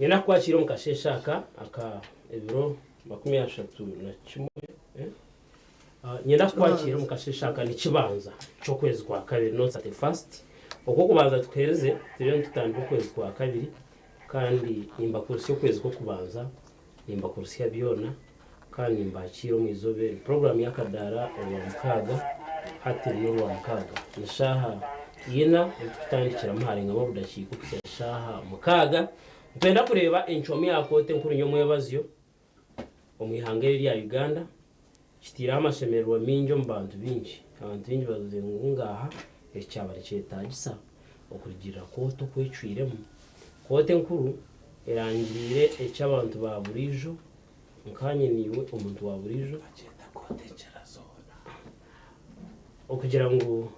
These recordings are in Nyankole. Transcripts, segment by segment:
Nyine kukwakiira omu kasheeshe aka aka ebiro 31, Nyenda kukwakiira omu kasheeshe aka nikibanza ky'okwezi kwa kabiri, not 31st. Okw'okubanza tukuheerize, turiyo nitutandika okwezi kwa kabiri kandi nimbakurutsya okwezi kw'okubanza, nimbakurutsya byona kandi nimbakiira omu izooba eri. Puroguraamu y'akadaara Orwamukaaga, hati n'Orwamukaaga. Ni shaaha ina ei turikutandikiramu harengamu obudakiika okuhitsya shaaha mukaaga. Nitwenda kureeba encwamu ya kooti enkuru nyomwebazyo. Omu ihanga eri erya Uganda kiteireho amashemererwa maingi omu bantu baingi. Abantu baingi bagizire ngu ngaaha eki kyaba nikyetaagisa okurugiirira kooti oku ecwiremu. Kooti enkuru erangiriire eki abantu ba buriijo nkaanye naiwe omuntu wa buriijo okugira ngu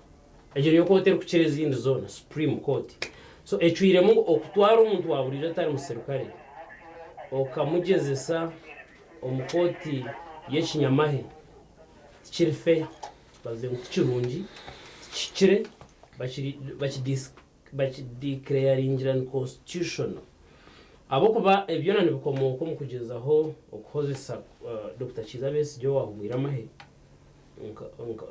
egyo niyo kooti erikukira ezindi zoona, Supreme Court. So ecwiremu ngu okutwara omuntu wa buriijo atari muserukare okamugyezesa omu kooti y'ekinyamahe tikiri fair, bagizire ngu tikirungi, tikihikire, bakideclaringire unconstitutional ahabw'okuba ebi byona nibikomooka omu kugyezaho okuhozesa Dokita Kiiza Besigye owaahumwire amahe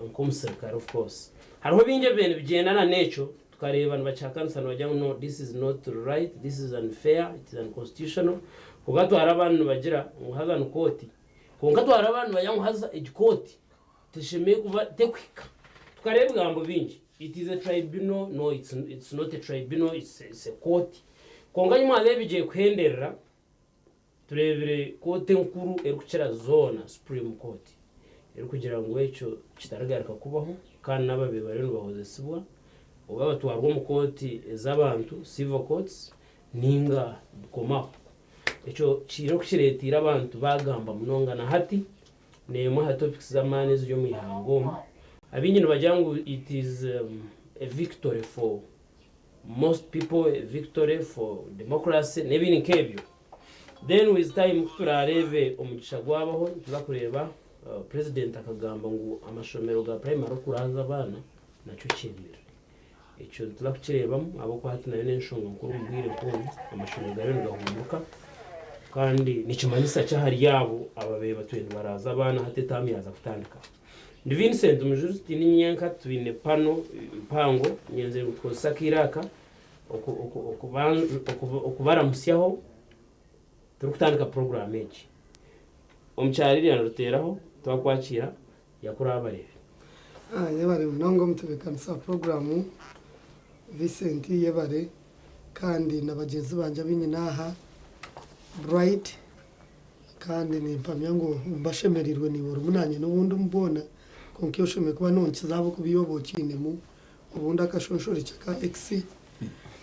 nk'omuserukare of course. Hariho bingi ebibaire nibigyenda na n'ekyo tukareeba nibakihakanisa nibagira ngu no this is not right, this is unfair, it is unconstitutional kwonka twareeba abandi nibagira ngu haza ni kooti kwonka twareeba abandi nibagira ngu haza egi kooti teshemereire kuba tekuhika. Tukareeba ebigambo bingi it is a tribunal, no it's not a tribunal, it's a court kwonka nyuma haza ebigiye kuhenderera Tureebire kooti enkuru erikukira zoona, Supreme Court, erikugira ngu ekyo kitarigaruka kubaho kandi n'ababaire bariyo nibahozesibwa oba batwarwa omu kooti ez'abantu, civil courts, ninga bikomaho. Ekyo kiine oku kireeteire abantu baagamba munonga na hati n'emwe aha topics z'amaani eziri omu ihanga omu. Abaingi nibagira ngu it is a victory for most people, a victory for democracy n'ebindi nk'ebyo. Then with time ku turaareebe omugisha gwabaho nituza kureeba president akagamba ngu amashomero ga primary okuraaza abaana nakyo kyemerire. Ekyo nituza kukireebamu ahabw'okuba hati nayo n'enshonga nkuru omu bwire nk'obu amashomero gariyo nigahunduka kandi nikimanyisa ki ahari abo ababaire batwire nibaraaza abaana hati etaamu yaaza kutandika. Ndi Vincent Mujuru tiindi nyenka twine pano mpango nyenzire ngu tukozese akaire aka okubaramutsyaho turikutandika puroguraamu egi. Omukyara Lilian Ruteeraho twakwakiira yakura abareebi. Yebare munonga omutebeekanisa wa puroguraamu Vincent yebare kandi na bagyenzi bangye abu nyine aha Bright kandi nimpamya ngu mbashemereirwe naiwe orimu naanye n'obundi omu boona kwonka iwe oshemereire kuba nonkiza ahabw'okuba iwe oba okiinemu Obundi akashonshorekye ka Ex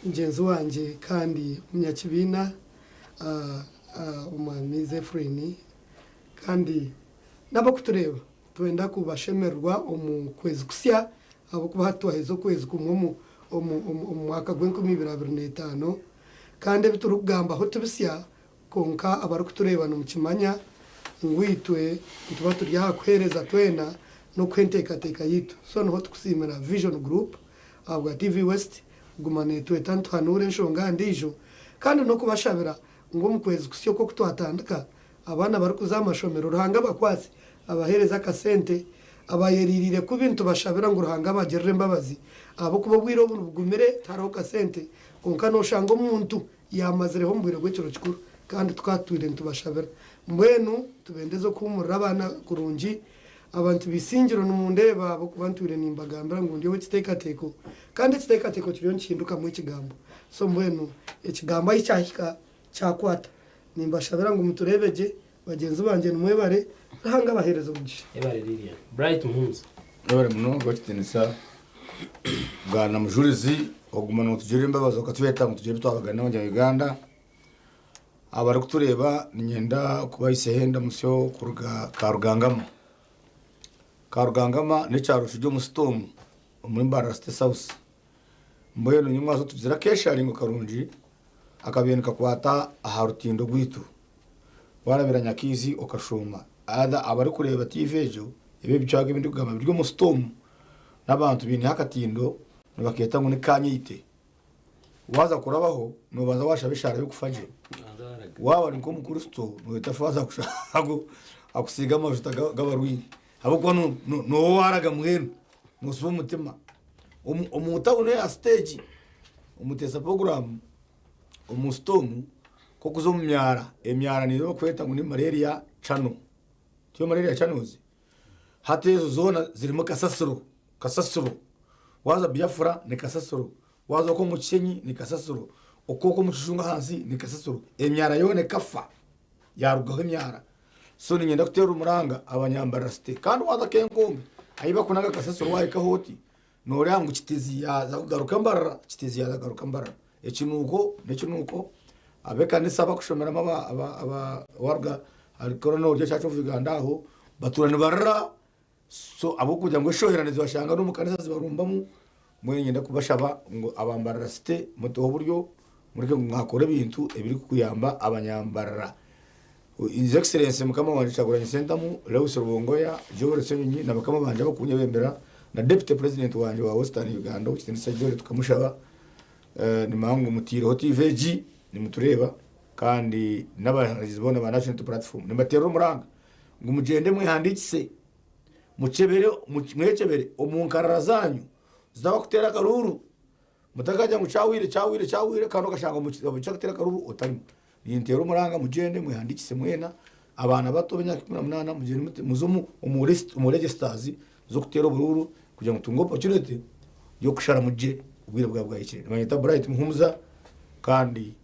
mugyenzi wangye kandi omunyakibiina Omwami Zephyrine kandi n'abarikutureeba nitwenda kubashemererwa omu kwezi kusya ahabw'okuba hati twaheza okwezi kumwe omu mwaka gw'enkumi ibiri abiri n'etaano kandi ebi turikugambaho ti bisya Kwonka abarikutureeba nimukimanya ngu itwe nituba turi aha kuheereza twena n'okuha enteekateeka yaitu. So niho tukusiimira Vision Group ahabwa TV West kuguma neetweta nituhanuura enshonga aha ndiijo kandi n'okubashabira ngu omu kwezi kusya oku oku twatandika abaana abarikuza aha mashomero Ruhanga abakwatse abaheereze akasente abayeriiriire kubi nitubashabira ngu Ruhanga abagirire embabazi ahabw'okuba obwire obu nibugumire tihariho kasente kwonka nooshanga omuntu Yaamazireho omu bwire bw'ekiro kikuru, kandi tukaba tutwire nitubashabira. Mbwenu nitubendeza okuhuumurira abaana kurungi. Abantu b'eisingiro nimundeeba ahabw'okuba ntwire nimbagambira ngu ndi ow'ekiteekateeko, kandi ekiteekateeko kiriyo nikihindukamu ekigambo. So mbwenu ekigambo ahi kyahika kyakwata. Nimbashabira ngu mutureebe gye. Bagyenzi bangye nimwebare. Ruhanga abaheereze omugisha. Yebare Lilian. Bright Muhumuza. Webare munonga ow'ekitiinisa Bwana Mujurizi okuguma notugirira embabazi okatweta ngu tugire ebi twabagana abanya Uganda. Abarikutureeba niinyenda kubahisaho endamutsyo kuruga Karugangama. Karugangama n'ekyaro kiri omu sitoomu omuri Mbarara City South. Mbwenu nyimwaza tugizire akeesharingo karungi akabaire nikakwata aha rutindo rwaitu. Warabira Nyakaizi okashuuma. Either abarikureeba TV egyo ebi ebicweka ebi ndikugamba biri omu sitoomu n'abantu baineho akatindo nibakeeta ngu ni kanyeite. Waaza kurabaho noobanza waashaba eshaara y'okufa gye. Waaba ori nk'omukristo noyeta faaza akusiige amajuta g'abarwaire ahabw'okuba nooba waaraga mbwenu noosiba omutima. Omu tawuni aha siteegi omu puroguraamu omu sitoomu nk'okuza omu myara, emyara niyo barikweta ngu ni malaria channel. Tiyo malaria channels? Hati ezo zoona zirimu kasasiro, kasasiro. Waaza Biafra ni kasasiro, waaza okwo omu Kishenyi ni kasasiro, okwo omu Kijungu ahansi ni kasasiro. Emyara yoona ekafa, yaarugaho emyara. So niinyenda kuteera omuranga abanyambarara city. Kandi waaza Kenkombe ahi barikunaga kasasiro waahikaho oti, nooreeba ngu Kiteezi yaaza kugaruka Mbarara, Kiteezi yaaza kugaruka Mbarara. Ekinuuko n'ekinuuko, ab'ekanisa abarikushomeramu waaruga ahari Colonel Church of Uganda aho batuura nibarira so ahabw'okugira ngu eshohera nizibashanga n'omu kanisa zibarumbamu, mbwenu niinyenda kubashaba ngu aba Mbarara City muteho oburyo mureke ngu mwakora ebintu ebirikuyamba abanyambarara. His Excellency Mukama wangye Kyagulanyi Ssentamu, Lewis Rubongoya, Joel Ssenyonyi na bakama bangye abakunyebembera na Deputy President wangye wa Western Uganda Owekitiinisa Jolly tukamushaba nimanya ngu muteireho TV egi nimutureeba kandi n'abahandiiki boona ba National Unity Platform nimbateerera omuranga ngu mugyende mwehandiikise mukyebere mwekyebere omu nkarara zaanyu zitabakuteera akaruuru mutakagira ngu kyahwire kyahwire kyahwire kandi okashanga omu kyakuteera akaruuru otarimu. Ninteera omuranga mugyende mwehandiikise mwena abaana bato ab'emyaka 18 mugyende muze omu registers z'okuteera oburuuru kugira ngu tutunge opportunity y'okusharamu gye obwire bwaba bwahikire. Nibanyeta Bright Muhumuza kandi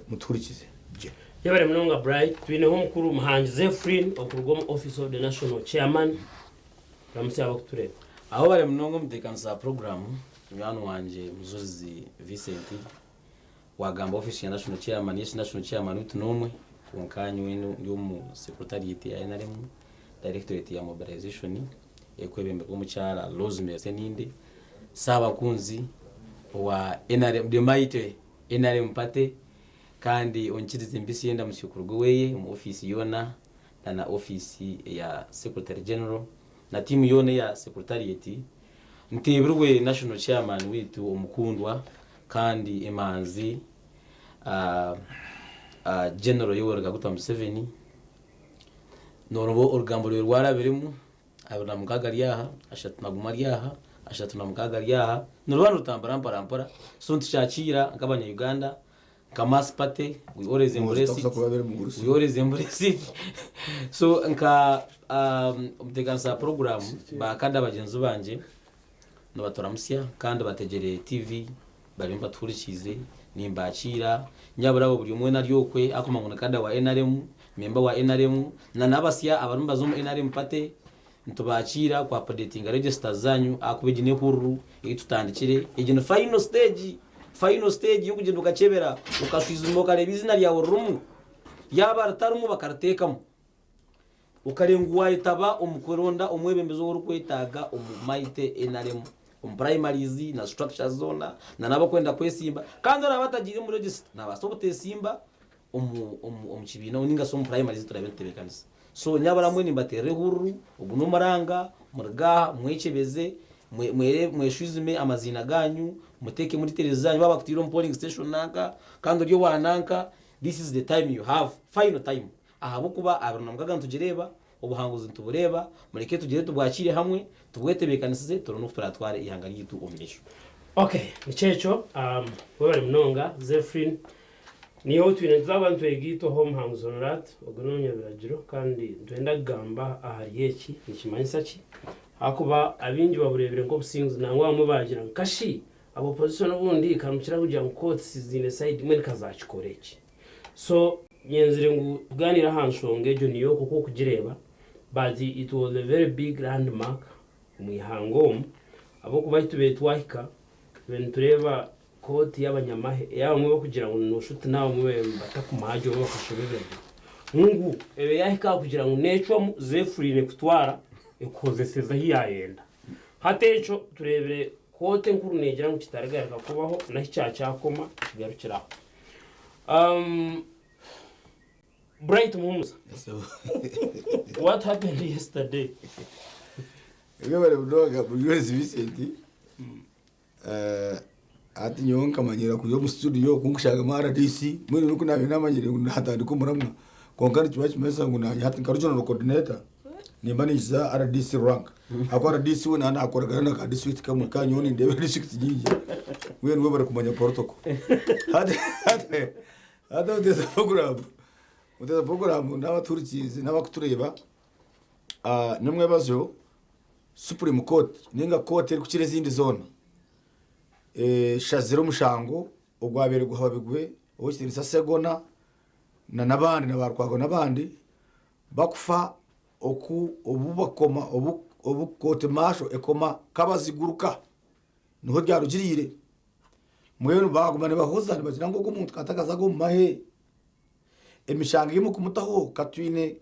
mutuhurikize gye. Yebare munonga Bright. Twineho omukuru Muhangi Zephrine okuruga omu Office of the National Chairman. Ramutsya abakutureeba. Aho bari munonga omuteekanisa wa puroguraamu munywani wangye Mujurizi Vincent. Wagamba ofiisi ya National Chairman, yes National Chairman waitu n'omwe kwonka nyowe ndi omu secretariat ya NRM, directorate ya mobilization erikwebemberwa omukyara Rosemary Sseninde, Ssaabakunzi owa NRM, the mighty NRM party kandi onyikirize mbitsye endamutsyo kuruga oweye omu ofiisi yoona na na ofiisi eya Secretary General na tiimu yoona eya secretariat nteebirwe National Chairman waitu omukundwa Kandi emanzi General Yoweri Kaguta Museveni noruba orugambo rwe rwarabiremu 26 ari aha, 31 ari aha, 36 ari aha, niruba nirutambura mpora mpora so nitukyakiira nk'abanya Uganda nka mass party we always embrace it, we always embrace it so nka omuteekanisa wa puroguraamu ba kada bagyenzi bangye Nibaturamutsya kandi bategyere TV bariyo nibatuhurikiize. Nimbakiira nyabura abo buri omwe weena ari okwe akumanya ngu ni kada wa nrm, memba wa nrm na n'abasya abarimu nibaza omu nrm party nitubakiira ku updatinga registers zanyu ahakuba egi n'ehururu ei tutandikire. Egi ni final stage, final stage y'okugyenda okakyebera okashwijuma okareeba eiziina ryawe ririmu, yaaba ritarimu bakariteekamu. Okareeba ngu waayetaba omu kuronda omwebembezi ou orikwetaaga omu Mighty nrm, omu primaries na structures zoona, na n'abarikwenda kwesimba. Kandi oraabe atagiire omu register, naabaasa obuteesimba omu omu omu kibiina ninga shi omu primaries ezi turaabe nitutebeekanisa. So nyabura mbwenu nimbateerera ehururu, ogu n'omuranga, muruge aha mwekyebeze, mwe mwere mweshwijume amaziina gaanyu, muteekemu details zaanyu, baaba bakutaire omu polling station nanka, kandi ori owa nanka, this is the time you have, final time. Ahabw'okuba 26 nitugireeba, obuhanguzi nitubureeba, mureke tugire tubwakiire hamwe, tubwetebeekanisize, turone oku turaatware eihanga ryaitu omu maisho. Ok, nikyo ekyo. Webare munonga Zephrine. Niiwe ou twine nituza kuba nitwegaitwaho Omuhanguzi Honorat, ogwo n'omunyabiragiro kandi nitwenda kugamba ahari eki, nikimanyisa ki? Ahakuba abaingi babureebire nk'obusinguzi nangwa abamwe baagira ngu kashi aba opposition obundi kamukira kugira ngu courts ziine side mbwenu kazakikora eki. So nyenzire ngu tugaaniire aha nshonga egyo niyo okwo okugireeba but it was a very big landmark omu ihanga omu ahabw'okuba ahi tubaire twahika tubaire nitureeba kooti y'abanyamahe ei abamwe barikugira ngu noshusha oti n'abamwe batakumanya gye oba bakashoma ebiragiro ngu ebe yaahika aha kugira ngu neecwamu zefuriine kutwara ekuhozeseze ahi yaayenda. Hati ekyo tureebire kooti enkuru neegira ngu kitarigaruka kubaho n'ahi kyakyakoma kigarukire aho. Bright Muhumuza, what happened yesterday? Ebyo bari munonga Mujwezi Vincent. Hati nyowe nkamanyira kuza omu studio kunkushangamu RDC mbwenu noku nabiire namanyire ngu natandika omuramwa kwonka nikiba nikimanyisa ngu nanye hati nka regional coordinator nimba ninkiza RDC rank ahakuba RDC we naaba nakoragana na ka district kamwe kandi nyowe nindeeba district nyingi mbwenu bo barikumanya protocol. Hati hati hati omuteesa program omuteesa program n'abatuhurikiize n'abakutureeba nimwebazo Supreme Court ninga kooti erikukira ezindi zoona eshazire omushango ogwabaire guhababirwe ow'ekitiinisa Ssegona na n'abandi na ba Lukwago n'abandi bakufa oku obu bakoma obu obu kooti maasho ekoma kabaziguruka niho ryarugiriire. Mbwenu baaguma nibahoza nibagira ngu ogu omuntu katakazaga omu mahe. Emishango ei murikumutaho ka twine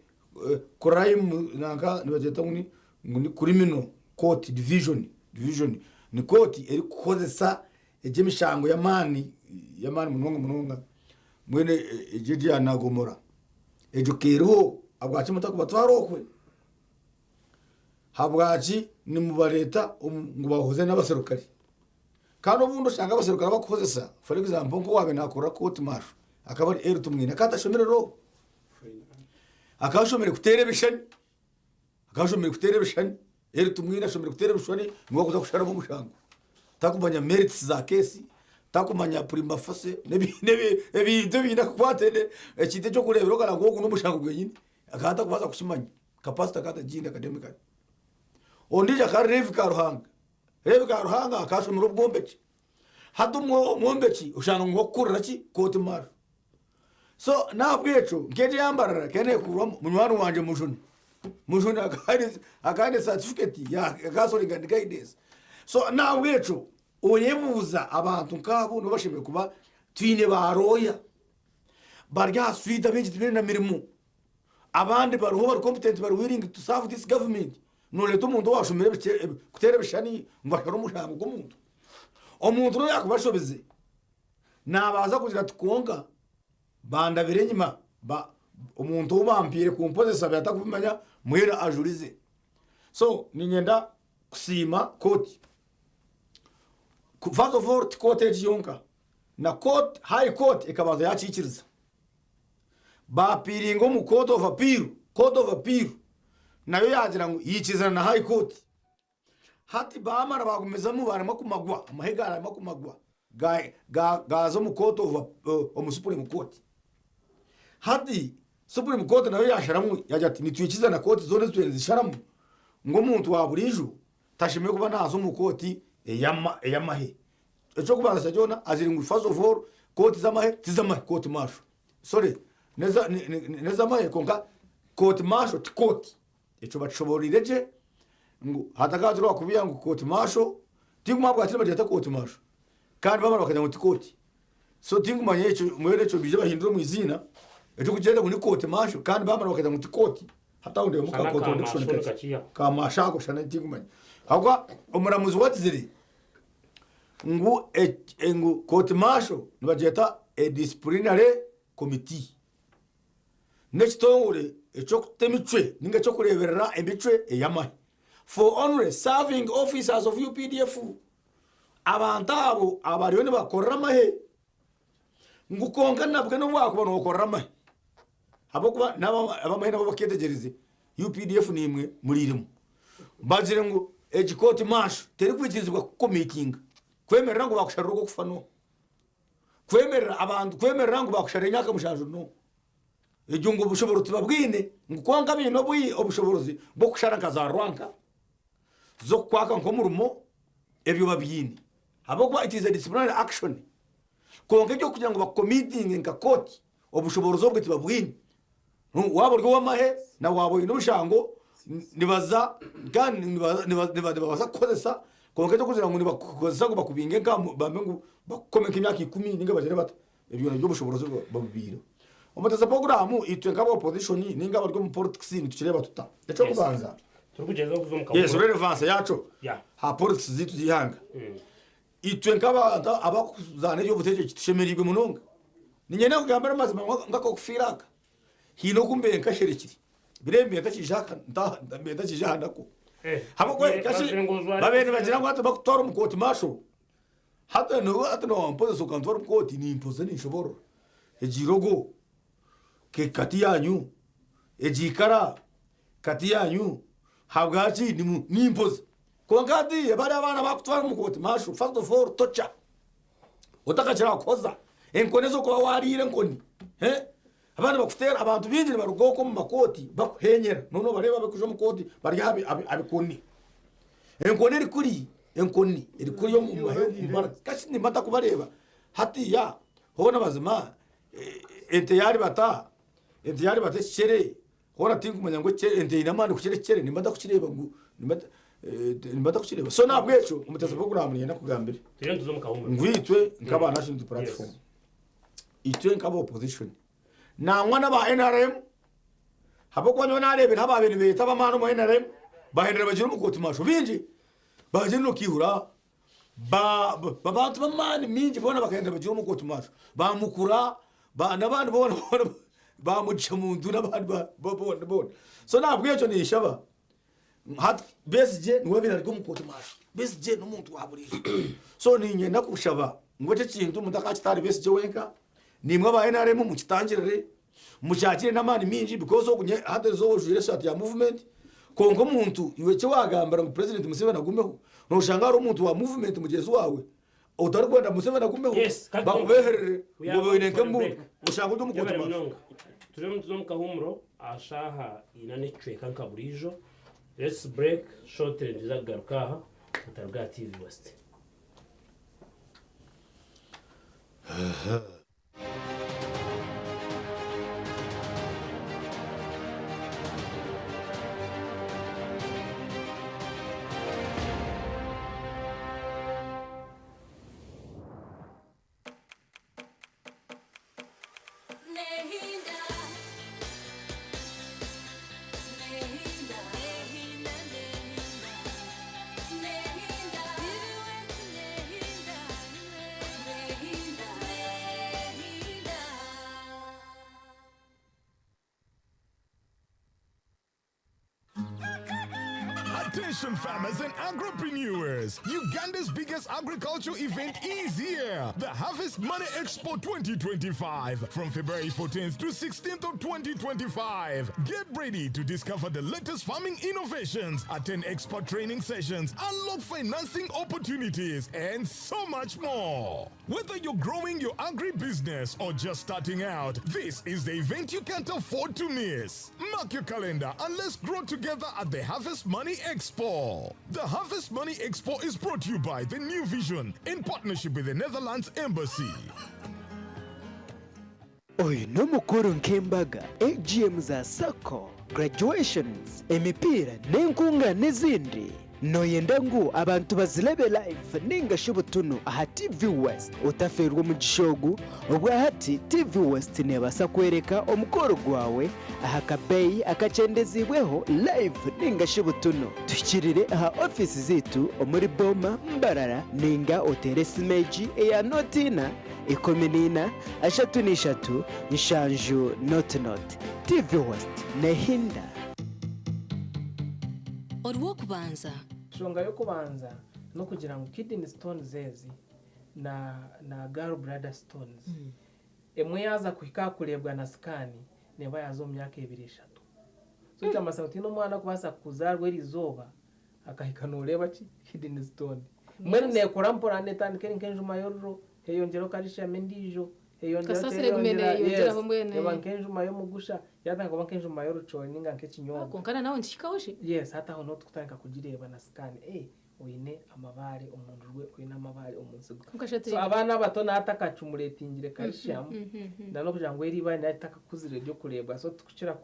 crime nanka nibagyeta ngu ni ngu ni criminal court division division ni kooti erikukozesa egi emishango y'amaani y'amaani munonga munonga mbwenu egi egi ya Nagomora egyo ka eriho habwaki mutakubatwara okwe? Habwaki nimubareeta ngu bahoze n'abaserukare? Kandi obundi oshanga abaserukare abakukozesa for example nk'owaabaire naakorera court martial akaba ari Elly Tumwine akaba atashomire law. Akaba ashomire kuteera ebishushani, akaba ashomire kuteera ebishushani, Elly Tumwine ashomire kuteera ebishushani niwe arikuza kusharamu omushango. Takumanya merits za case, takumanya prima facie ebintu ebiine akakwate ekintu eky'okureebera okareba ngu ogu n'omushango gwenyine akaba atakubaasa kukimanya, capacity akaba atagiine academically. Ondiijo akaba ari Levi Karuhanga. Levi Karuhanga akaba ashomire obwombeki. Hati omwombeki oshanga ngu wakukurira ki? Kooti martial. So nahabwekyo nk'egyo eya Mbarara ekaba nekurwamu munywani wangye Mujuni. Mujuni akaba aine certificate ya counseling and guidance. So nahabwekyo oyebuuza abantu nk'abo nibo bashemereire kuba twine ba lawyer bari aha street abaingi tibaine na mirimo. Abandi bariho bari competent bari willing to serve this government. Noreeta omuntu owashomire kuteera ebishushani ngu ashare omushango gw'omuntu. Omuntu n'obu yaakuba ashobize, naabaasa kugira ati kwonka bandabire enyima, omuntu ou bampaire kumpozesa byatakubimanya mbwenu ajurize. So niinyenda kusiima kooti. First of all ti kooti egi yonka, na kooti, high court ekabanza yakiikiriza. Baapiiringa omu court of appeal, court of appeal nayo yaagira ngu yaikirizana na high court. Hati baamara baagumizamu baarema kumagwa, amahe gaarema kumagwa gaaza omu court of omu supreme court. Hati supreme court nayo yaasharamu yaagira ati nitwikiriza na kooti zoona ezi twine nizisharamu ngu omuntu wa buriijo tashemereire kuba naaza omu kooti ey'amahe. Eky'okubanza kya byona agire ngu first of all kooti z'amahe tiz'amahe court martial sorry n'ez'amahe kwonka court martial ti kooti. Ekyo bakishobooroire gye ngu hatakagira owakubeiha ngu court martial tinkumanya ahabwaki nibagyeta court martial kandi bamara bakagira ngu ti kooti. So tinkumanya ekyo mbwenu ekyo baije bahindure omu iziina eky'okugyeta ngu ni court martial kandi bamara bakagira ngu ti kooti hati aho ndeebamu ka contradiction kakye. Ka martial ako shana tinkumanya ahabw'okuba omuramuzi wagizire ngu ngu court martial nibagyeta a disciplinary committee. N'ekitongore eky'okuta emicwe ninga eky'okureeberera emicwe ey'amahe for only serving officers of UPDF. Abantu abo abariyo nibakorera amahe ngu kwonka nabwe n'obu wakuba nokorera amahe ahabw'okuba n'abamahe nabo bakeetegyereze UPDF naimwe muriiremu bagire ngu egi court martial terikwikirizibwa kukukomitinga kwemerera ngu bakusharira ogw'okufa no. Kwemerera abantu kwemerera ngu bakushara emyaka mushanju no. Egyo ngu obushoborozi tibabwine ngu kwonka baine obushoborozi bw'okushara nka za rwanka z'okukwaka nk'omurimo ebyo babyine ahabw'okuba it is a disciplinary action kwonka eky'okugira ngu bakukomitinge nka kooti obushoborozi obwo tibabwine. Waaba ori ow'amahe na waaba oine omushango nibaza kandi nibabaasa kukukozesa kwonka eky'okugira ngu nibakukozesa ngu bakubinge nka bambe ngu bakukome nk'emyaka ikumi ninga bagire bata ebyo nabyo obushoborozi babubaireho. Omuteza puroguraamu itwe nk'aba opposition ninga abari omu politics nitukireeba tuta? Eky'okubanza Turikugyezaho kuza omu yes kabuga. relevance yaakyo Yeah. aha politics zaitu z'eihanga. Itwe nk'abantu abarikuzaana eby'obutegyeki tushemereirwe munonga. Niinyenda nkugambire amazima ngu nk'akokufiira aka, haine oku mbaire nkasherekire. Biro ebi mbaire ntakiija aha mbaire ntakiija aha naku. Ahabw'okuba kashi babaire nibagira ngu hati bakutwara omu kooti maasho. Hati hati nowampozesa okantwara omu kooti nimpoza ninshoborora egi logo kati yanyu egi ikara kati yanyu habwaki nimpoza kwonka hatiiya bariya abaana bakutwara omu kooti maasho first of all torture otakakira kuhoza enkoni ez'okuba wariire enkoni abandi bakuteera abantu baingi nibaruga okwo omu makooti bakuhenyera noba nobareeba barikuza omu kooti bari aha bikoni enkoni eri kuri enkoni eri kuri omu kasi nimba ntakubareeba hatiiya hoona mazima ente yaribata ente yaribata ekikyere hoona tinkumanya ngu ente eine amaani kukira ekikyere nimba ntakukireeba ngu nimba ntakukireeba so nahabwekyo omuteesa puroguraamu niinyenda nkugambire ngu itwe nk'aba National Unity Platform itwe nk'aba opposition nangwa n'aba NRM ahabw'okuba nyowe nareebire ababaire nibeeyeta ab'amaani omu NRM bahendera bagiire omu kooti maasho baingi ba General Kihura abantu b'amaani maingi boona bakahendera bagiire omu kooti maasho ba Mukura n'abandi boona boona ba Mugisha Muntu n'abandi boona boona so nahabwekyo ninshaba hati Besigye niwe abaire ari omu kooti maasho Besigye n'omuntu wa buriijo so niinyenda kushaba ngu eki ekintu mutakakita ahari Besigye wenka naimwe aba NRM mukitangirire Mukyakire n'amaani maingi because ogu nye hati erizooba ojwaire esaati ya movement kwonka omuntu iwe eki wagambira ngu president Museveni agumeho noshanga hariho omuntu wa movement mugyenzi waawe otarikwenda Museveni agumeho Yes, kati bakubeherere we ngu are obe oine going for a nk'embundu break. oshange ori omu kooti Yebare maasho. munonga. Turiyo nituza omu kahumuro aha shaaha ina n'ekicweka nka buriijo. Let's break shortly nituza kugaruka aha mutaruga aha TV West. Attention farmers and agropreneurs! Uganda's biggest agricultural event is here! The Harvest Money Expo 2025 from February 14th to 16th of 2025. Get ready to discover the latest farming innovations, attend expert training sessions, unlock financing opportunities, and so much more. Whether you're growing your agribusiness or just starting out, this is the event you can't afford to miss. Mark your calendar and let's grow together at the Harvest Money Expo. The Harvest Money Expo is brought to you by the New Vision in partnership with the Netherlands Embassy. Oyu n'omukoro nk'embaga, AGM za sacco, graduations, emipiira n'enkungaana ezindi. Nooyenda ngu abantu bazirebe live ninga shi butunu aha TV West? Otafeerwa omugisha ogu, obwahati TV West neebaasa kworeka omukoro gwawe aha kabeeyi akakyendeziibweho live ninga shi butunu. Tuhikirire aha ofiisi zaitu omuri Boma, Mbarara ninga oteere esimu egi eya nooti ina, 14, 33, 70 nooti nooti. TV West neehinda. Orw'okubanza. Enshonga y'okubanza n'okugira ngu kidney stones ezi na na gall bladder stones emwe yaaza kuhika aha kureebwa na scan neeba yaaza omu myaka ebiri eshatu. So ekimanyisa ngu tihaine omwana arikubaasa kuzaarwa eriizooba akahika nooreeba ki kidney stone. Mbwenu neekura mpora neetandika eri nk'enjuma y'oruro heyongyeraho calcium endiijo heyongyeraho Kasasiro egume heyongyera yes neyeyongyeraho mbwenu eba nk'enjuma y'omugusha yatandika kuba nk'enjuma y'orucoori ninga nk'ekinyobwa. Kwonka na nawe nikihikaho shi? Yes hati aho niho turikutandika kugireeba na scan eh oine amabaare omu ndurwe oine amabaare omu nsigo. Kwonka shi So turi abaana abato naaba atakacumuretingire calcium na n'okugira ngu eri eibaare niriba ritakakuzire ry'okureebwa so titukukira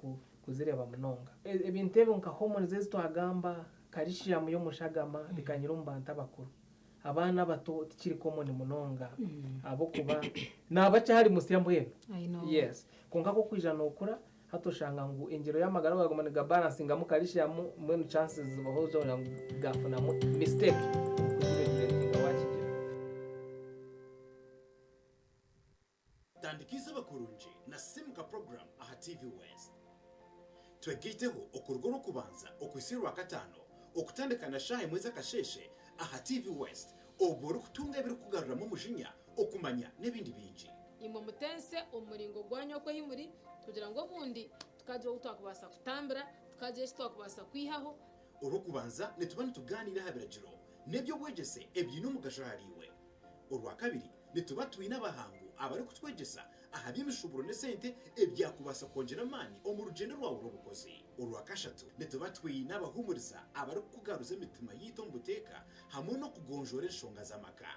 kuzireeba munonga. Ebintu ebyo nka hormones ezi twagamba, calcium y'omushagama bikanyire omu bantu abakuru. Abaana abato tikiri common munonga ahabw'okuba naaba akyari musya mbwenu. I know. Yes. Kwonka ku orikwija nookura, hati oshanga ngu engyero y'amagara gaaguma nigabalansingamu calcium mbwenu chances zibaho z'okugira ngu gaafunamu mistake omu kugiregulatinga waakigira. Tandika eizooba kurungi na Simuka Program aha TV West. Twegaiteho okuruga Orwokubanza okuhitsya Orwakataano okutandika na shaaha emwe z'akasheeshe aha TV West. Obwo orikutunga ebirikugaruramu omujinya, okumanya n'ebindi bingi. Imwe mutense omu muringo gwanyu oku ahi muri, kugira ngu obundi tukagira obu twakubaasa kutambira, tukagira eki twakubaasa kwihaho. Orw'okubanza nituba nitugaaniira aha biragiro n'eby'obwegyese ebiine omugasho ahariiwe. Orwakabiri nituba twine abahangu abarikutwegyesa aha by'emishuuburo n'esente ebyakubaasa kwongyera amaani omu rugyendo rwawe rw'obukozi. Orwakashatu nituba twine abahuumuriza abarikukugaruza emitima yaitu omu buteeka hamwe n'okugonjoora enshonga z'amaka.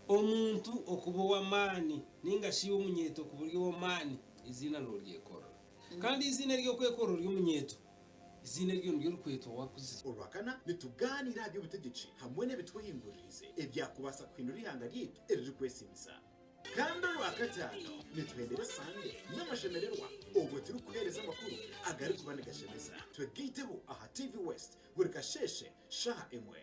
Omuntu okuba ow'amaani nainga shi iwe omunyeeto okuba ori ow'amaani, eiziina nooryekorera. Kandi eiziina ery'okwekorera ori omunyeeto, eiziina eryo niryo orikwetwa waakuzire. Orwakana, nitugaaniira aha by'obutegyeki hamwe n'ebitwehinguririize ebyakubaasa kuhindura eihanga ryaitu eririkwesiimisa. Kandi Orwakataano, nituhendera esande n'amashemererwa obwo turikuheereza amakuru agarikuba nigashemeza. Twegaiteho aha TV West buri kasheeshe shaaha emwe.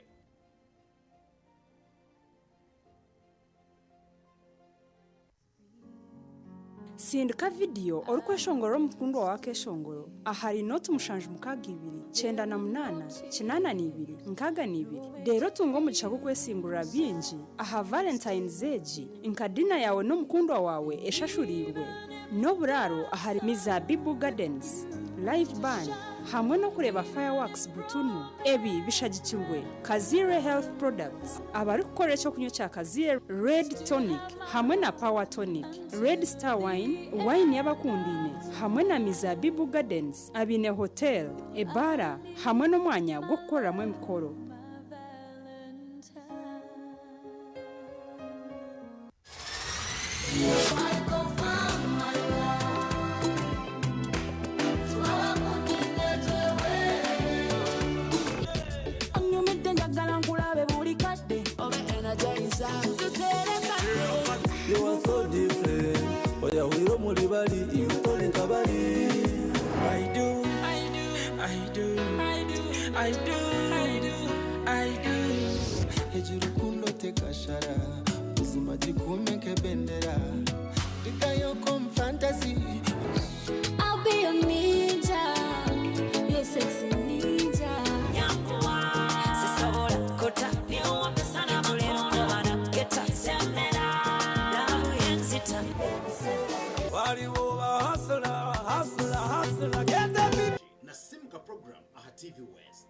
Sindika vidiyo orikweshongorera omukundwa waawe akeeshongoro ahari nooti 762 98 82 62 reero otunge omugisha gw'okwesingurira bingi aha Valentine's egi nka dina yaawe n'omukundwa waawe eshashuriirwe n'oburaaro ahari Mizabibu Gardens, Live Band hamwe n'okureeba fireworks butunu. Ebi bishagikirwe Kaziire Health Products abarikukora ekyokunywa kya Kaziire Red Tonic hamwe na Power Tonic, Red Star Wine, wayini y'abakundaine hamwe na Mizabibu Gardens abaine hotel, ebaara hamwe n'omwanya gw'okukoreramu emikoro. Onyumidde njagala nkulabe buli kadde obe energizer tuterekadde. You are so different. Oyahwire omuri bari, iwe tori nka bari. I do, I do, I do, I do, I do, I do, I do. Egi rukundo tekashara buzima gikume nk'ebendera rikayoko omu fantasy. I'll be your ninja, your sexy ninja. Sisobola kota niwampe sana makono banageta semera love yenzita. Waliwo ba hustler, hustler, hustler, get the people. Na Simuka Program aha TV West.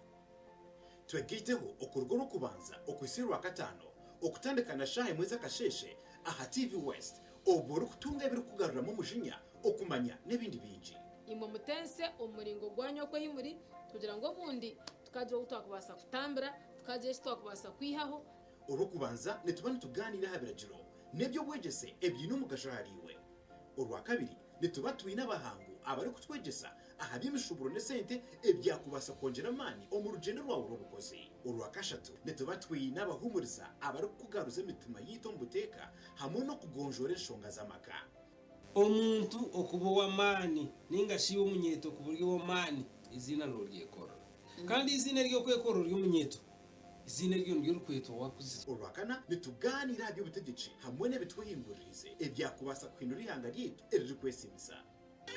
Twegaiteho okuruga Orwokubanza okuhitsya Orwakataano okutandika na shaaha emwe z'akasheeshe aha TV West obwo orikutunga ebirikukugaruramu omujinya, okumanya n'ebindi bingi. Imwe mutense omu muringo gwanyu oku ahi muri, kugira ngu obundi tukagira obu twakubaasa kutambira, tukagira eki twakubaasa kwihaho. Orwokubanza nituba nitugaaniira aha biragiro n'eby'obwegyese ebiine omugasho ahariiwe. Orwakabiri nituba twine abahangu abarikutwegyesa aha by'emishuuburo n'esente ebyakubaasa kwongyera amaani omu rugyendo rwawe rw'obukozi. Orwakashatu nituba twine abahuumuriza abarikukugaruza emitima yaitu omu buteeka hamwe n'okugonjoora enshonga z'amaka. Omuntu okuba ow'amaani nainga shi iwe omunyeeto okuba ori ow'amaani, eiziina nooryekorera. Kandi eiziina ery'okwekorera ori omunyeeto, eiziina eryo niryo orikwetwa waakuzire. Orwakana, nitugaaniira aha by'obutegyeki hamwe n'ebitwehinguririize ebyakubaasa kuhindura eihanga ryaitu eririkwesiimisa.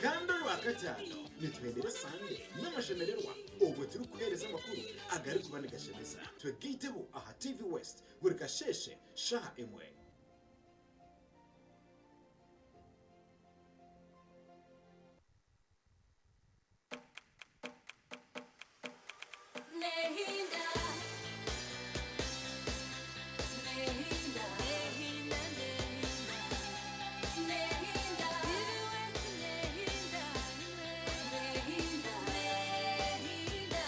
Kandi Orwakataano, nituhendera esande n'amashemererwa obwo turikuheereza amakuru agarikuba nigashemeza. Twegaiteho aha TV West buri kasheeshe shaaha emwe. Nehinda, nehinda, nehinda, nehinda, nehinda, nehinda, nehinda.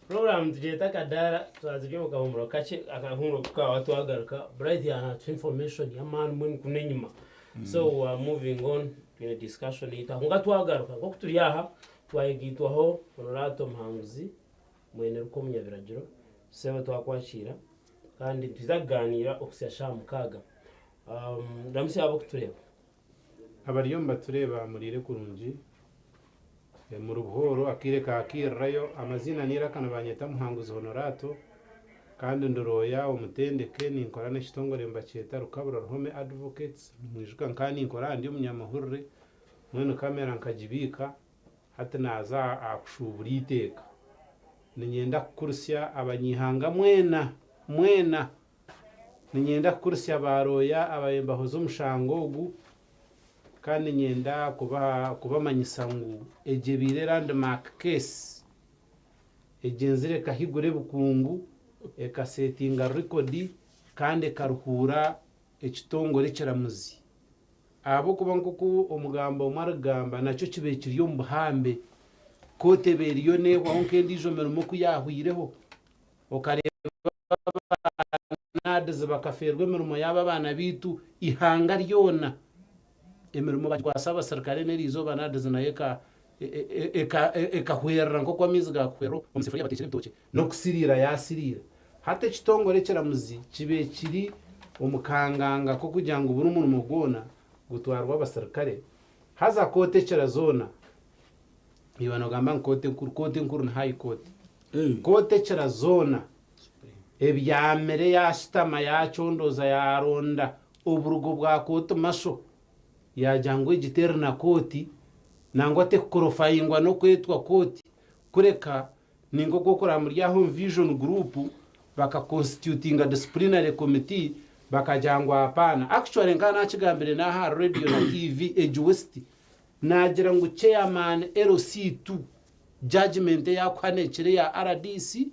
Program tugyeta akadaara twazirya omu kahumuro kakye akahumuro kukaba twagaruka Bright yanatuha information y'amaani mbwenu kunu enyima so we are moving on twine discussion yaitu aha kwonka twagaruka nk'oku turi aha twayegaitwaho Honorato Muhanguzi mwene Ruka omunyabiragiro sebo twakwakiira kandi nitwiza kuganiira okuhitsya shaaha mukaaga um, ramutsya ab'okutureeba. Abariyo nibatureeba muriire kurungi. Muri buhooro akaire kaakirirayo. Amaziina n'eiraka nibanyeta Muhanguzi Honorato kandi ndi rooya omutendeke ninkora n'ekitongore nibakyeta Rukabura Ruhome Advocates. Nimwijuka nkaba ninkora aha ndi omunyamahurire mbwenu kamera nkagibiika hati naaza aha kushuubura eiteeka. Niinyenda kukurisya abanyaihanga mwena mwena. Niinyenda kukurisya baarooya ababaire nibahoza omushango ogu. Kandi niinyenda kubamanyisa ngu egi ebaire landmark case, egyenzire ekahigura ebikungu, ekasetinga rekodi kandi ekaruhuura ekitongore ekiramuzi. Ahabw'okuba nk'oku omugambi omwe arikugamba, nakyo kibaire kiri omu buhambe. Kooti eba eriyo neehwaho nk'endiijo mirimo oku yaahwaireho. Okareeba abanadizi bakafeerwa emirimo yaabo abaana baitu eihanga ryona emirimo bagikwasa abasirikare n'eriizooba nadizi nayo ekahwerera nk'oku amaizi gakuhwerera omu sefuriya bateekire ebitookye n'okusiriira yaasiriira. Hati ekitongore ekiramuzi kibe kiri omu kanganga k'okugira ngu buri murimo gwona gutwarwe abasirikare haza kooti ekira zoona Iwe nogamba ngu kooti enkuru, kooti enkuru ni high court. Kooti ekira zoona ebyamire yashutama yacondooza yaronda oburugo bwa kooti masho yagira ngu egi teri na kooti nangwa tekukorofayingwa n'okwetwa kooti kureka ni nk'oku okuraba muri aho omu vision group baka constitutinga disciplinary committee bakagira ngu apaana. Actually nkaba nakigambire n'aha radio na TV egi West Naagira ngu Chairman LC2 judgement ei akuha neekira eya rdc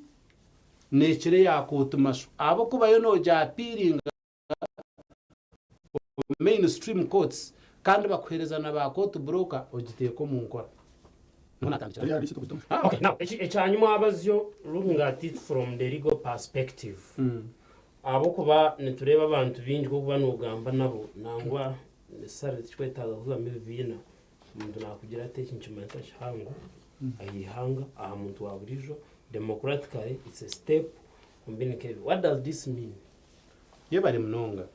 neekira eya kooti masho ahabw'okuba yo noogi appealinga omu main stream courts kandi bakuheereza na ba court broker ogiteeka omu nkora. Niho naatandikira. Okay, now ekyanyuma abazyo looking at it from the legal perspective ahabw'okuba nitureeba abantu baingi ku orikuba noogamba nabo nangwa Necessarily tikikwetaaga kuzamu ebibiina, omuntu naakugira ati eki nikimanyisa kihango aha ihanga, aha muntu wa buriijo, democratically it's a step omu bintu nk'ebyo. What does this mean? Yebare munonga.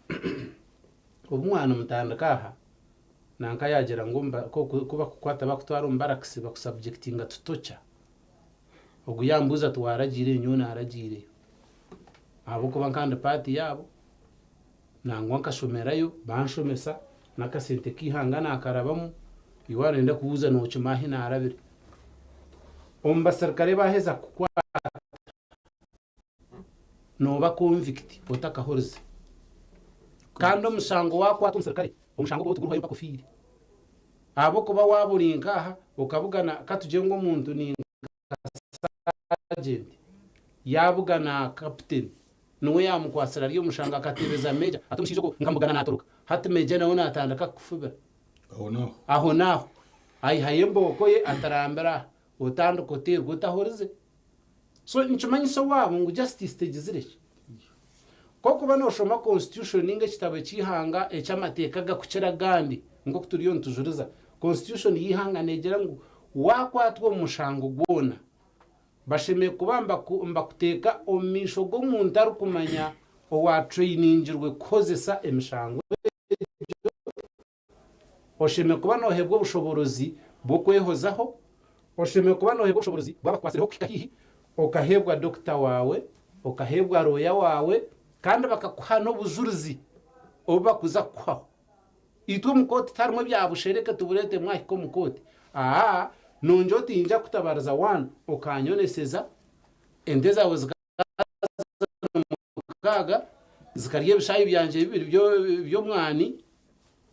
Obu mwana mutandika aha, nanka yaagira ngu ku bakukwata bakutwara omu barracks bakusubjectinga to torture. Ogu yambuuza ati waragiireyo? Nyowe naaragiireyo. Ahabw'okuba nka ndi part yaabo. Nangwa nkashomerayo, banshomesa, n'akasente k'eihanga naakarabamu, iwe waaba nooyenda kubuuza nookima ahi naarabire. Omu basirikare baaheza kukukwata, nooba convict otakahurize. Kandi omushango waakwata omusirikare, omushango ogwo tiguruhwayo mpaka ofiire. Ahabw'okuba waaba ori nk'aha okabugana, ka tugire ngu omuntu ni nka sergeant yabugana captain niwe yamukwatsire ari omushanga akatebeza major ati omushaija ogu nkamugana natoroka hati major nawe natandika kukufubira aho naaho ayihayo embooko ye atarambira aha otandika oteerwa otahurize so nikimanyisa owaabo ngu justice tegizire ki kokuba noshoma constitution ninga ekitabo ekyihanga ekyamateeka agakukira agandi nkoku turiyo nitujuriza constitution yihanga negira ngu Waakwatwa omu mushango gwona, bashemereire kuba nibakuteeka omu maisho g'omuntu arikumanya owaatureyiningirwe kuhozesa emishango egyo. Oshemereire kuba nooheebwa obushoboorozi bw'okwehozaho. Oshemereire kuba nooheebwa obushoboorozi bw'abakukwatsireho kuhika haihi, okaheebwa dokita waawe, okaheebwa rooya waawe, kandi bakakuha n'obujurizi obu barikuza kukuhaho. Itwe omu kooti tiharimu ebya bushereke tubureete mwahika omu kooti. Aa nongyera oti niinyija kukutabariza one okanyoneseza ente zaawe zikaza mukaaga zikarya ebishaayi byangye bibiri by'omwani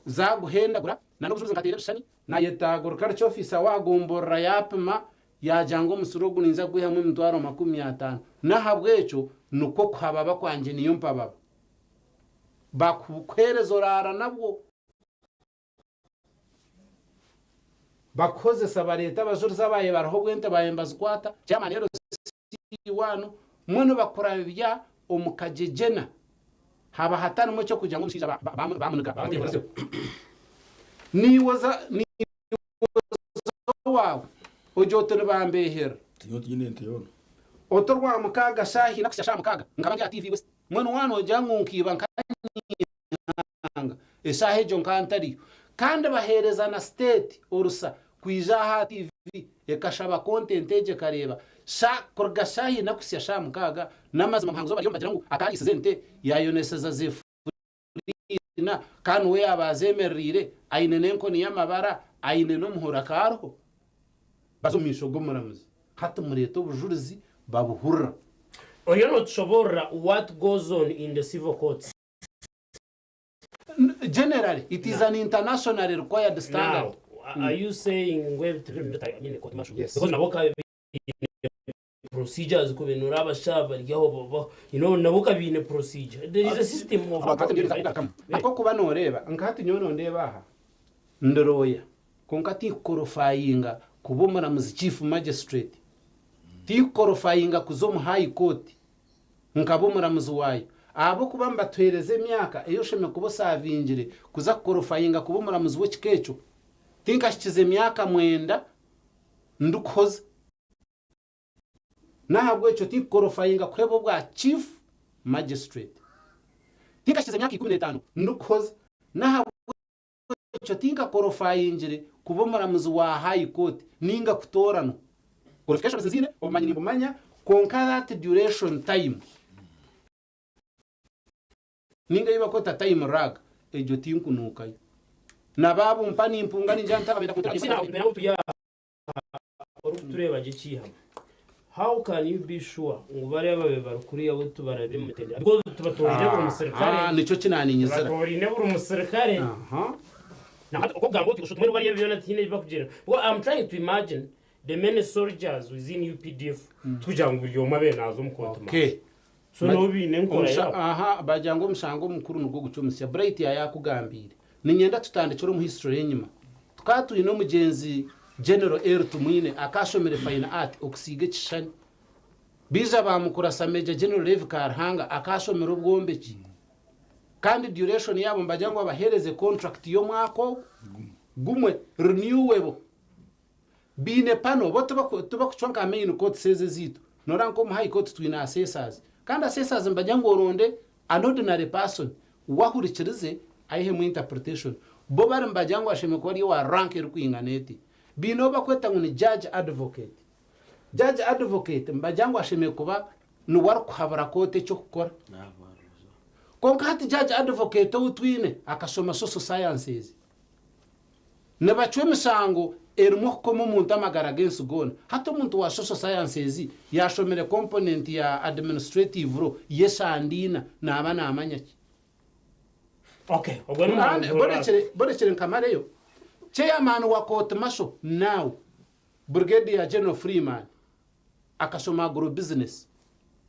zaaguhendagura na n'obujurizi nkateera ebishushani. Naayeta agriculture officer waagomborora yaapima yaagira ngu omusiri ogu ninza kugwihamu emitwaro 50 n'ahabw'ekyo nikwo kuhababa kwangye niyo mpababa. Bakuheereza oraara nabwo. Bakuhozesa bareeta abajurizi abaaye bariho obwente baaye nibazikwata, chairman LC wanu, mbwenu bakurabya omu kagyegyena haba hatarimu eky'okugira ngu omushaija bamuniga bamuteekorezeho. Niiwe oza owaawe ogira oti nibambeeherera. Oti orwamukaaga shaaha ina kuhitsya shaaha mukaaga nkaba ndi aha TV West. Mbwenu waaba noogira ngu nkiiba nkanyihanga, eshaaha egyo nkaba ntariyo. Kandi baheereza na state orusa. kwija aha TV ekashaba content egyo ekareeba sha kuruga shaaha ina kuhitsya shaaha mukaaga n'amazima muhanguzi ou bariyo nibagira ngu akaariisiza ente yaayoneseza Zefuriina kandi niwe yaaba azeemerereire aine n'enkoni y'amabara aine n'omuhoro akaba ariho. Baza omu maisho g'omuramuzi hati mureete obujurizi babuhurira. Oriyo nootushoboorora what goes on in the civil courts. Generally, it is an internationally required standard. Now, are you saying ngu ebi tibiri I mean, court martial? Yes. Because nabo ka biine procedures kubinura abashaija bari aho baba you know nabo ka biine procedure. There is a system of Ahabw'okuba nooreeba nka hati nyowe nondeeba aha ndi lawyer kwonka tinkukorofayinga kuba omuramuzi chief magistrate tinkukorofayinga kuza omu high court nkaba omuramuzi waayo ahabw'okuba nibatuheereza emyaka ei oshemereire kuba osaavingire kuza kukorofayinga kuba omuramuzi w'ekika ekyo. Tinkahikize myaka mwenda ndikuhoza. N'ahabw'ekyo tinkukorofayinga kuheebwa obwa Chief Magistrate. Tinkahikize myaka 15 ndikuhoza. N'ahabw'ekyo tinkakorofayingire kuba omuramuzi wa High Court ninga kutooranwa. Qualifications nziine, obumanyi nimbumanya, kwonka that duration time ninga ei bakweta time rag egyo tinkunuukayo. Na baabumpa nimpunga ningira nti aba benda kunteera Isi nawe turi aha orikutureeba gye ekiihama. How can you be sure ngu bariya ababaire bari kuriya bo tibarabire omu mitendera because tibatoraine buri musirikare. Ah, nikyo kinaninyizira. Tibatoraine buri musirikare. Aha. Na hati okugamba oti oshutumwe bariya byona tihaine ebi bakugira. Because I'm trying to imagine the many soldiers within UPDF tukugira ngu buri omwe abe naaza omu court martial. Okay. So nabo baine enkora yaabo. Aha, bagira ngu omushango omukuru nigwo gucwa omusya. Bright yayakugambiire. Niinyenda tutandikire omu history y'enyima. Tukaba twine omugyenzi General Elly Tumwine akashomire Fine Art, okusiiga ekishushani. Baija baamukurasa Major General Levi Karuhanga akashomire obwombeki. Kandi duration yaabo nibagira ngu babaheereze contract y'omwaka ogwo gumwe renewable. Baine panel, bo tibakucwa nka main courts ezi ezaitu. Noreeba nk'omu high court twine assessors. Kandi assessors nibagira ngu oronde an ordinary person wahurikirize aihemu interpretation. Bo bari nibagira ngu ashemereire kuba ari owa rank erikwingana eti. Baine ou bakweta ngu ni judge advocate. Judge advocate nibagira ngu ashemereire kuba niwe arikuhabura kooti eky'okukora. Kwonka hati judge advocate ou twine akashoma social sciences. Nibacwa emishango erimu okukoma omuntu amagara g'ensi goona. Hati omuntu wa social sciences yaashomire component ya administrative law y'eshandiina naaba naamanya ki? Okay, ogwo n'omuhanzi Kandi w'oruraara. borekire nkamareyo. Chairman wa court martial now, Brigadier General Freeman akashoma agro business,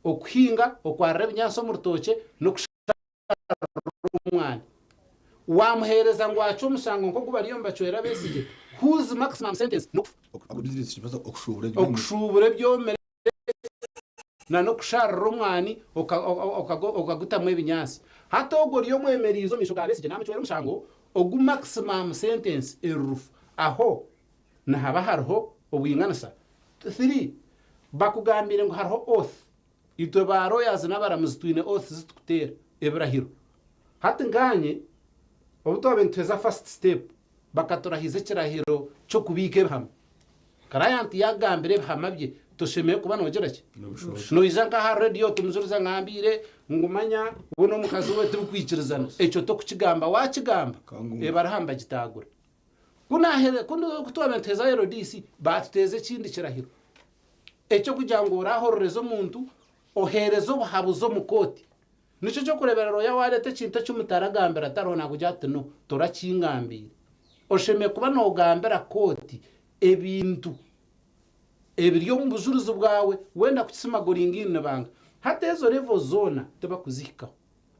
okuhinga, okwarira ebinyaatsi omu rutookye n'okusharura omwani. Waamuheereza ngu acwe omushango nk'ogu bariyo nibacwera Besigye, whose maximum sentence n'okufa. Okushuubura ebyomire n'okusharira omwani okagutamu ebinyaatsi. Hati ogwo ori omwemereize omu maisho ga Besigye naamucwera omushango ogu maximum sentence eri rufu. Aho nihaba hariho obwinganisa. Three, Bakugambiire ngu hariho oath. Itwe ba lawyers n'abaramuzi twine oaths ezi tukuteera, ebirahiro. Hati nkaanye obu twabaire nituheza first step bakaturahiza ekirahiro ky'okubiika ebihama. Client yaakugambira ebihama bye toshemereire kuba noogira ki? Noija nk'aha radio oti omujurizi angambiire ngu manya we n'omukazi we tibikwikirizana. Ekyo tokukigamba, waakigamba ebariha nibagitaagura. Ku naahere ku twabaire nituheza LDC baatuteeza ekindi kirahiro. Eky'okugira ngu oraahorereze omuntu, oheereze obuhabuzi omu kooti. Nikyo ky'okureebera rooya waareeta ekintu eki mutaragambira tariho naakugira ati no, torakingambiire. Oshemereire kuba noogambira kooti ebintu ebiri omu bujurizi bwawe, wenda kukisimagoringa in ibanga. Hati ezo levels zoona tibakuzihikaho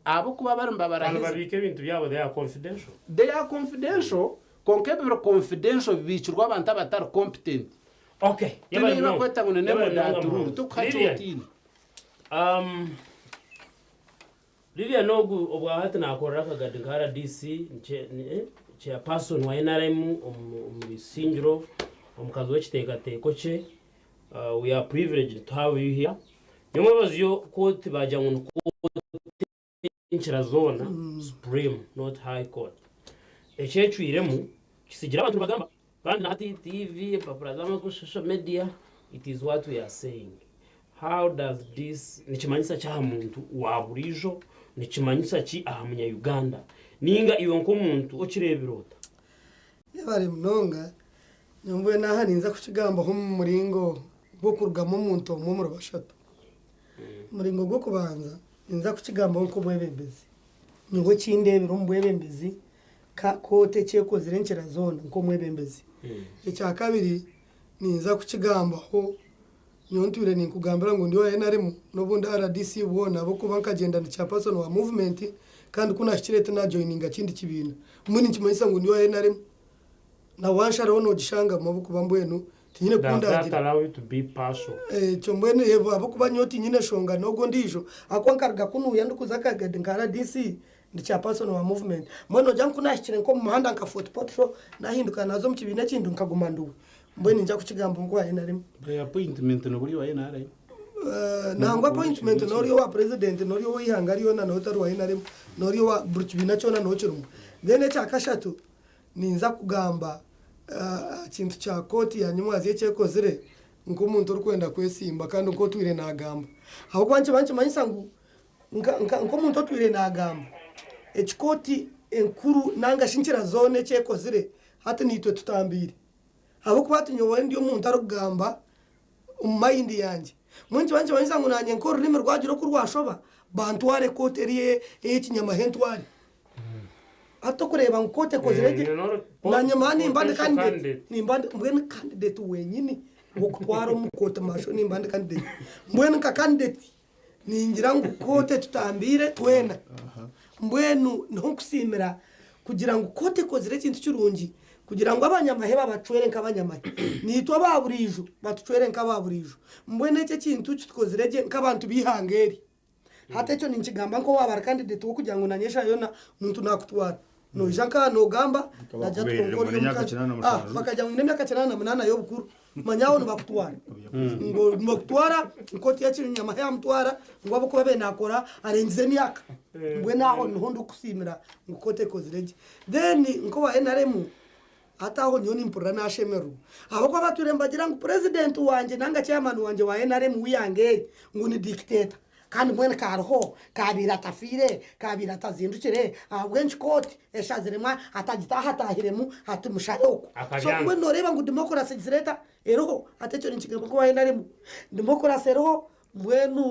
ahabw'okuba abari Abantu nibabarahiza. babiika ebintu byabo they are confidential. They are confidential kwonka ebiri confidential bibiikirwe abantu abatari competent. Okay, Tibiine yebare munonga. bakweta ngu ni Yebare name munonga that rule, Muhanguzi. tikuha Lilian, ky'otiina. Lilian ogu obwahati nakorera akagadi nka RDC chairperson wa NRM omu Isingiro, omukazi w'ekiteekateeko kye. We are privileged to have you here. Nyomwebazyo kooti bagira ngu ni kooti enkira zoona, Supreme not High Court. Ekyecwiremu kisigire abantu nibagamba. Kandi na hati TV, empapura z'amakuru, social media, it is what we are saying. How does this nikimanyisa ki aha muntu wa buriijo, nikimanyisa ki aha munya-Uganda? Ninga iwe nk'omuntu okireebire ota? Yebare munonga. Nyowe mbwenu aha ninza kukigambaho omu muringo gw'okurugamu omuntu omwe omuri bashatu. Omuringo gw'okubanza ninza kukigambaho nk'omwebembezi. Nyowe eki ndeebire omu bwebembezi, ka kooti eki ekozire enkira zoona nk'omwebembezi. Ekyakabiri ninza kukigambaho nyowe ntwire ninkugambira ngu ndi owa NRM n'obundi RDC bwona ahabw'okuba nkagyenda ndi chairperson wa movement kandi ku naahikire tinajoininga kindi kibiina. Mbwenu nikimanyisa ngu ndi owa NRM na wansharaho noogishangamu ahabw'okuba mbwenu tinyine Does that kundagira. allow you to be partial? Ekyo mbwenu eebo ahabw'okuba nyowe tinyine nshonga n'ogwo ondiijo ahabw'okuba nkaruga kunuuya ndikuza nka RDC ndi chairperson wa movement. Mbwenu noogira ngu ku naahikire nk'omu muhanda nka Fort Portal naahinduka naaza omu kibiina ekindi nkaguma ndiwe. Mbwenu ninza kukigamba ngu owa NRM. By appointment noba ori owa NRM. Nangwa appointment nori owa president nori ow'eihanga ryona noba otari owa NRM nori owa buri kibiina kyona noba okirimu. Then ekyakashatu ninza kugamba aha kintu kya kooti ya nyimwazyo eki ekozire nk'omuntu orikwenda kwesimba kandi nk'otwire naagamba. Ahabw'okuba nikiba nikimanyisa ngu nk'omuntu otwire naagamba eki kooti enkuru nanga shi nkira zoona eki ekozire hati naitwe tutambiire. Ahabw'okuba hati nyowe ndi omuntu arikugamba omu mayindi yangye. Mbwenu nikiba nikimanyisa ngu naanye nk'orurimi rwagira oku rwashoba, bantware kooti eri ey'ekinyamahe entware. Hati okureeba ngu kooti ekozire gye, naanye maba nimba ndi candidate, nimba ndi mbwenu candidate wenyini w'okutwara omu kooti maasho nimba ndi candidate. Mbwenu nka candidate ningira ngu kooti etutambiire twena. Mbwenu niho nkusiimira kugira ngu kooti ekozire ekintu kirungi kugira ngu abanyamahe babacwere nk'abanyamahe. Naitwe aba buriijo batucwere nk'aba buriijo. Mbwenu eki ekintu kitukozire gye nk'abantu b'eihanga eri. Hati ekyo ninkigamba nk'owaaba ari candidate w'okugira ngu nanye eshaaha yoona omuntu naakutwara. Noija nk'aha noogamba, nagira ati kwonka ori omukazi. Ah, bakagira ngu nyine emyaka 88 y'obukuru. Manya aho nibakutwara. Ngu nibakutwara, nkooti y'ekinyamahe yamutwara, ngu ahabw'okuba abaire naakora arengize emyaka. Mbwenu aho niho ndikusiimira ngu kooti ekozire gye. Then nk'owa NRM, hati aho nyowe nimpurira naashemererwa. Ahabw'okuba batwire nibagira ngu purezidenti wangye nanga chairman wangye wa NRM w'eihanga eri ngu ni dictator. Kandi mbwenu kariho, kaabaire atafiire, kaabaire atazindukire, ahabw'enki kooti eshaziremu atagitaahataahiremu ati mushare okwo? So Akabyanga. mbwenu nooreeba ngu demokurasi egizire eta? Eriho. Hati ekyo ninkigamba nk'owa NRM. Demokurasi eriho, mbwenu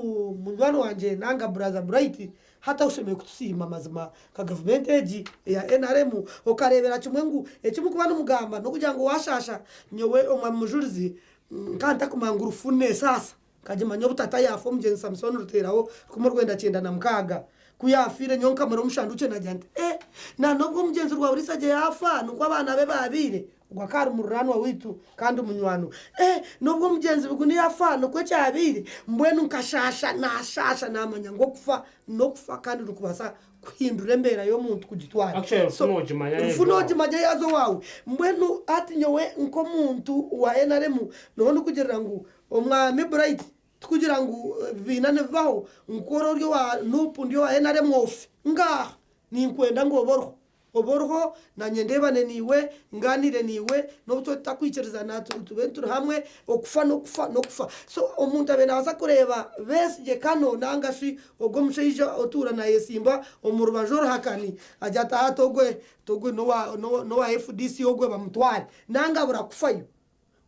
munywani wangye nanga Brother Bright, hati oshemereire kutusiima mazima nka gavumenti egi eya NRM, okareebera kimwe ngu eki murikuba nimugamba n'okugira ngu waashaasha nyowe Omwami Mujurizi nkaba ntakumanya ngu rufu neesaasa. Nkagimanya obu tata yaafa omugyenzi Samusooni Ruteeraho 1996. Ku yaafiire nyowe nkamara omushanduukye naagira nti, Eh, na n'obu omugyenzi Rwaburisa gye yaafa nikwo abaana be baabaire, ogwo akaba ari mururaanwa waitu kandi munywani we. Eh, n'obu omugyenzi Biguni yaafa nikwo kyabaire. Mbwenu nkashaasha, naashaasha naamanya ngu okufa n'okufa kandi nikubaasa kuhindura embeera y'omuntu kugitwara. Actually, rufu So, noogimanya rufu yaija owaawe. noogimanya yaaza owaawe. Mbwenu hati nyowe nk'omuntu wa NRM niho ndikugirira ngu Omwami Bright tikugira ngu ebibiina nibibaho ngu ku ori owa Nup ndi owa nrm ofe. Ngaaha! Ninkwenda ngu obe oriho. Obe oriho nanye ndeebane naiwe, ngaaniire naiwe, n'obu tube tutakwikirizana tube turi hamwe, okufa n'okufa n'okufa. So omuntu abaire naabaasa kureeba Besigye Kano nanga shi ogwo omushaija otuura naayesimba omu rubaju oruhakani agira ati hati ogwe ogwe n'owa FDC ogwe bamutware. Nanga abura kufayo.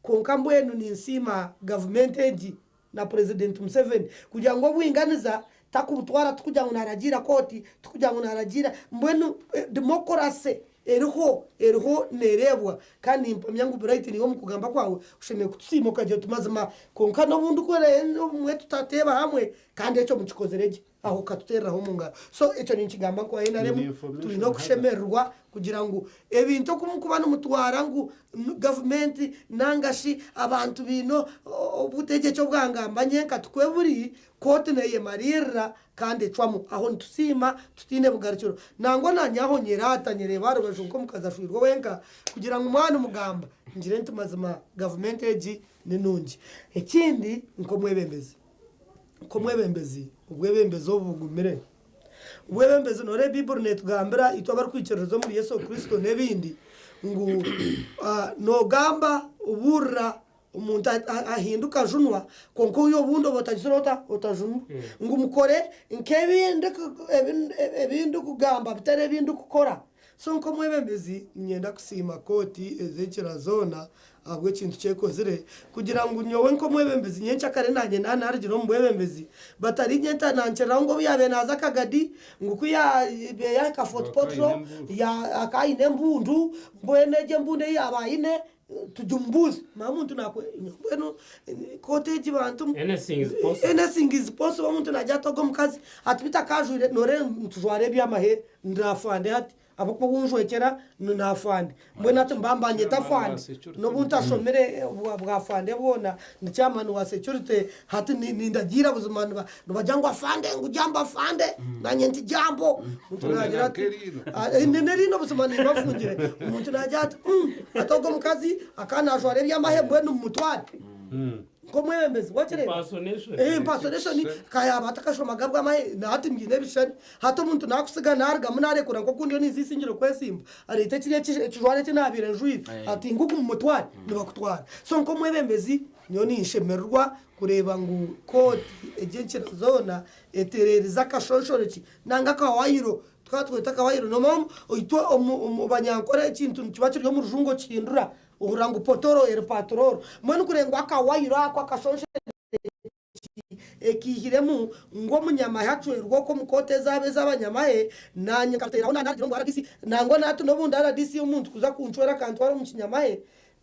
Kwonka mbwenu ninsiima gavumenti egi na Purezidenti Museveni kugira ngu obwinganiza takubutwara tikugira ngu naragiira kooti, tikugira ngu naragiira mbwenu demokurase eriho, eriho nereebwa kandi nimpamya ngu Bright niiwe omu kugamba kwawe oshemereire kutusiima okagira oti mazima kwonka n'obu ndikureeba obumwe tutateeba hamwe kandi ekyo mukikozire gye. Aho okatuteereraho omu ngaro. So ekyo ninkigamba nka owa NRM, twine okushemererwa kugira ngu ebintu oku murikuba nimutwara ngu gavumenti nanga shi abantu baine obutegyeki obwangamba nyenka tikwo buri, kooti neyemariirira kandi ecwamu. Aho nitusiima tutaine bugarukiro. Nangwa nanye aho nyeraata nyereeba aha rubaju nk'omukazi ashwirwe wenka kugira ngu mwaba nimugamba ngire nti mazima gavumenti egi ni nungi. Ekindi nk'omwebembezi. Nk'omwebembezi, obwebembezi obu bugumire. Obwebembezi nooreeba Baiburi neetugambira itwe abarikwikiririza omuri Yesu Kristo n'ebindi, Ngu nogamba obuurira omuntu ahinduka ajunwa kwonka oyo obundi oba otagizire ota otajunwa ngu mukore nk'ebindikugamba bitari ebindikukora. So nk'omwebembezi niinyenda kusiima kooti ez'enkira zoona ahabw'ekintu kyekozire kugira ngu nyowe nk'omwebembezi nyencakare naanye naanarugire omu bwebembezi batarinyentanankiriraho ngu obu yaabaire naaza Kagadi ngu ku yaabaire yaahika Fort Portal akaba aine embundu mbwenu egyo embundu ei yaaba aine Tugimubuuze manya omuntu nakwe mbwenu kooti egi bantu Anything is possible. Anything is possible omuntu nagira ati ogu omukazi ati bitu akajwire noreeba nitujwara ebyamahe ndi afande hati ahabw'okuba ou njwekyera ni afande mbwenu hati nibaba nibanyeta afande n'obu ntashomire bwa afande bwona ndi chairman wa security hati nindagiira buzima nibagira ngu afande ngu jambo afande nanye nti jambo omuntu nagira ati n'eriino buzima nimba nfungire omuntu nagira ati hati ogu omukazi akaba najwara ebyamahe mbwenu mumutware nk'omwebembezi wakireeba impersonation ka yaaba atakashomaga bwamahe na hati mbwine ebishushani hati omuntu nakusiga narugamu narekura nk'oku ndiyo ninza eisingiro kwesimba areeta kiriya ekijwaro eki nabaire njwire ati ngugu mumutware nibakutwara so nk'omwebembezi Nyowe ninshemererwa kureeba ngu kooti egi enkira zoona etereerize akashonshorekye nanga akawayiro, tukaba nitweta akawayiro nomanya itwe omu banyankore ekintu nikiba kiri omu rujungu okihindura ohurira ngu potoro eri patororo mbwenu kureeba ngu akawayiro ako akashonshorekye ekiihiremu ngu omunyamahe acwerwe okwo omu kooti ezaabo ez'abanyamahe naanye nkateeraho nagira ngu rdc nangwa nahati n'obundi rdc omuntu kuza kuncwera akantwara omu kinyamahe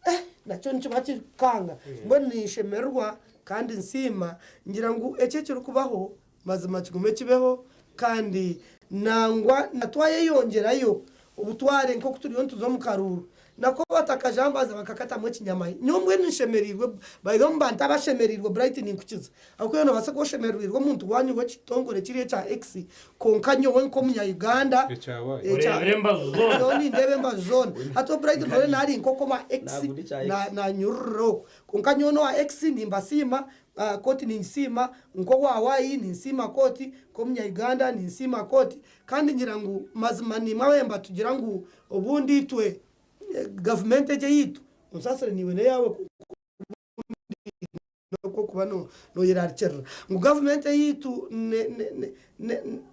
Eh, nakyo nikiba kikukanga. Mbwenu ninshemererwa kandi nsiima ngira ngu eki ekirikubaho mazima kigume kibeho kandi nangwa na twayeyongyerayo obutware nk'oku turiyo nituza omu karuuru nako batakajambaza bakakatamu ekinyamahe. Nyowe mbwenu nshemereirwe by the way omu bantu abashemereirwe Bright ninkukiza ahabw'okuba iwe noobaasa kuba oshemereirwe omuntu waanyu w'ekitongore kiriya ekya X kwonka nyowe nk'omunya Uganda Ekya Oreebire embazu zoona. Nyowe nindeeba embazu zoona. Hati obu Bright Ntore naari nk'oku owa X nanyururira okwo. Kwonka nyowe n'owa X nimbasiima, kooti ningisiima, nk'owa Y ninsiima kooti, nk'omunya Uganda ninsiima kooti. Kandi ngira ngu mazima nimwe abemba tugira ngu obundi itwe gavumenti egi eyaitu, onsaasire naiwe n'eyaawe kwonka obundi N'okuba noyerarikirira ngu gavumenti eyaitu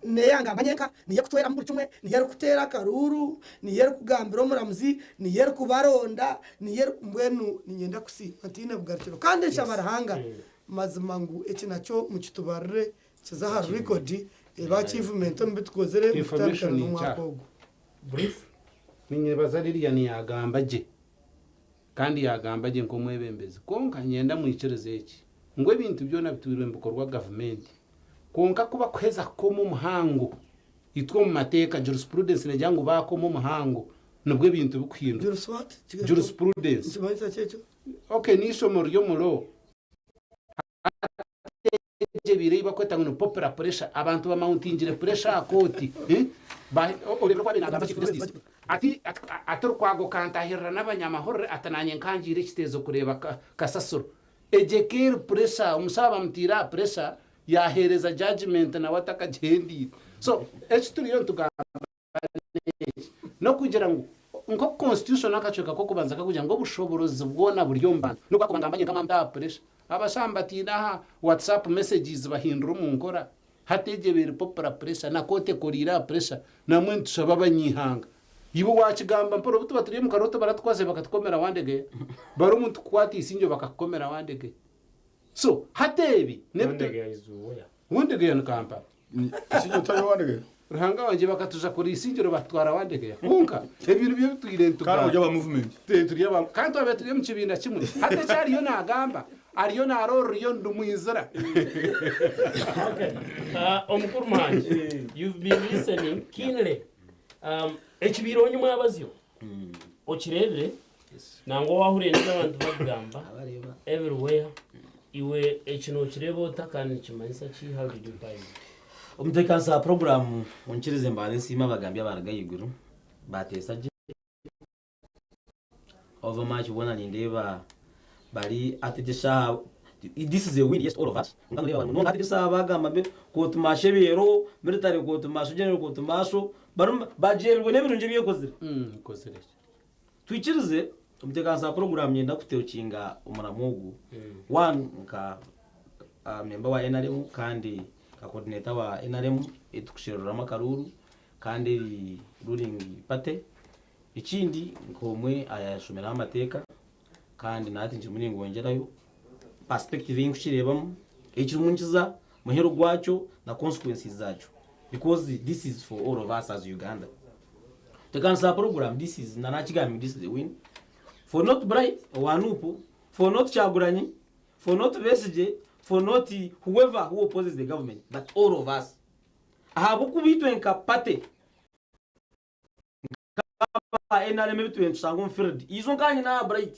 neyangamba nyenka, niyo erikucweramu buri kimwe, niyo erikuteera akaruuru, niyo erikugambira omuramuzi, niyo erikubaronda, niyo mbwenu niinyenda kusiima ntaine bugarukiro kandi nshaba Ruhanga mazima ngu eki nakyo mukitubarire kize aha record ebe achievement omu bitukozire Information kutandika n'omwaka nkya. ogu. Brief. Ninyebaza Lilian yagamba gye. Kandi yaagamba gye nk'omwebembezi. Kwonka niinyenda mwikirize eki, ngu ebintu byona bitwirwe nibikorwa gavumenti. Kwonka ku bakuheza kukoma omuhango, itwe omu mateeka, jurisprudence neegira ngu baakoma omuhango, nibwo ebintu bikuhinduka. Juris what? Jurisprudence. Nikimanyisa ki ekyo? Okay, n'eishomo ry'omu law. Egyo ebaire ei barikweta ngu ni popular pressure, abantu bamawuntingire pressure aha kooti. Oreebire oku abaire naagamba Chief Justice ati ati Lukwago kantahirira n'abanyamahurire ati naanye nkangiire ekiteezo kureeba kasasiro. Egyo eka eri pressure, omushaho bamutaire aha pressure yaaheereza judgement nawe atakagyendeire. So eki turiyo nitugamba n'eki, n'okugira ngu nk'oku constitution akacweka k'okubanza kakugira ngu obushoboorozi bwona buri omu bantu, n'obu kwakuba ngamba nyenka mba aha pressure, abashaho mbataine aha WhatsApp messages bahindura omu nkora, hati egyo ebaire popular pressure na kooti ekoriire aha pressure, namwe nitushaba abanyaihanga. Iwe waakigamba mpora obu tuba turi omu karooto baratukwasa bakatukomera Wandegeya, bari omuntu kukwata eisingye bakakukomera Wandegeya. So hati ebi n'ebi Wandegeya is where? Wandegeya ni Kampala. Isingiro tari Wandegeya? Ruhanga wangye bakatuja kure Isingiro batutwara Wandegeya. Kwonka ebintu byo bitwire Kandi muri aba movement. Turi aba kandi twabaire turi omu kibiina kimwe. Hati eki ariyo naagamba, ariyo naaroorora iyo ndimwizira. Okay. Omukuru Muhangi, you've been listening keenly. Ekibiireho nyimwabazyo okireebire nangwa waahurira n'ebi abantu barikugamba everywhere iwe eki nookireeba ota kandi nikimanyisa ki how did you find it? Omuteekanisa wa puroguraamu onkirize mbanze nsiime abagambi abaruga ahaiguru baateesa gye. Over much boona nindeeba bari hati egi eshaaha this is a win yes to all of us kwonka noreeba bari munonga hati egi eshaaha bagamba mbe kooti maasho ebeereho military kooti maasho general kooti maasho barimu bagyerirwe n'ebirungi ebi ekozire. Ekozire ki? Twikirize omuteekanisa wa puroguraamu niinyenda kutekinga omuramwa ogu one nka memba wa nrm kandi nka coordinator wa nrm ei turikusheruriramu akaruuru kandi eri ruling party. Ekindi nk'omwe ayashomireho amateeka kandi na hati nkirimu ningongyerayo perspective ei nkukireebamu ekirimu nikiza muheru gwakyo na consequences zaakyo because this is for all of us as Uganda. Tekanisa program this is na nakigambye this is a win for not Bright owa Nup, for not Kyagulanyi, for not Besigye, for not whoever who opposes the government but all of us ahabw'okuba itwe nka party Aba NRM ebi tubire nitushanga omu field ijo nkanye na Bright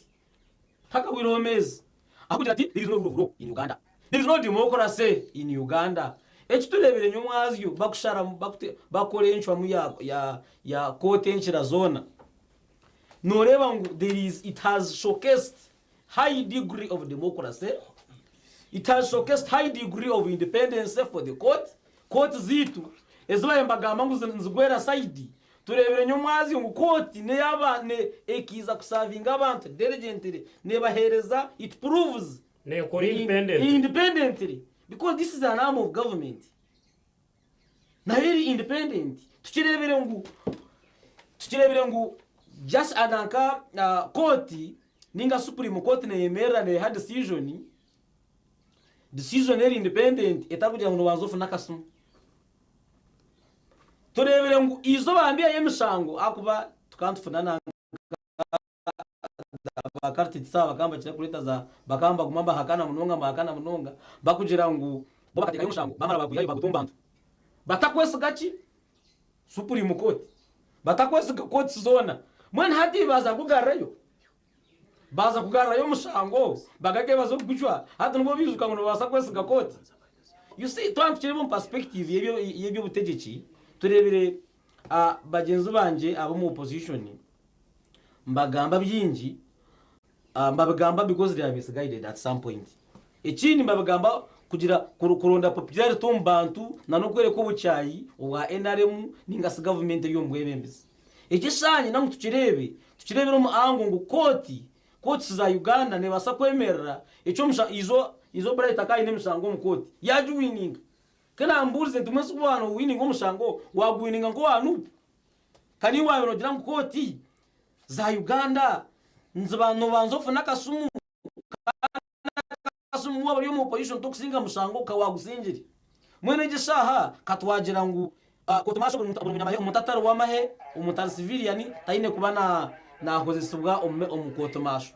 hakahwireho meezi akugira ati there is no rule of law in Uganda there is no democracy in Uganda eki turebire nyomwazyo bakusharamu bakute bakora encwamu ya ya ya kooti enkira zoona noreeba ngu there is it has showcased high degree of democracy it has showcased high degree of independence for the court kooti ziitu ezi babaire nibagamba ngu nizigwera sayidi tureebire nyomwazyo ngu kooti neyaba ne ekiiza kusavinga abantu diligently nebaheereza it proves Nekora independently. independently because this is an arm of government nayo eri independent tukireebire ngu tukireebire ngu just ananka kooti ninga supreme court neyemerera neha decision decision eri independent etarikugira ngu nobanza ofune akasimu tureebire ngu eizooba mbihayo emishango ahakuba tukaba nitufuna nanka Bakarutitisa bakaba nibakira kureeta za bakaba nibaguma nibahakana munonga nibahakana munonga bakugira ngu bo bakateekayo omushango bamara bagwihayo baguta omu bantu batakwesiga ki Supreme Court batakwesiga kooti zoona mbwenu hati baaza kugarurayo baaza kugarurayo omushango bagage baza kugucwa hati nibwo baijuka ngu nibabaasa kwesiga kooti you see twaba nitukireeba omu perspective y'eby'obutegyeki tureebire bagyenzi bangye ab'omu opposition Mbagamba bingi, mbabigamba because they are misguided at some point. Ekindi mbabigamba kugira kuronda popularity omu bantu na n'okworeka obukyayi obwa nrm ninga shi gavumenti eri omu bwebembezi. Eki eshaaha nyina ngu tukireebe, tukireebere omu angle ngu kooti, courts za Uganda nebaasa kwemerera ekyo ijo ijo Bright akaba aine emishango omu kooti yagiwininga. Ku nambuurize nti mbwenu shi ku waaba nowininga omushango, waguwininga nk'owa Nup? Ka niiwe waabaire noogira ngu kooti za Uganda niziba noobanza ofune akasimu kandi akasimu waaba ori omu opposition tokusinga mushango ka waagusingire. Mbwenu egi eshaaha ka twagira ngu kooti maasho buri munyamahe omuntu atari w'amahe omuntu ari civilian taine kuba naakozesibwa omu kooti maasho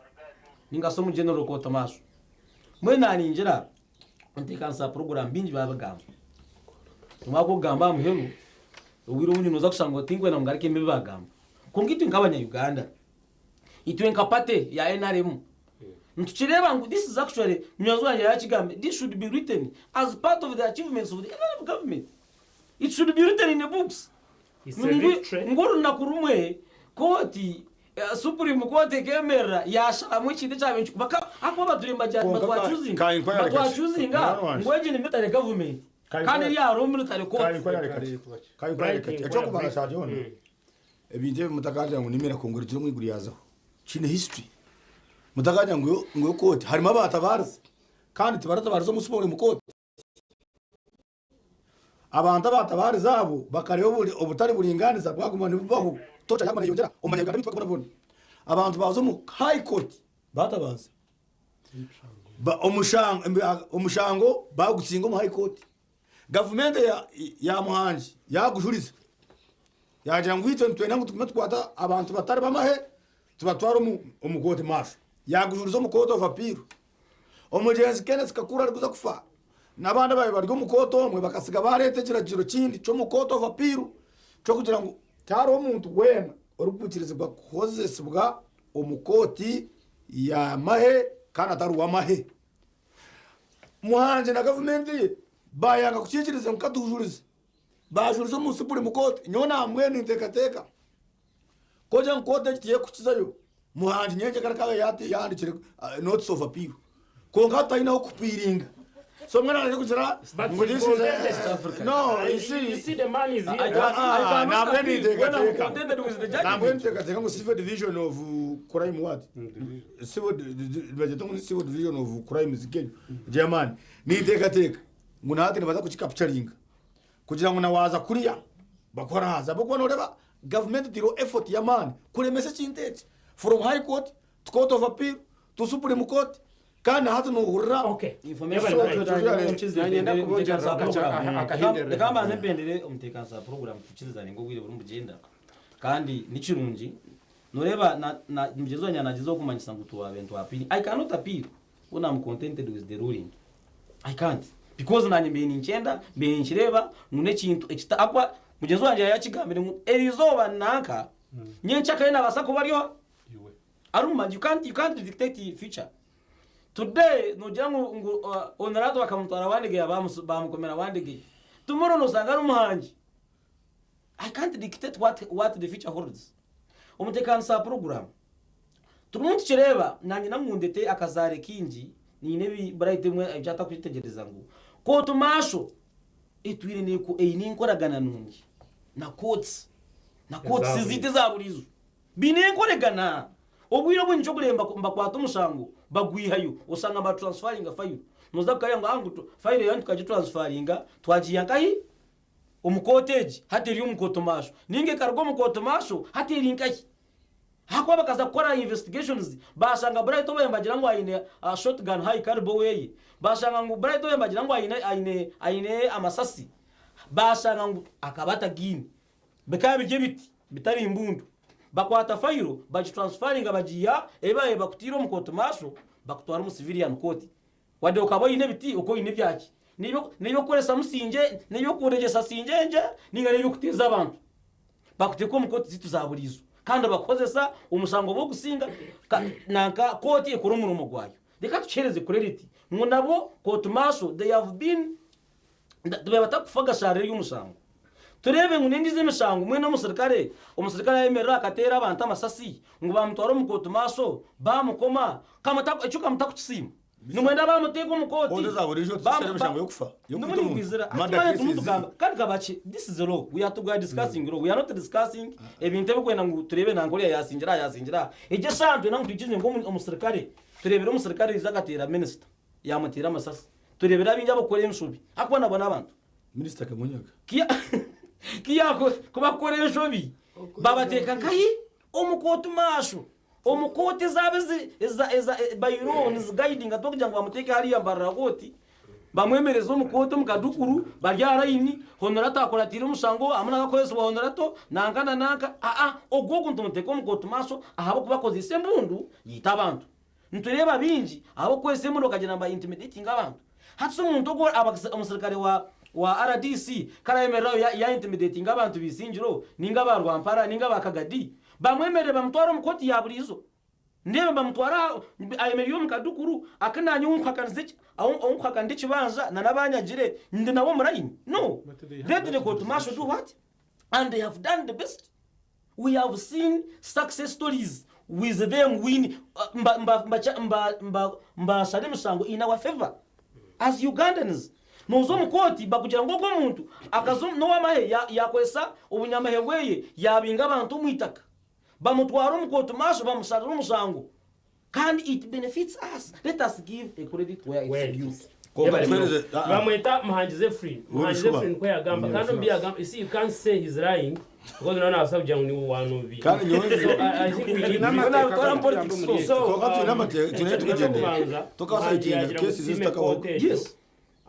ninga shi omu general kooti maasho. Mbwenu naaningira enteekanisa ya puroguraamu bingi baabigamba. Omwaka ogukugamba aha muheru Obwire obundi noza kushanga ngu tinkwenda ngu ngaruke ebi bagamba. Kwonka itwe nk'abanya Uganda, itwe nka party ya NRM, nitukireeba ngu this is actually, munywani wangye yakigamba, this should be written as part of the achievements of the NRM government. It should be written in the books. It's a victory. Ngu orunaku rumwe kooti Supreme Court ekemerera yasharamu ekintu ekyabaire nikikuba ahakuba batwire Kwonka nibatwacuzinga ngu egi ni military government. Kandi eri hariho military court. Ekyokubanza kya byona ebintu ebi mutakagira ngu nimiracle ngu erugire omu iguru yazaho kiine history mutakagira ngu ngu ekooti harimu abatabarize kandi tibaratabaarize omunsi boona omu kooti abantu abatabarize abo bakareeba obutari buringaniza bwaguma nibubaho torture yaguma neyeyongyera omu banya Uganda beitu bakabonabona abantu baaza omu high court batabaza Omushango baagutsinga omu High Court. Gavumenti ya Muhangi yaagujuriza yaagira ngu itwe nitwenda ngu tugume tukwate abantu batari b'amahe tubatware omu kooti maasho. Yaagujuriza omu Court of Appeal. Omugyenzi Kenneth Kakuru arikuza kufa n'abandi abaabaire bari omu kooti omwe bakatsiga baareeta ekiragiro kindi ky'omu Court of Appeal ky'okugira ngu tihariho muntu weena orikwikirizibwa kuhozesibwa omu kooti y'amahe kandi atari w'amahe. Muhangi na gavumenti ye baayanga kukiikiriza ngu katujurize. Baajuriza omu Supreme Court. Nyowe nambwenu ninteekateeka ku ogira ngu kooti egi tiyekukizayo, Muhangi nyenkya kare akaba yaahandikire notice of appeal. Kwonka hati taine ahu kupiiringa. So mwena areke kugira But ngu he's this is contented. no, you You see see the man is here. Ah, ntabwo appeal when I'm niteekateeka contented with the ntabwo judgment. niteekateeka ngu civil division of crime what civil bagita ngu ni civil division of crimes Kenya German niteekateeka ngu nahati nibaza kukikapturinga kugira ngu nawaza kuriya bakora haza bokuba noreba government tiro effort y'amaani kuremesa ekintu eki from high court to court of appeal to supreme court kandi hati nohurira reka mbanze mpendere omuteekanisa wa poroguramu tukirizane ngu obwire buri mubugyenda kandi nikirungi noreeba mugyenzi wangye nagezaho okumanyisa ngu twabe ntwapiri I cannot appeal when I'm contented with the ruling. I can't because nanye mbiire ninkyenda, mbiire ninkireba ngu n'ekintu ekita akwa mugyenzi wangye yakigambire ngu erizooba nanka nyenkyakare nabaasa kuba ari aruma. You can't dictate the future today. Nogira ngu Honorado bakamutwara Wandegeya, bamukomera Wandegeya, tomorrow nosanga ari omuhangi. I can't dictate what the future holds. Omutekanisa wa program turimu tukireba nanye namundete akazare kingi niine bright emwe ebyatakwitegereza ngu court martial etwire neko eine enkoragana nungi na courts na courts Eza zite za burizo bine enkoregana. Obwire obwingi kyokuremba mbakwata omushango bagwihayo, osanga batransferringa file, noza kukareba ngu angu file yanyu tukagitransferringa twagiya nkahi omu kooti egi, hati eri omu court martial, ninga ekaruga omu court martial hati eri nkahi. Hakuba bakaza kukora investigations bashanga Bright obaye bagira ngu aine shotgun high caliber weye, bashanga ngu Bright obaye bagira ngu aine amasasi, bashanga ngu akaba atagine, bikaba biryo ebiti bitari imbundu. Bakwata fayiro bagitransferringa bagiya ebaye bakutira omu court martial, bakutwara omu civilian court, wadde okaba oine ebiti uko oine ebyaki n'ebyokukoresa musinje n'ebyokuregesa sinjenje ninga n'ebyokuteeza abantu, bakuteeka omu kooti zitu za burizo kandi bakukozesa omushango bwokusinga nanka kooti ekora omurimo gwayo. Reka tukyereze clarity ngu nabo court martial they have been batakufa gasharire y'omushango. Turebe ngu nindize emishango mwene omusirikare ayemerera akateera abantu amasasi ngu bamutwara omu court martial bamukoma ekyo kamutakukisiima nimwenda bamuteeka omu kooti. Kooti za burijo tuzishere emishango y'okufa, y'okwita omuntu. Murder cases. Tumutugamba kandi kabaki, this is a law we are discussing, law. We are not discussing ebintu ebikwenda ngu turebe nankoriya yasingira egyo eshantu nangu twikize ngu omusirikare turebere omusirikare iza akateera minisita yamuteera amasasi, turebere abingi abakora enshobi akuba nabo n'abantu. Minisita Kamunyaga. Kiya kubakora enshobi babateeka nkahi omu court martial, omu kooti ezaba eza bylaw niziguidinga tokugira ngu bamuteeke hariya mbarira kooti bamwemereza omu kooti omu kadukuru bari aha layini honorato akoratire omushango hamwe nakakozesibwa honorato nanka na nanka aa ogwo ogu ntumuteeka omu court martial ahabwokuba akozesa embundu yiita abantu. Nitureeba bingi ahabwokukozesa embundu okagira ngu intimidating abantu. Hati se omuntu ogwo omusirikare wa RDC karayemereraho ya intimidating abantu bisingiro ninga ba Rwampara ninga ba Kagadi, bamwemerere bamutwara omu kooti ya burizo, ndebe bamutwara ayemereye omu kadukuru akananye onkuhakanisa ekibanja na nabanyagire ndi nabo murayini. No, let the court martial do what, and they have done the best. We have seen success stories with them win mba mbasale emisango in our favor as Ugandans. Noza omu kooti bakugira ngu ogwo omuntu akaza n'owamahe yakozesa obunyamahe bweye yabinga abantu omu itaka, bamutwara omu court martial bamusalira omusango kandi it benefits us. Let us give a credit where it's due. Bamweta Muhangi Zephyrin. Muhangi Zephyrin ko yagamba kandi mbi yagamba, you see, you can't say he's lying because none of us ni wanobi. Kandi nyowe- So I think we need so Konka twine twine tukugyendera. Tukasayitinga cases zitakabaho. Yes,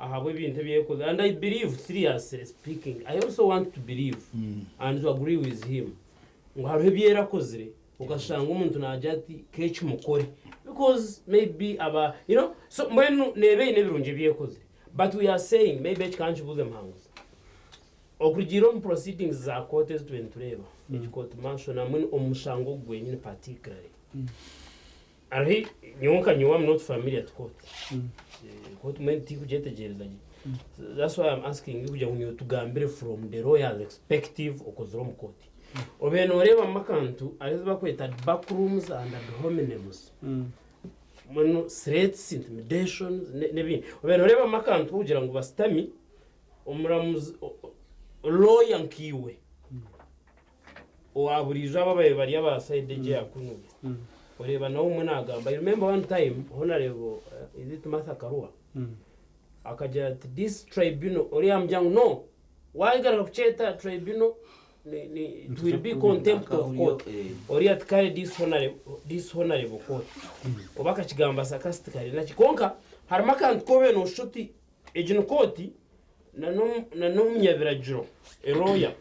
ahabwe ebintu ebyekoze, and I believe, seriously speaking, I also want to believe and to agree with him ngu hariho ebyerakozire ukashanga omuntu nagira ati keki mukore because maybe aba so mbwenu neebe eine ebirungi ebyekozire, but we are saying maybe ekikankibuuze muhanguzi okurugiira omu proceedings za court ezi tube nitureba eki court martial namwe omushango gwenyini particularly hariho nyowe nka nyowe am not familiar to court. Court mbwenu tikugyetegereza gye. So that's why I'm asking you kugira ngu nyowe tugambire from the lawyer's perspective okozire omu court obe noreebamu akantu arizo bakweta backrooms and ad hominems. Mbwenu threats, intimidations n'ebindi. Obaire nooreebamu akantu k'okugira ngu basitami, omuramuzi, lawyer nkaiwe owa buriijo aba ababaire bari aba side egi eya kunuya, oreeba nawe omwe naagamba. I remember one time Honourable, is it Martha Karua, akagira ati this tribunal, oriya yaamugira ngu no, waayegaruka kukyeta tribunal, it will be contempt of court. Oriya ati kare this honourable court. Oba akakigamba sarcastically naki. Kwonka harimu akantu k'obaire nooshusha oti egi ni kooti na n'omunyabiragiro, a lawyer,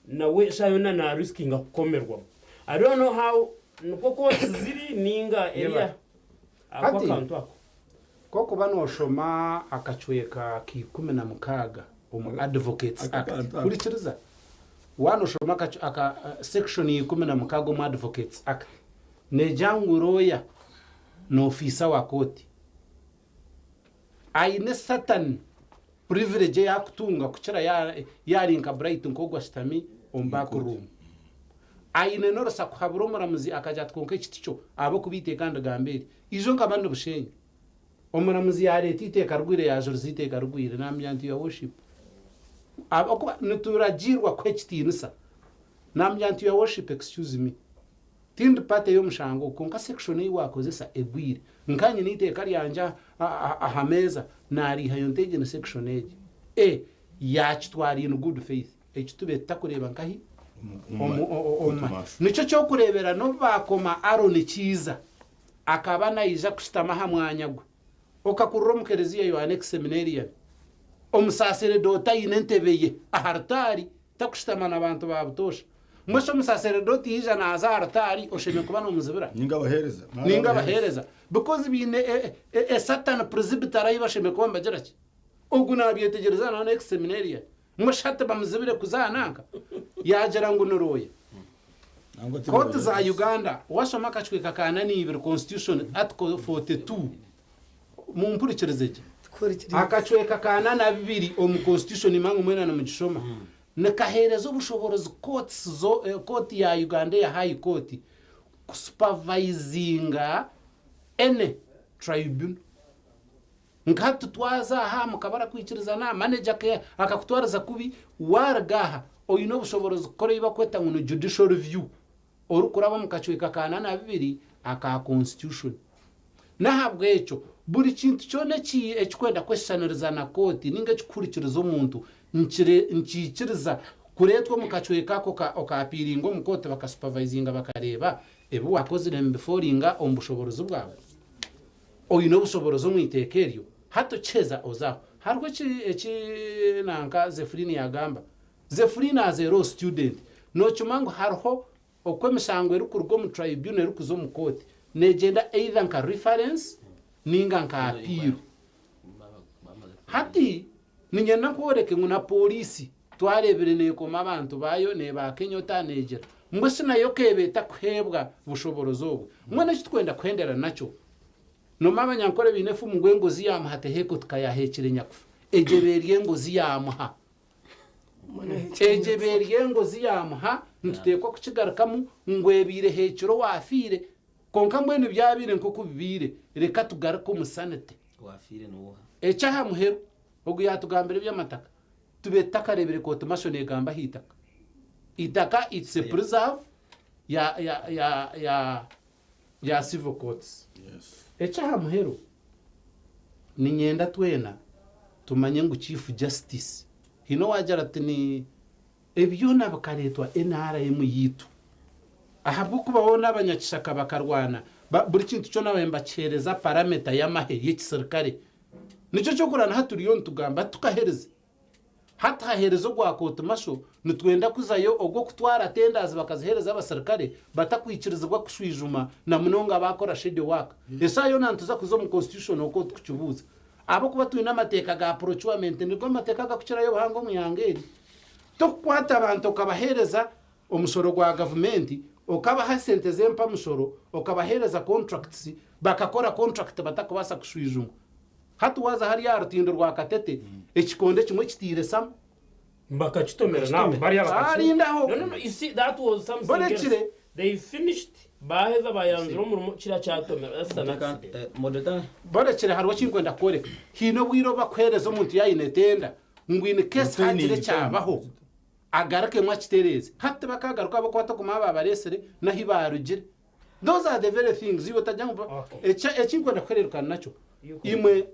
nawe eshaaha yoona na riskinga kukomerwamu. I don't know how nikwo kooti ziri ninga eriya ako Hati, akantu ako. K'okuba nooshoma akacweka ka 16 omu Advocates Act, hurikiriza, waaba nooshoma aka section ya 16 omu Advocates Act, neegira ngu looya n'ofiisa wa kooti aine certain privilege ei arikutunga kukira yaari nka Bright nk'ogu ashutami omu back room. Aine n'orusa kuhabura omuramuzi akagira ati kwonka eki tikyo ahabw'okuba eiteeka nirigamba eri. Ijo nkaba ndi Bushenyi, omuramuzi yaareeta eiteeka rigwire yaajuriza eiteeka rigwire naamanya nti your worship ahabw'okuba nituragiirwa kuha ekitiinisa naamanya nti your worship excuse me tindi party y'omushango ogu kwonka section ei waakozesa egwire. Nka nyine eiteeka ryangye aha meeza naariihayo nti egi ni section egi. E yaakitwara in good faith. Eki tube tutakureeba nkahi? Omu mahe. Nikyo ky'okureebera n'obu baakoma Arooni Kiiza, akaba naija kushutama aha mwanya gwe. Okakurira omu kereziya Yohaana Ekiseminariyani. Omusaseredooti aine entebe ye aha rutaari, takushutama na bantu ba butoosha. Mbwenu shi omusaseredooti yaija naaza aha rutaari, oshemereire kuba noomuzibira? Ninga abaheereza. Ninga abaheereza. Because baine a certain presbytery ahi bashemereire kuba nibagira ki? Ogu naabyetegyereza na Ekiseminariyani. Mbwenu hati bamuzibire kuza aha nanka? Yaagira ngu ni looya. Kooti za Uganda, washoma akacweka ka na n'ibiri Constitution Article 42, mumpurikirize gye. Akacweka ka na na bibiri omu Constitution imwe mwena nimugishoma, nikaheereza obushoboorozi courts zo, kooti ya Uganda eya High Court kusupervisinga any tribunal. Nka hati twaza aha mukaba arakwikirizana, manager akakutwariza kubi, waruga aha oine obushoborozi kukora ebi bakweta ngu ni judicial review orikuraba omu kacweka ka 42 aka constitution. N'ahabw'ekyo buri kintu kyona ekikwenda kweshushaniriza na kooti ninga ekikuhurikiriza omuntu nikiikiriza kureetwa omu kacweka ako okaapiiringa omu kooti bakasupervisinga bakareeba ebi wakozire nibiforinga omu bushoborozi bwawe. Oine obushoborozi omu iteeka eryo, hati okiheza oze aho. Hariho eki eki nanka Zephyrine yagamba. Zephyrine as a law student, nokimanya ngu hariho oku emishango erikuruga omu tribunal erikuza omu kooti, negyenda either nka reference ninga nka appeal. Hati niinyenda nkworeke ngu na pooriisi twareebire neekoma abantu baayo, neebaaka enyota, neegira. Mbwenu shi nayo keeba etakuheebwa bushoboorozi obwo? Mbwenu eki turikwenda kuhendera nakyo, noomanya Abanyankore baine efumu ngu engozi yaamuha teheeka oti ka yaaheekire nyakufa. Egyo eba eri engozi yaamuha. Egyo eba eri engozi yaamuha, nituteekwa kukigarukamu ngu ebaire eheekire owaafiire. Kwonka mbwenu byabaire nk'oku bibaire, reka tugaruke omu sanity. Owafiire n'oha? Eky'aha muheru, ogu yaatugambira eby'amataka, tube tutakareebire kooti masho neegamba aha itaka. Eitaka it's a preserve ya, ya, ya, ya, ya civil courts. Eky'aha muheru, niinyenda twena tumanye ngu Chief Justice, haine owaagira ati ni Ebi byona bikareetwa nrm yaitu. Ahabw'okuba boona abanyakishaka bakarwana, buri kintu kyona babaire nibakiheereza parameta y'amahe y'ekisirikare. Nikyo ky'okurora na hati turiyo nitugamba tukaherize. Hati haheereza ogwa kooti masho, nitwenda kuzayo ogw'okutwara tenders bakaziheereza abasirikare batakwikirizibwa kushwijuma na munonga baakora shady work. Eshaaha yoona nituza kuza omu constitution okwo tukukibuuza. Ahabw'okuba twine amateeka ga procurement, nigo mateeka agakukirayo obuhango omu ihanga eri. Tokukwata abantu okabaheereza omushoro gwa gavumenti, okabaha esente z'empamushoro, okabaheereza contracts, bakakora contract batakubaasa kushwijumwa. Hati waaza hariya aha rutindo rwa Katete, ekikondo ekimwe kitiire Samu. Bakakitomera naabo bariya Rindaho. No, no, no, you see, that was something Borekire. else. They finished. Baheza bayanzura omurimo kiracyatomera that's an accident. Borekere hariho ekinkwenda kworeka. Haine obwire obu bakuheereza omuntu yaayine etenda ngu in case haagira ekyabaho agarukemu akitereeze. Hati tibakaagaruka ahabw'okuba tokumanya abaabareetsire n'ahu baarugire. Those are the very things iwe otagira ngu ekinkwenda kuhereerukana nakyo imwe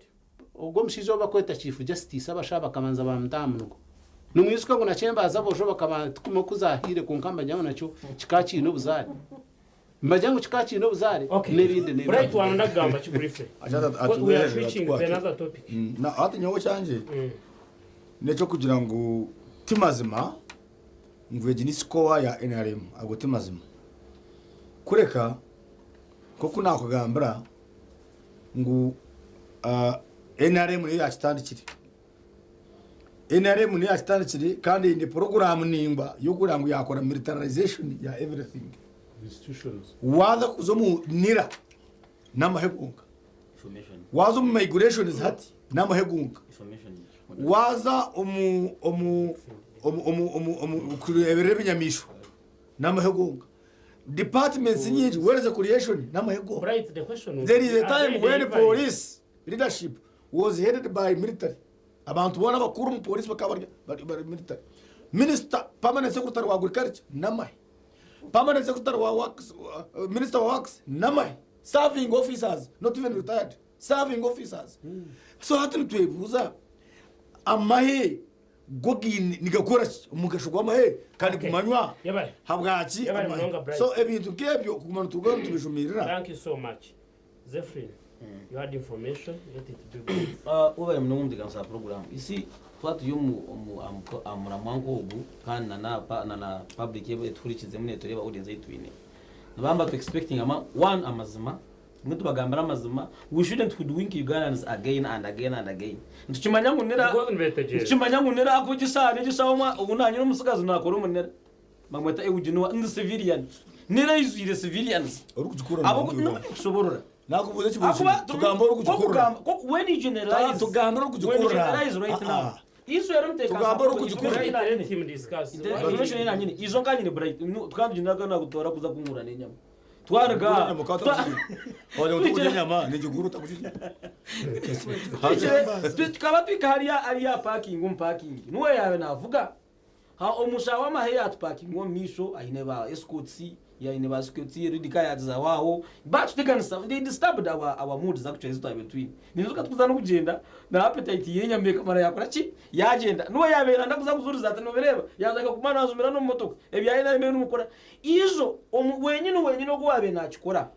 ogwo omushaija ou bakweta Chief Justice abashaho bakabanza baamuta aha munugo. Nimwijuka ngu nakyo embaazi aboojo bakaba tikumanya oku zaahiire kwonka nibagira ngu nakyo kikaba kiine obuzaare. Nibagira ngu kikaba kiine obuzaare n'ebindi n'ebindi. Bright waba ndakugamba ki briefly? We are switching to another topic. Hati nyowe ekyangye n'ekyokugira ngu ti mazima ngu egi ni sikowa ya NRM, ago ti mazima. Kureka nk'oku naakugambira ngu NRM niyo yaakitandikire. NRM niyo yakitandikire kandi eine poroguramu ningwa y'okureeba ngu yakora militarization ya everything. Waaza kuza omu NIRA n'amahe gonka. Waaza omu migrations hati n'amahe gonka. Waaza omu omu omu omu omu omu kureeberera ebinyamaishwa n'amahe gonka. Departments nyingi wealth creation n'amahe gonka. Bright, the question was, There is a are time they when delivering? police leadership was headed by military. Abantu boona abakuru omu police bakaba bari bari bari military. Minister permanent secretary wa agriculture n'amahe. Permanent secretary wa works, minister wa works n'amahe. Serving officers, not even retired, serving officers. So hati nitwebuuza amahe go gaine nigakora ki? Omugasho gw'amahe kandi gumanywa habwaki Yabare amahe? munonga, Bright. So ebintu nk'ebyo kuguma niturugayo nitubijumirira. Thank you so much. Zephyrin, you had information, let it be brief. Webale munonga omuteganisa wa program. You see, twaba turi omu omu aha muko- aha muramwa nk'ogu kandi na na pa- na na public etuhurikizemu neetureeba audience ei twine. Nibaba nibatu expecting ama one amazima, mbwenu tubagambire amazima, we shouldn't hoodwink Ugandans again and again and again. Nitukimanya ngu nira Because nibeetegyereza. nitukimanya ngu nira ahabw'okuba egi eshaaha n'egi eshaaha omwa ogu naanye n'omutsigazi naakora omu nira. Bamweta Eugene wa ndi civilian. Nira eijwire civilians. Orikugikura Ahabw'oku n'omu n'obu ndikusoborora. Nakubuuza ekibuuzo Ahakuba kimwe, tugambe orikugikurura. Kokugamba, kok- when you generalize, Tugambe when you orikugikurura. generalize right now. Ah, ah. Israel omuteeka Tugambe orikugikurura. Let him discuss. Information ena nyine izo nka nyine bright tukaba tugyenda nakutora kuza kungura n'enyama. Twaruga Kugura enyama okaba otakugirya. Wagira ngu tokurya enyama, nigigura otakugirya. Tukaba twika hariya hariya parking omu parking. Nuwe yaabe naavuga. Ha omushaho w'amahe yaatupakinga omu maisho aine ba escorts, aine ba security, Ridika yaagizaho aho. Baatuteganisa, they disturbed our, our moods actually ezi twabaire twine. Ninzoka tukuza n'okugyenda na appetite y'enyama ekamara yaakora ki? Yaagyenda. Nuwe yaabaire nayenda kuza kuzuriza ati nobireeba, yaaza akaguma naazumira n'omu motoka. Ebya NRM ebimukora. Ijo omu wenyini wenyini ogu owaabaire naakikora,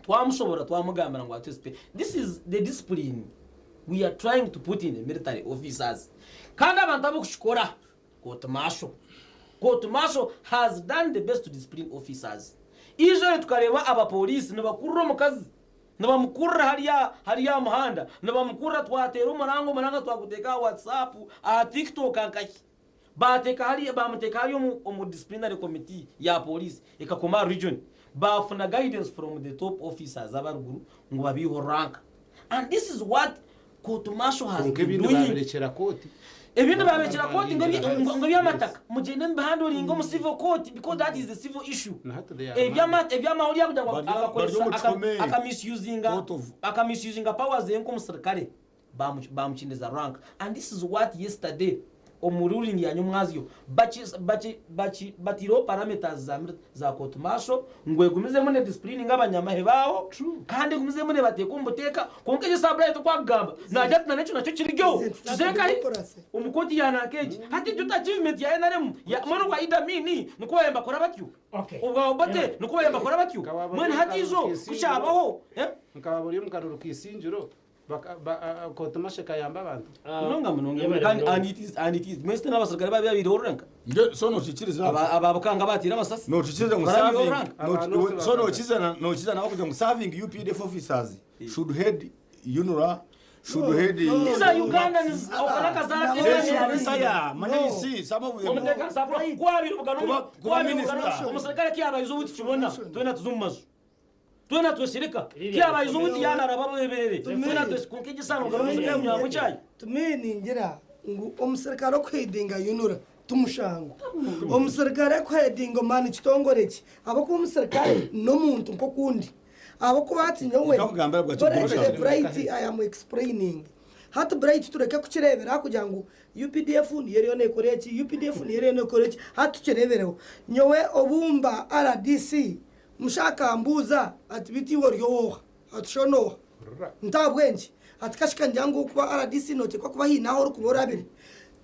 twamushobora twamugambira ngu atuhe space. This is the discipline we are trying to put in the military officers. Kandi abantu ab'okukikora Court martial. Court martial has done the best to discipline officers. Ijo tukareeba abapoliisi nibakurura omukazi, nibamukurura hariya hariya aha muhanda, nibamukurura twateera omuranga, omuranga twaguteeka aha WhatsApp, aha TikTok nkahi. Baateeka hariya baamuteeka hariya omu omu disciplinary committee ya poliisi ekakoma aha region. Baafuna guidance from the top officers abaruguru ngu babaiheho rank. And this is what court martial has Kwonka been ebindi doing. baabirekyera kooti. Ebindi baabirekyera kooti ngu ngu eby'amataka mugyende mubihandoringe omu civil court because that is the civil issue. Eby'amahurire kugira ngu akakoresa aka misusinga aka misusinga powers ze nk'omusirikare baamukyendeza rank and this is what yesterday omu ruling ya nyomwazyo bataireho parameters za za court martial ngu egumizemu ne disciplininga abanyamahe baaho kandi egumizemu nebateeka omu buteeka kwonka ekyo Sabright oku akugamba naagira ati nanekyo nakyo kiryo kize nkahi omu kooti ya nanka egi hati egyo ti achievement ya NRM mbwenu obwa Idi Amin nikwo baabaire nibakora batyo obwa Obote nikwo baabaire nibakora batyo mbwenu hati ijo kukyabaho. Nkaba buri omu karuru ka Isingiro Kooti martial ekayamba abantu. Munonga munonga kandi and it is and it is mwese n'abasirikare babi babaireho oruranka. So nokikiriza Aba aba bukanga batire amasasi. Nokikiriza ngu Barabiiha serving oruranka. so nokikiriza nokikiriza nawe kugira ngu serving UPDF officers should head UNRA should head These are Ugandans. They should retire. Manya you see some of them Omuteeka nsabura kwabirugana Kuba minister. omusirikare kiyabayiza obu tukibona twena tuza omu maju. Twena tweshereka. Kiyabayiza obu tiyanaraba bweberere. Twena tweshereka. Kwonka egi esaaha nogana omusirikare kunywa hamwe chai. To me ningira ngu omusirikare okuheadinga UNRA Timushango. Omusirikare kuhedinga omani kitongore ki ahabw'okuba omusirikare n'omuntu nk'okundi ahabw'okuba hati nyowe Nkakugambira bwaki Bright, omushango. Bright, I am explaining hati Bright tureke kukireebera aha kugira ngu UPDF niyo eriyo neekora eki UPDF niyo eriyo neekora eki hati tukireebereho nyowe obu mba RDC musha akambuuza ati beitu iwe ori ow'oha ati sho n'oha nti ahabw'enki ati kashika nigira ngu okuba RDC nooteekwa kuba haine ahu orikuba orabire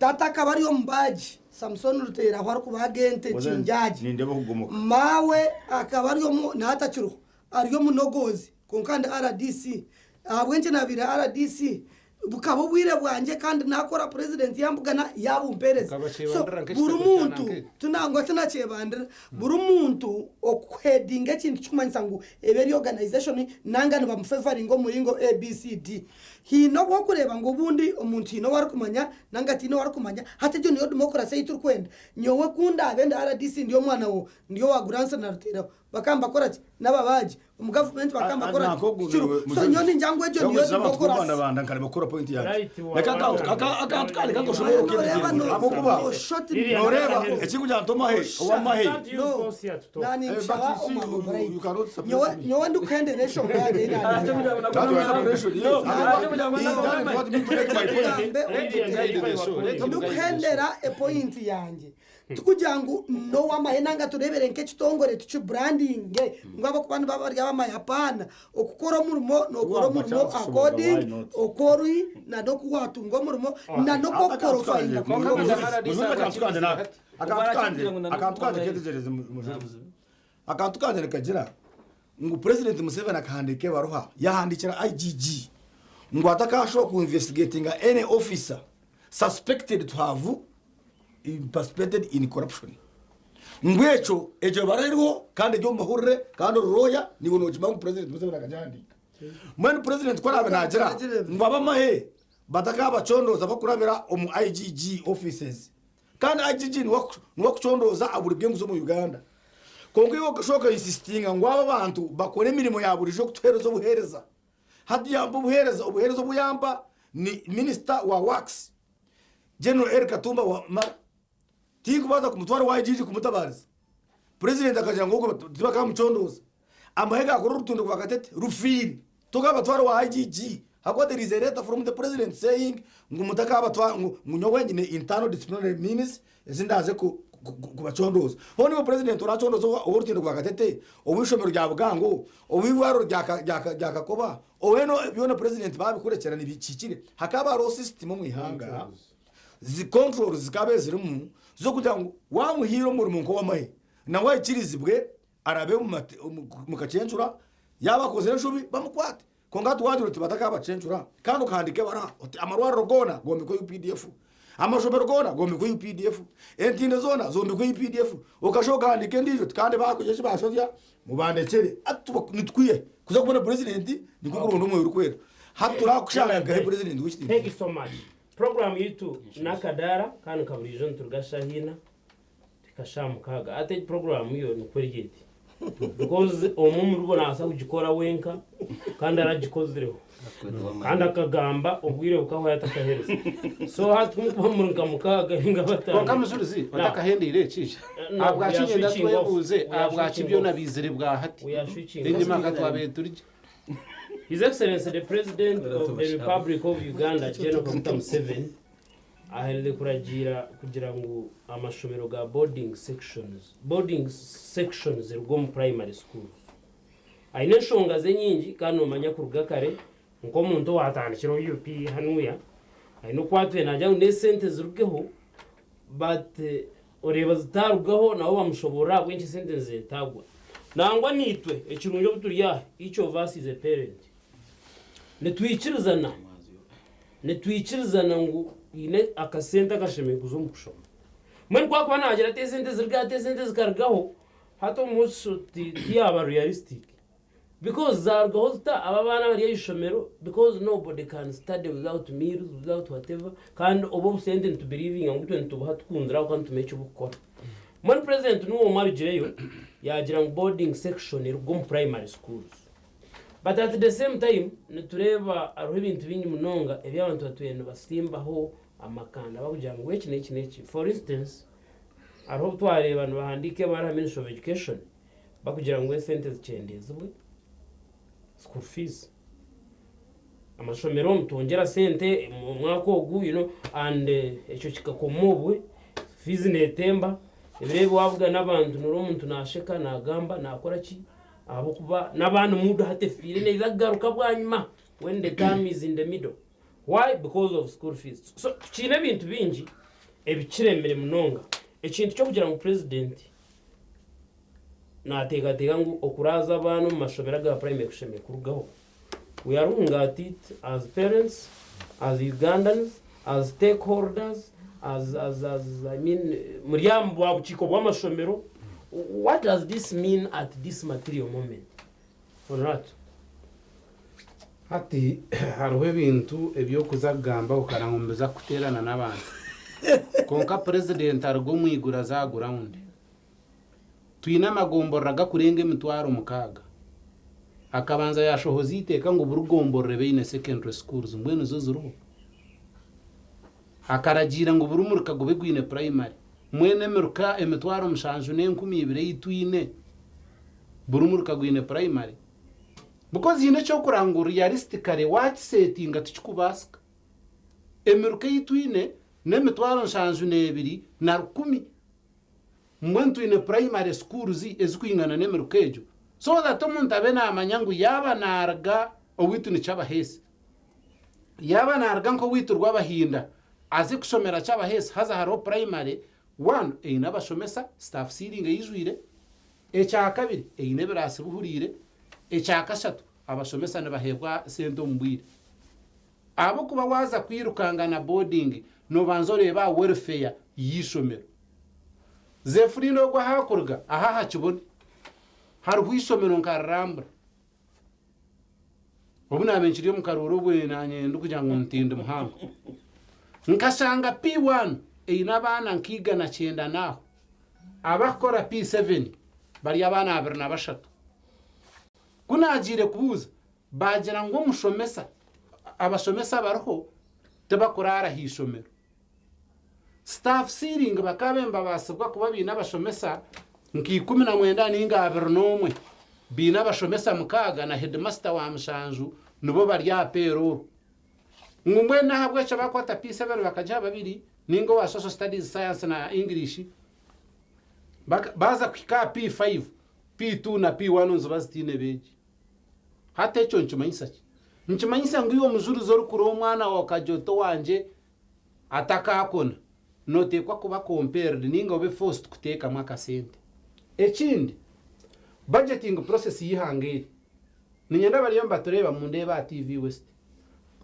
Tata akaba ari omubaagi, Samson Ruteera ahu arikubaaga ente Kinjaagi. Nindeeba okugomoka. Maawe akaba ari omu, na hati akiriho, ari omunogoozi kwonka ndi rdc. Ahabw'enki naabaire rdc? Bukaba obwire bwangye kandi naakora purezidenti yambugana yaabumpeereza. Okaba So kyebandira buri nk'ekitebe kya muntu, Nankere. tinangwa tinakyebandira, buri muntu okuhedinga ekintu kikumanyisa ngu ebe eri organisation nanga nibamufevaringa omu muringo ABCD. Haine obu orikureeba ngu obundi omuntu haine ou arikumanya nanga tihaine ou arikumanya. Hati egyo niyo democracy ei turikwenda. Nyowe ku ndaabe ndi rdc ndi omwana wo ndi owa Grandson na Ruteeraho, bakaba nibakora ki? N'ababaagi. Omu gavumenti bakaba nibakora ki? Tikiriho. So nyowe ningira ngu egyo niyo democracy. Bandabanda nkareba kukora point yangye. Right, wa- Reka akantu wa- akantu kandi kakoshoboora Noreeba no- ahabw'okuba no short noreeba ekirikugira nti omahe owamahe. Can't use No. force here to talk. Nani Eh, but nkushaba you see, omwami Bright. you cannot suppress Nyowe me. nyowe ndikuhendera enshonga yangye ei naandize. That was suppression, yes. He doesn't want me to make my point. Tugambe Lilian, ndikuhendera epointi yangye tikugira ngu nowamahe nanga turebere nk'ekitongore tukibrandinge ngu abakuba nibaba bari abamahe apaana okukora omurimo nokora Wampa omurimo chance kushobora, why according not? okori nanoku watunga omurimo nanoku okuqualifyinga Akantu kanje naka. Akantu kanje, akantu kanje ketegereze mujurizi. Akantu kanje nikagira ngu President Museveni akahandika ebaruha yahandikira IGG ngu atakashobora kuinvestigatinga any officer suspected to have participated in corruption. Ngu ekyo egyo baruha eriho kandi eri omu mahurire kandi oruroya niiwe nookimanya ngu President Museveni akagihandiika. Mbwenu President ku araabe naagira ngu ab'amahe batakabacondooza bakurabira omu IGG offices kandi IGG niwe niwe akucondooza aha buri bw'enguzi omu Uganda. Kwonka iwe okashuba oka-insistinga ngu aba bantu bakore emirimo ya buriijo kutuheereza obuheereza. Hati yampa obuheereza, obuheereza obu yampa ni Minister wa Works, General Elly Katumba Wamala. Tinkubaasa kumutwara owa IGG kumutabaariza. President akagira ngu ogwo tibakamucondooza. Amahe gaakora orutindo rwa Katete rufiire. Tokabatwara owa IGG ahabw'okuba there is a letter from the president saying ngu mutakabatwara ngu ngu nyowe nyine internal disciplinary means ezi ndaaze ku kubacondooza. Hoona iwe president oracondooza ow'orutindo rwa Katete, ow'eishomero rya Bugango, ow'eirwariro rya Kakoba, ow'eno byona president baabikurekyera nibikihikire. Hakaba hariho system omu ihanga, zi controls zikaba ezirimu z'okugira ngu waamuhaire omurimo nk'ow'amahe, nawe aikirizibwe arabe omu kacencura, yaaba akozire enshobi bamukwate. Kwonka hati waagira oti batakabacencura kandi okahandiika ebara oti amarwariro goona gombekwe UPDF, amashomero goona gombekwe UPDF, entindo zoona zombekwe UPDF, okashuba okahandiika endiijo oti kandi baakugira eki baashobya mubandekyere. Hati nitukwiha kuza kubona purezidenti nikwo kuronda omwoyo orikwera. Hati turakushanga nkahe purezidenti w'ekitiinisa? Thank you so much. Program yitu nakadara kandi nka burijo nituruga shaaha ina tuhika shaaha mukaaga. Hati egi program yo nikwo eri eti. Because omwe omuri bo nabaasa kugikora wenka kandi aragikozireho. Kandi akagamba obwire bukahwayo atakahereza. So hati kumukuba muri nka mukaaga ninga bataano. Kwonka mujurizi Now, otakahendeire eki no, ahabwaki we are nyenda switching off. twebuuze We are ahabwaki switching byona off. biizire bwa hati We are switching enyima off. nka twabaire turigye. His Excellency the President of the Republic of Uganda General Kaguta Museveni aherire kuragiira kugira ngu amashomero ga boarding sections boarding sections ziruge omu primary schools. Aine enshonga ze nyingi kandi nomanya kuruga kare nk'omuntu owatandikire UP hanuya aine oku atwire nagira ngu n'esente zirugeho but oreeba zitarugaho nabo bamushoborora ahabw'enki esente nizetagwa. Nangwa naitwe ekirungi obu turi aha each of us is a parent nitwikirizana nitwikirizana ngu haine akasente akashemereire kuza omu kushoma. Mbwenu ku akuba naagira ati esente ziruge hati esente zikarugaho hati omu tiyaba realistic because zarugaho zita aba abaana bari aha ishomero because nobody can study without meals without whatever kandi obu obusente nitubelievinga ngu itwe nitubuha tukunzire ahabw'okuba nitumanya eki bukukora. Mbwenu president niwe omwe arugireyo yagira ngu boarding section eruge omu primary schools. But at the same time nitureeba hariho ebintu bingi munonga ebi abantu batwire nibasimbaho amakanda bakugira ngu eki n'eki n'eki. For instance, Hariho obu twareeba nibahandiika ebaruha Ministry of Education bakugira ngu esente zikyendeezibwe, school fees. Amashomero nitwongyera sente omwaka ogu you know and ekyo kikakoma obwe, fees netemba, ebiro ebi wabugana abantu noreeba omuntu nasheka, nagamba, nakora ki ahabw'okuba n'abaana mood hati efiire neija kugaruka bwanyima when the term is in the middle. Why? Because of school fees. So tukiine ebintu bingi ebikiremire munonga. Ekintu ky'okugira ngu president nateekateeka ngu okuraaza abaana omu mashomero aga primary kushemereire kurugaho. We are looking at it as parents, as Ugandans, as stakeholders, as, as, as I mean, muri aha bwa bukiiko bw'amashomero. What does this mean at this material moment? Honorato. Hati hariho ebintu eby'okuza kugamba okara ngu nibiza kuteerana n'abantu. Kwonka purezidenti aruga omu iguru aza aha gurawundi. Twine amagomborora gakurenga 6000. Akabanza yaashohoza eiteeka ngu buri gomborora ebe eine secondary schools mbwenu zo ziriho. Akaragiira ngu buri muruka gube gwine primary. Mbwenu emiruka 72,000 ei twine, buri muruka gwine primary? Because haine ekyokuranga ngu realistically waakisetinga tikikubaasika. Emiruka ei twine n'e72,100. Mbwenu twine primary schools ezikwingana n'emiruka egyo so that omuntu abe naamanya ngu yaaba naaruga owaitu ni Kyabaheesi, yaaba naaruga nk'owaitu Rwabahinda aze kushomera Kyabaheesi haza hariho primary one eine abashomesa, staff ceiling eijwire, ekyakabiri eine ebiraasi bihuriire, ekyakashatu abashomesa nibaheebwa sente omu bwire. Ahabw'okuba waaza kwirukanga na boarding noobanza oreeba aha welfare y'eishomero. Zefurine ogwo ahu arikuruga aha aha Kibone hariho eishomero nka Rirambura. Obu naabaire nkiri omu karuuru obwe naanye ndikugira ngu ntindi muhango. Nkashanga P1 eine abaana nka 190 n'aho. Abakukora P7 bari abaana 23. Ku naagiire kubuuza baagira ngu omushomesa, abashomesa abariho tibakuraara aha ishomero. Staff ceiling bakaba nibabaasibwa kuba baine abashomesa nka 19 ninga 21. Baine abashomesa mukaaga na headmaster wa mushanju nibo bari aha payroll. Ngu mbwenu ahabw'ekyo bakwata P7 bakagiha babiri ninga owa Social Studies, Science na English baaza kuhika aha P5, P2 na P1 niziba zitaine beegi. Hati ekyo nikimanyisa ki? Nikimanyisa ngu iwe omujurizi orikureeba omwana waawe okagira oti owangye atakaakona, nooteekwa kuba compelled ninga obe forced kuteekamu akasente. Ekindi, budgeting process y'eihanga eri, niinyenda abariyo nibatureeba mundeebe aha TV West.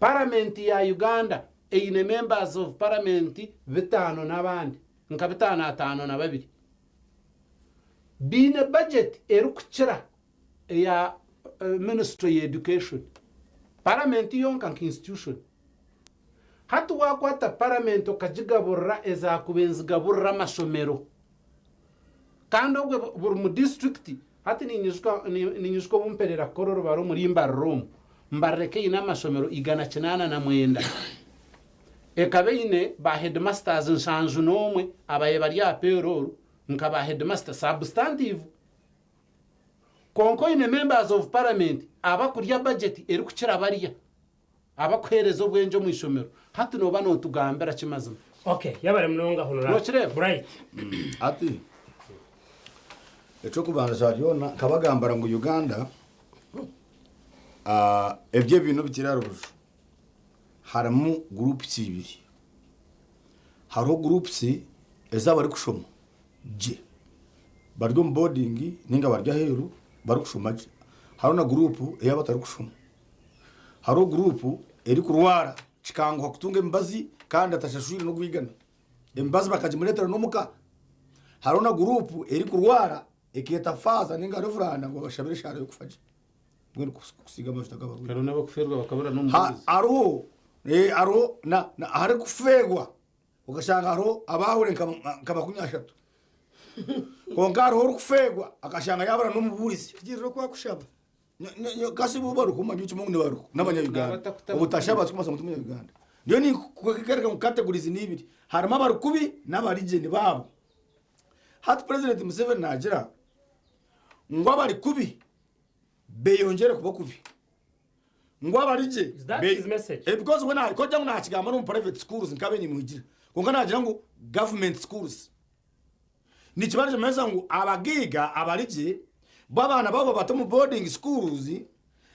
Paramenti ya Uganda eine members of parliament bitaano n'abandi nka bitaano ataano na babiri. Baine budget erikukira eya ministry ya education. Paramenti yonka nka institution. Hati waakwata paramenti okagigaburira ezaakubaire nizigaburira amashomero kandi obwe buri mu disiturikiti, hati ninyijuka ninyijuka obu mperera kukora orubaro omuri Mbarara omu, Mbarara eka eine amashomero 189. Ekaba eine ba headmasters 71 abaye bari aha payroll nka ba headmaster substantive. Kwonka oine members of parliament abakurya budget erikukira bariya abakuheereza obwengye omu ishomero. Hati nooba nootugambira ki mazima? Okay, yabare munonga Honorable. Nokireeba? Bright. Hati eky'okubanza kya byona nkabagambira ngu Uganda ah, ebyo ebintu bikiri aha rubaju harimu groups ibiri. Hariho groups ez'abarikushoma gye bari omu boarding ninga bari aheeru barikushoma gye. Hariho na group ey'abatarikushoma. Hariho group erikurwara kikanguha kutunga emibazi kandi atashashwire n'ogwigana. Emibazi bakagimureetera n'omuka. Hariho na group erikurwara ekeeta faaza ninga revuranda ngu babashabire eshaara y'okufa gye. Mbwenu kusiiga amajuta g'abarwaire. Hariho n'abakufeerwa bakabura n'omubuurizi. Hariho eh, hariho na, na aharikufeerwa okashanga hariho abaahura nka, nka 30. Kwonka hariho orikufeerwa akashanga yaabura n'omubuurizi. Kugiririra oku akushaba. Kasi bo barikumanya kimwe ngu nibariku n'abanya-Uganda. Obutashaba tikumanyisa ngu ti munya-Uganda. Nyowe ninkwereka ngu categories ni ibiri. Harimu abarikubi n'abari gye nibaabo. Hati President Museveni naagira ngu abari kubi beyongyere kuba kubi. Ngu abari gye that be- his message? Eh, because we na koja ngu nakigamba n'omu private schools nkabe nimwigira. Konka nagira ngu government schools. Nikiba nikimanyisa ngu abagiiga abari gye bo abaana babo bata omu boarding schools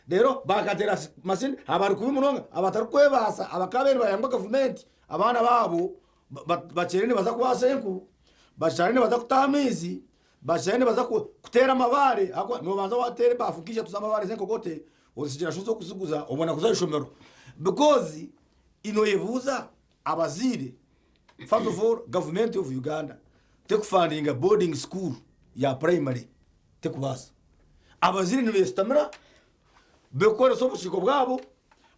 rero bakatera masindi abari kubi munonga abatarikwebaasa abakabaire nibayamba gavumenti abaana baabo bakyere nibaza kwasa enku bakyare nibaza kutaha amaizi bakyare nibaza kuteera amabaare ahabw'okuba nobanza wateera ebaafu nk'ishatu z'amabaare z'enkogote ozigira sho z'okuziguza obona kuza aha ishomero because noyebuuza abazaire first of all government of Uganda tekufandinga boarding school ya primary tekubaasa abazaire nibesitamira bekukoresa obukiiko bwabo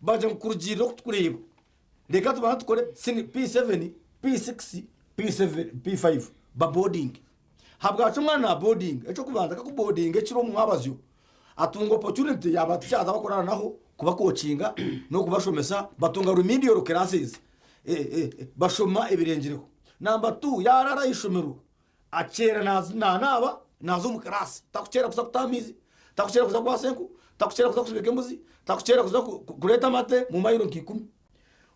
bagira ngu kurugiirira oku turikureeba reka tubanze tukore P7, P6, P7, P5 babodinge. Habwaki omwana nabodinga? Eky'okubanza kakubodinga ekiro omu mwabazyo atunga opportunity ya ba teachers abakurara naho kubakokinga n'okubashomesa batunga remedial classes bashoma ebirengireho. Number two yarara aha ishomero Akyera nanaaba naaza omu kiraasi. Takukyera kuza kutaha amaizi, takukyera kuza kwasa enku, takukyera kuza kushubika embuzi, takukyera kuza kureeta amate mu mayiro nka ikumi.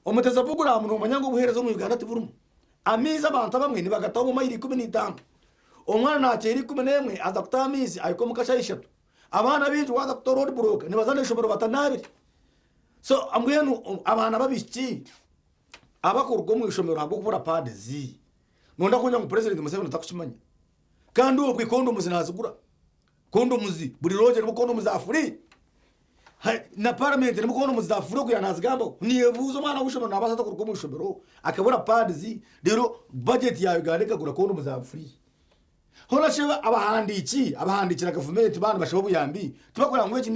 Omuteza puroguraamu noomanya ngu obuheereza omu Uganda tiburimu. Amaizi abantu abamwe nibagataha omu mayiro 15. Omwana naakyera 11 aza kutaha amaizi ahika omuka shaaha ishatu. Abaana baingi waaza kuta road block nibaza n'eishomero batanaabire. So mbwenu abaana b'abaishiki abakuruga omu ishomero ahabw'okubura pads Nonda kugira ngu President Museveni takukimanya. Kandi obwe kondomuzi nazigura. Kondomuzi buri lodge erimu kondomu za free. Na parliament erimu kondomu za free okugira nazigambaho. Niyebuuza omwana w'eishomero nabaasa ata kuruga omu ishomero akabura pads reero budget ya Uganda ekagura kondomu za free. Hoona shi abahandiiki abahandiikira gavumenti baaba nibashaba obuyambi tibakureba ngu eki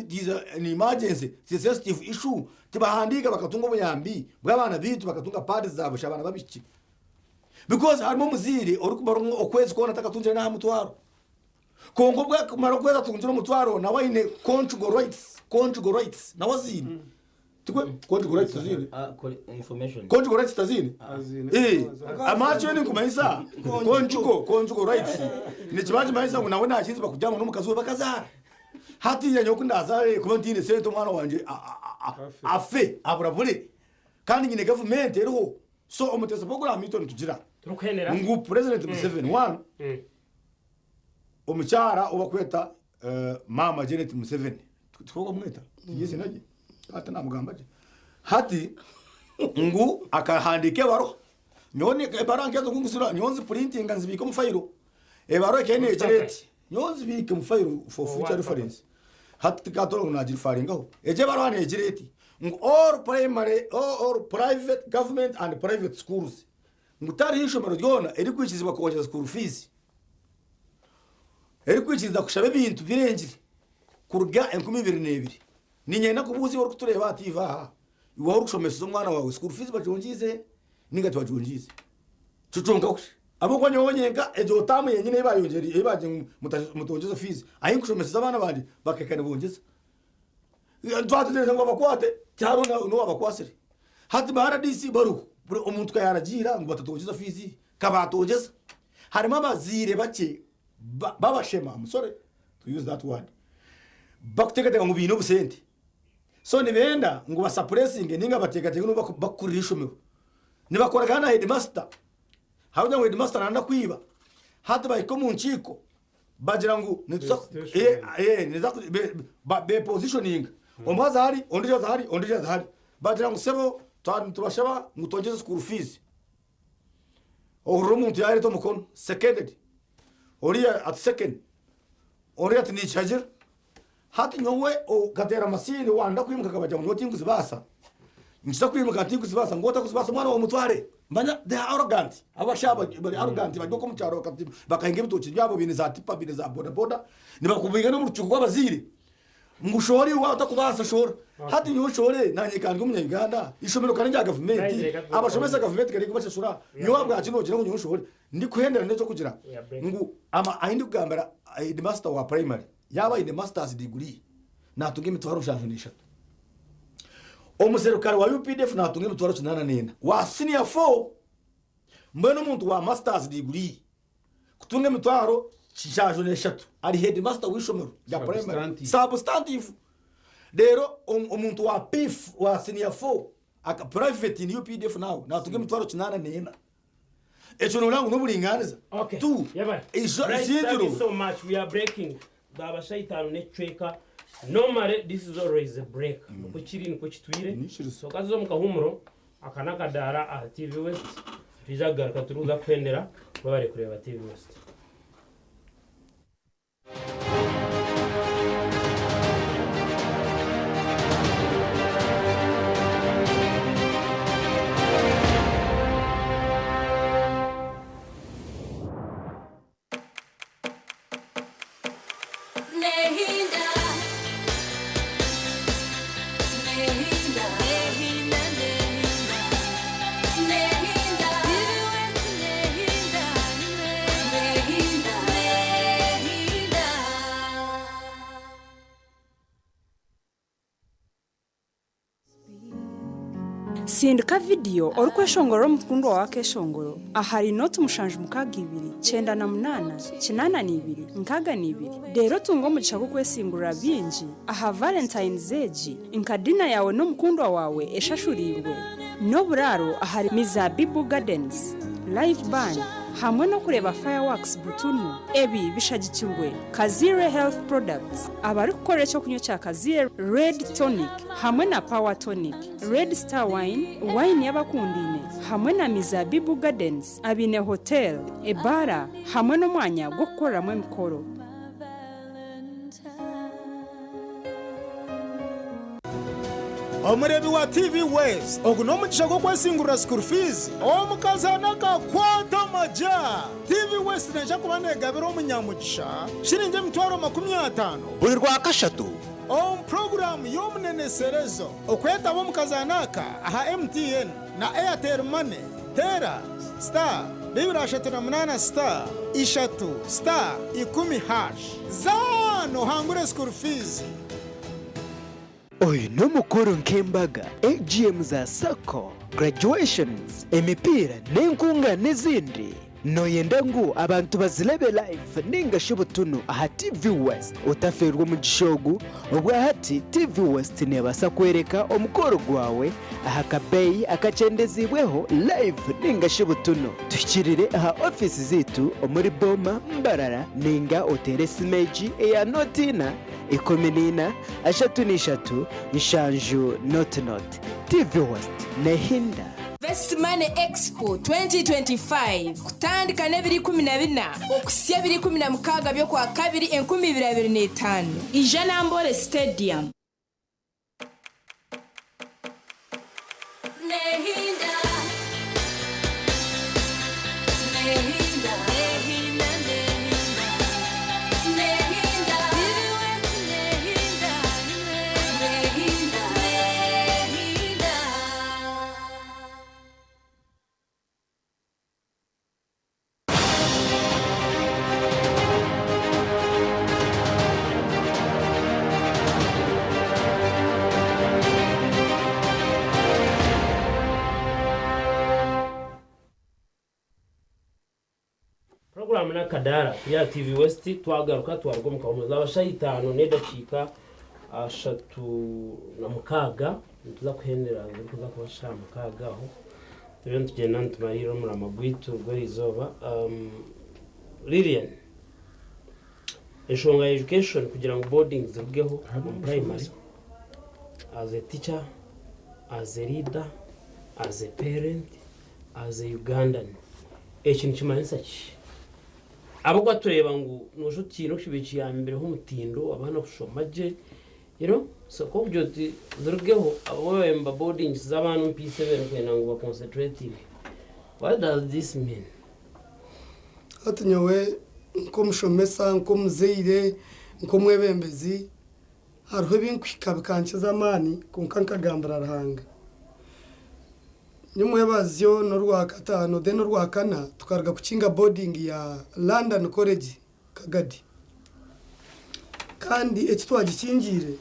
ni emergency, it's a sensitive issue tibahandiika bakatunga obuyambi bw'abaana baitu bakatunga pads za busha abaana b'abaishiki. Because harimu omuzaire orikumara okwezi kwona atakatungire n'aha mutwaro. Kwonka obu akumara okwezi atungire omutwaro nawe aine conjugal rights, conjugal rights nawe aziine. Tikwe? Conjugal rights taziine? Information. Conjugal rights taziine? Eh, amaakyo ninkumanyisa conjugal, conjugal rights nikiba nikimanyisa ngu nawe nakirizibwa kubyama n'omukazi we bakazaara. Hatiiya nyowe ku ndaazaare kuba ntiine sente omwana wangye afe aburabure kandi nyine gavumenti eriho. So omuteesa puroguraamu itwe nitugira Turikuhendera. ngu President Museveni one omukyara ou bakweta maama Janet Museveni tikwo bakumweta niryo eiziina rye hati namugamba gye hati ngu akahandiika ebaruha nyowe ebaruha nkezo ngu nyowe nzipurintinga nzibiika omu fayiro ebaruha ekaba negira eti nyowe nzibiika omu fayiro for future reference Hati tikatora ngu nagirifaringaho. Egyo ebaruha negira eti ngu all primary, all private, government and private schools ngu tihariho eishomero ryona erikwikirizibwa kwongyeza school fees, erikwikirizibwa kushaba ebintu birengire kuruga 2002. Niinyenda kubuuza iwe orikutureeba aha TV aha, iwe ahu orikushomeseza omwana waawe school fees bagyongyeize ninga tibagyongyeize? Kyo kyonka kusha. Ahabw'okuba nyowe nyenka egyo taamu yenyine ei baayongyeriire, ei baagira ngu mutongyeze fiizi, ahi nkushomeseza abaana bangye bakahika nibongyeza. Twategyereza ngu babakwate, tihariho n'owaabakwasire. Hati ba RDC bariho, buri omuntu ka yaaragiira ngu batatongyeza fiizi, ka baatongyeza. Harimu abazaire bakye b'abashema, I'm sorry to use that word, bakuteekateeka ngu baine obusente. So nibenda ngu basapuresinge ninga bateekateeke ngu bakukurira eishomero. Nibakoragana na heedimasita, ahabw'okugira ngu heedimasita naayenda kwiba, hati bahika omu nkiiko bagira ngu nituza beepozishoninga, omwe aza hari, ondiijo aza hari, ondiijo aza hari, bagira ngu sebo nitubashaba ngu twongyeze school fees. Ohurira omuntu yaareeta omukono, seconded, oriya ati second, oriya ati nikihagira. Hati nyowe okateera masiini wanda kwimuka akabagira ngu nyowe tinkuzibaasa, nikiza kwimuka tinkuzibaasa ngu otakuzibaasa omwana waawe omutware. Manya they are arrogant, abashaija bari arrogant bari okwo omu kyaro bakahinga ebitookye byabo baine za tipa baine za boda boda nibakubinga n'omu rukiiko rw'abazaire ngu shohora iwe waaba otakubaasa shohora. Hati nyowe shohore nanye ka ndi omunya Uganda, eishomero ka n'erya gavumenti, abashomesa gavumenti kari erikubashashura, nyowe ahabwaki nogira ngu nyowe shohore? Ndikuhendera n'eky'okugira ngu ahi ndikugambira headmaster wa primary Yaaba aine masters degree naatunga 73,000. Omuserukare wa UPDF naatunga 84,000 wa senior four. Mbwenu omuntu wa masters degree. Kutunga emitwaro 73 ari headmaster w'ishomero rya primary. Substantive. Substantive. Rero omuntu wa PIF wa senior 4 aka private in UPDF nawe natunga emitwaro 84. Ekyo norangu n'oburinganiza. Okay. Tu. Izo Right, thank you izindiro. so much. We are breaking. Baba shaitano n'ekicweka. Normally this is always a break. Niko kiri niko kitwire. So kazo mukahumuro aka n'akadaara aha TV West. Twija kugaruka turuza kuhendera babare kureba TV West. Nehinda, nehinda, nehinda, nehinda, nehinda, nehinda, nehinda. Sindika vidiyo orikweshongorera omukundwa wawe akeshongoro ahari noti 762 98 82 62 rero tunga omugisha gw'okwesingurira bingi aha Valentines egi nka dina yawe n'omukundwa wawe eshashuriirwe n'oburaaro ahari Mizabibu Gardens live band hamwe no kureba fireworks butunu. Ebi bishagikirwe Kazire Health Products, abarikukora ekyokunywa kya Kazire Red Tonic hamwe na Power Tonic, Red Star Wine, wine y'abakundine hamwe na Mizabibu Gardens, abine hotel, ebara hamwe n'omwanya gw'okukoreramu emikoro. Omurebi wa TV West, ogu n'omugisha gw'okwesingurira school fees omukazi anakakwata amaja. TV West neija kuba negabira omunyamugisha shiringi 50,000 buri rwa kashatu omu puroguramu y'omuneneserezo. Okwetaba omukazanaka aha MTN na Airtel Money, tera star 238 star 3 star 10 hash zano hangure school fees. Oyu n'omukoro nk'embaga, AGM za sacco, graduations, emipiira n'enkunga n'ezindi. Noyenda ngu abantu bazirebe live ninga shi butunu aha TV West. Otaferwa omugisha ogu obwahati TV West neebasa kwereka omukoro gwawe aha kabeeyi akakyendezibweho live ninga shi butunu. Tuhikirire aha ofiisi ziitu omuri Boma Mbarara ninga otere simeji eya notina 14 33 7 not not. TV West nehinda. Best Money Expo 2025 kutandika n'ebiri 14 okusya ebiri 16 by'okwa kabiri 2025 Ijana Mbole Stadium. Nehinda, nehinda, nehinda, nehinda, nehinda, nehinda, nehinda. Program n'akadaara ya TV West. Twagaruka twaruga omu kahumuza abashaho 5:36 nituza kuhendera zirikuza kuba shaha 6 aho turiyo nitugenda nitumarira omurama gwaitu gw'erizooba. Lilian, enshonga ya education kugira ngu boarding zirugeho omu primary, as a teacher, as a leader, as a parent, as a Ugandan, eki nikimanyisa ki? Abakuba tureba ngu nosha otiine okukiba kiyambireho omutindo abaana kushoma gye, so kokugira oti zirugeho abo babemba boarding z'abaana omu P7 kwenda ngu baconcentrating, what does this mean? Hati nyowe nk'omushomesa, nk'omuzaire, nk'omwebembezi, hariho ebinkuhika bikankiza amaani, konka nkagambira Ruhanga. Nimwebazyo n'orwakataano then orwakana tukaruga kukinga boarding ya London College Kagadi. Kandi eki twagikingiire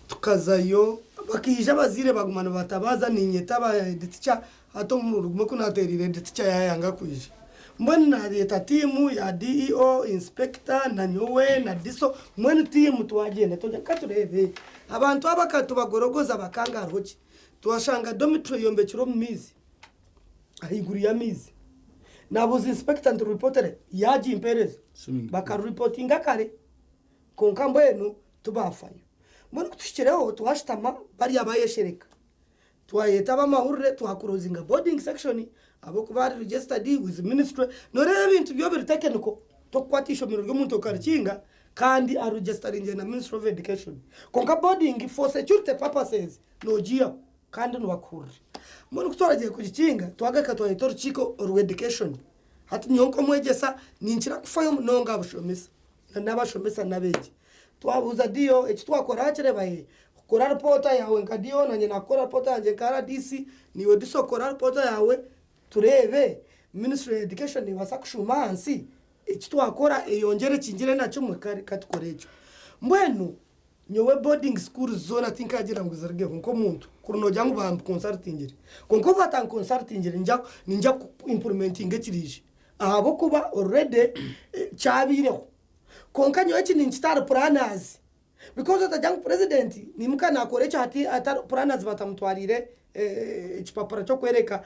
tukazayo bakiija abazaire baguma nibatabaza ninyeta aba head teacher, hati omurundi gumwe ku naateeriire head teacher yayanga kwija. Mbwenu nareeta tiimu ya DEO, inspector na nyowe na DISO mbwenu tiimu twagyenda twagira ngu katureebe abantu aba katubagorogoza bakanga hariho ki? Twashanga dormitory eyombekire omu maizi ahaiguru y'amaizi. Nabuuza inspector nti ripotere yaagimpeereza bakaruripotinga kare kwonka mbwenu tibaafayo. Mbwenu kutuhikireho twashutama bariya bayeshereka. Twayeta ab'amahurire twakurozinga boarding section ahabw'okuba ari registered with ministry. Noreeba ebintu byo biri technical tokukwata eishomero ry'omuntu okarikinga kandi aregisteringyire na ministry of education. Kwonka boarding for security purposes nogiihaho kandi nibakuhurira. Mbwenu kutwaragiire kugikinga twagaruka twayeta orukiiko orwa education. Hati nyowe nk'omwegyesa ninkira kufayo munonga aha bushomesa n'abashomesa n'abeegi. Twabuuza DO eki twakora wakireeba ee kora ripoota yaawe nka DO nanye nakukora ripoota yangye nka RDC naiwe DISO kora ripoota yaawe tureebe ministry ya education nebaasa kushuuma ahansi eki twakora eyongyere ekingire na kimwe katukore ekyo. Mbwenu nyowe boarding schools zoona tinkagira ngu zirugeho nk'omuntu kuri nogira ngu bamconsultingire kwonka obu batanconsultingire ninja ku implementinga ekiriije ahabw'okuba already kyabaireho. Kwonka nyowe eki ninkita ahari planners because otagira ngu president naimuka nakora ekyo hati atari planners batamutwariire ekipapura ky'okworeka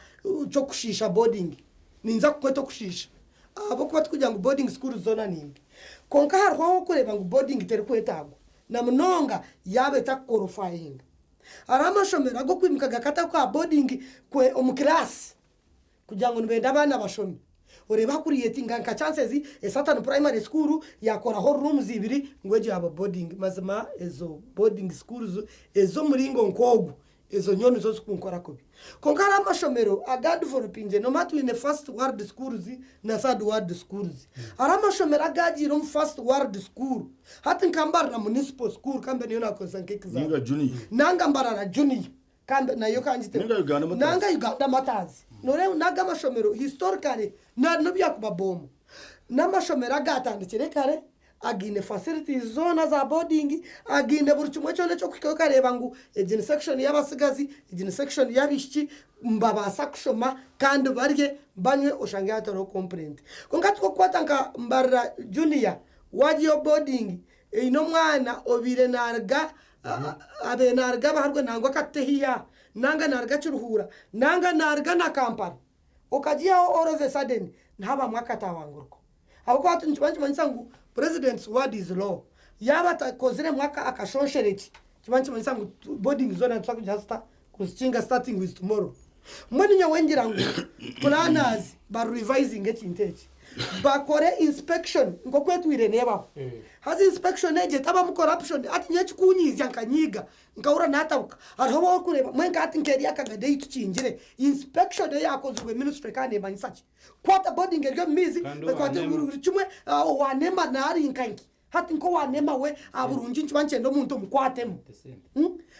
ky'okushiisha boarding. Ninza kukweta okushiisha ahabw'okuba tikugira ngu boarding schools zoona ni mbi. Kwonka hariho ah'okureeba ngu boarding terikwetaagwa na munonga yaaba etakuqualifyinga. Hariho amashomero ag'okwimuka gakataho ka boarding omu class kugira ngu nibenda abaana bashome. Oreebe ahu creatinga nka chances a certain primary school yakoraho rooms ibiri ngu egyo yaaba boarding. Mazima ezo boarding schools ez'omuringo nk'ogwo ezo nyowe nizo zikunkora kubi. Kwonka hariho amashomero aga developingire nomanya twine first world schools na third world schools. Hariho amashomero agagiire omu first world school. Hati nka Mbarara municipal school kambe niyo nakozesa nk'example. Ninga junior. Nanga Mbarara junior kambe nayo kangite. Ninga Uganda Martyrs. Nanga Uganda Martyrs. Noreeba naga amashomero historically n'obyakuba bomu. N'amashomero agatandikire kare againe facilities zoona za boarding againe buri kimwe kyona ekyokuhikayo okareeba ngu egi ni section y'abasigazi egi ni section y'abaishiki nibabaasa kushoma kandi barye banywe oshange hatariho complaint. Kwonka tikukukwata nka Mbarara junior wagiyo boarding eine omwana obaire naruga abaire naruga Baharwe nangwa Katehiya nanga naruga Kiruhura nanga naruga na Kampala okagihaho all of a sudden nihabamu akatabanguruko. Ahabw'okuba hati nikiba nikimanyisa ngu president's word is law. Yaaba atakoziremu akashonshereki kiba nikimanyisa ngu boarding zoona nituza kugira zita kuzikinga starting with tomorrow. Mbwenu nyowe ngira ngu planners ba revising ekintu eki bakore inspection nk'oku etwire neebaho. Haza inspection egyo etabamu corruption hati nyowe ekikunyiizya nkanyiiga nkahurira natabuka hariho obu orikureeba mbwenu nka hati nk'eriya akagade ei tukingire inspection eyakozirwe ministry kandi neemanyisa ki? Kwata boarding eri omu maizi Kandi ekwate owa NEMA. buri kimwe owa NEMA nari nkanki hati nk'owa NEMA we aha burungi nikiba nikyenda omuntu omukwatemu.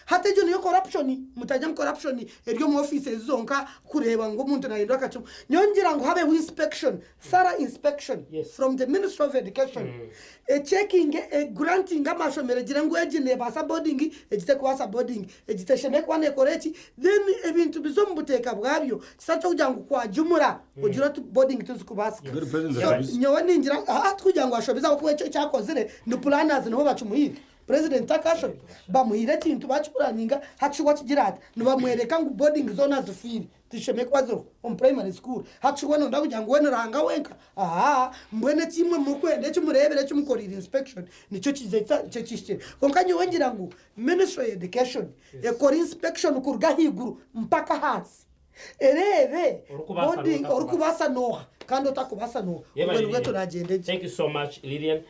Hati egyo niyo corruption mutajya mu corruption eri omu offices zonka kureeba ngu omuntu nahindura akacuma. Nyowe ngira ngu habeho inspection, thorough inspection from the Ministry of Education. Echecking, granting amashomero egire ngu egi nebaasa boarding, egi tekubaasa boarding, egi teshemereire kuba nekora eki, then ebintu bize omu buteeka bwabyo kitari ky'okugira ngu kwajumura ogire oti boarding tizikubaasika. Good president So, ashobize. nyowe ningira aha tikugira ngu ashobize ahabw'okuba ekyo ekyakozire ni planners nibo bakimuhiire. President takashobi bamuhiire ekintu bakiplanninga hati wakigira ati nibamwereka ngu boarding zoona zifiire tishemeye kuba ziriho omu primary school hati we nonda kugira ngu we ni Ruhanga wenka aha mbwenu ekimwe murikwenda ekimureebire ekimukorire inspection nikyo kize kihikire. Kwonka nyowe ngira ngu ministry of education ekore inspection kuruga ahaiguru mpaka ahansi ereebe Orikubaasa boarding n'otakubaasa. orikubaasa nooha kandi otakubaasa nooha. Yebale Obwo nibwo Lilian. turagyende gye. Thank you so much Lilian.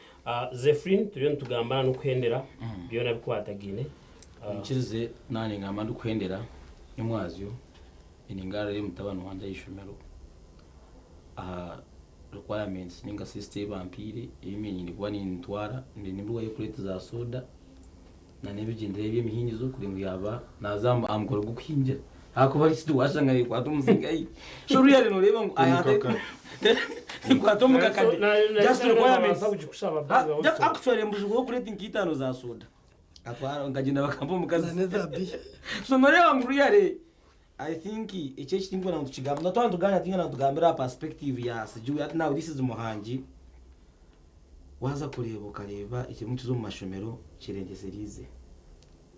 Zephyrin turiyo nitugambana n'okuhendera byona bikwatagaine. Nkirize nanye ngamba ndikuhendera emwazyo eningarire mutabani wangye ah'ishomero aha requirements ninga system ei bampiire ei ndikuba nintwara nindibwayo crate za soda na n'ebigyendera eby'emihingizo kureba ngu yaba naza aha mukoro gw'okuhingira ahakuba washanga nekwata omuzingayi so really noreeba ngu nekwata omukakade just requirements. Actually embuzi gwo crate nk'itaano za soda atwara nkagenda bakampa omukazi so noreeba ngu really I think eki eki tinkwenda ngu tukigambe na twaba nitugaanira tinkwenda ngu tugambire aha perspective ya sigiwe hati now this is Muhangi waaza kureeba okareeba ekirimu nikiza omu mashomero kirengyesereize.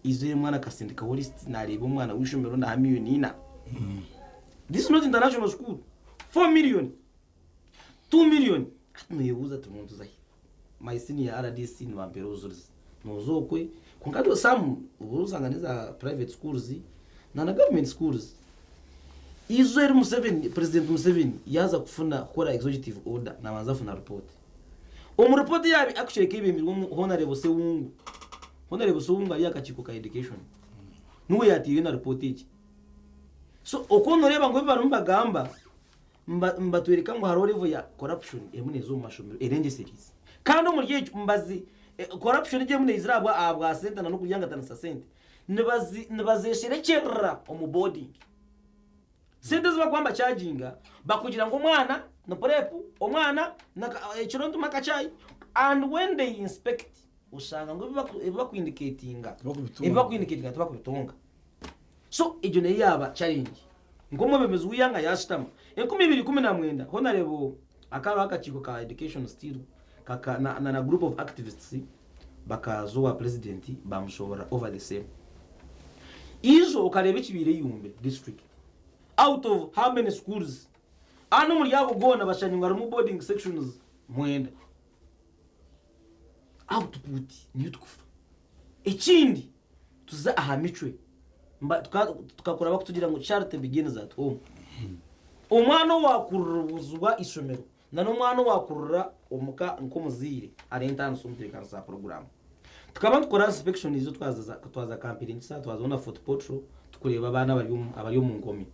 Eizooba omwana akasindikaho list naareeba omwana w'eishomero naaha million ina. This is not international school. 4 million. 2 million. Hati noyebuuza ati omuntu zahi? My senior RDC nibampeera obujurizi. Nooza okwe kwonka hati some obu osanga n'eza private schools na na government schools. Eizooba eri Museveni, President Museveni yaaza kufuna kukora executive order naabanza afuna report. Omu report yaaba actually ekebembirwe omu Honarebo Sewungu. Honarebo Sewungu ari aha kakiiko ka education. Niwe yaatiireyo na report egi. So oku nooreeba ngu ebi barimu nibagamba Nibatworeka ngu hariho level ya corruption erimu neeza omu mashomero erengyesereize. Kandi omuri ekyo nibazi corruption egyo erimu neizira ahabwa ahabwa sente na n'okuryangatanisa sente nibazi nibazesherekyerera omu boarding. Sente ezi barikuba nibachaginga bakugira ngu omwana ni prep, omwana ekiro nitunywa akachai and when they inspect oshanga ngu ebi bakwindicatinga ebi bakwindicatinga tibakubitunga. So egyo nayo yaaba challenge. Nk'omwebembezi w'eihanga yaashutama. 2019 Honarebo akaba hariho akakiiko ka Education still kaka na na group of activists bakaza owa President baamushoboorora over the same. Ijo okareeba ekibaire Yumbe district out of how many schools? Ana omuri ago goona bashangire ngu harimu boarding sections mwenda. Output niyo tukufa. Ekindi tuze aha micwe. Tukakura bakutugira ngu charity begins at home. Omwana owakuruzibwa eishomero na n'omwana owakurira omuka nk'omuzaire hariho entaaniso omu ntebeekanisa ya puroguraamu. Tukaba nitukora inspection izo twaza Kampiringisa, twazaho na Fort Portal tukureeba abaana abari omu nkomi.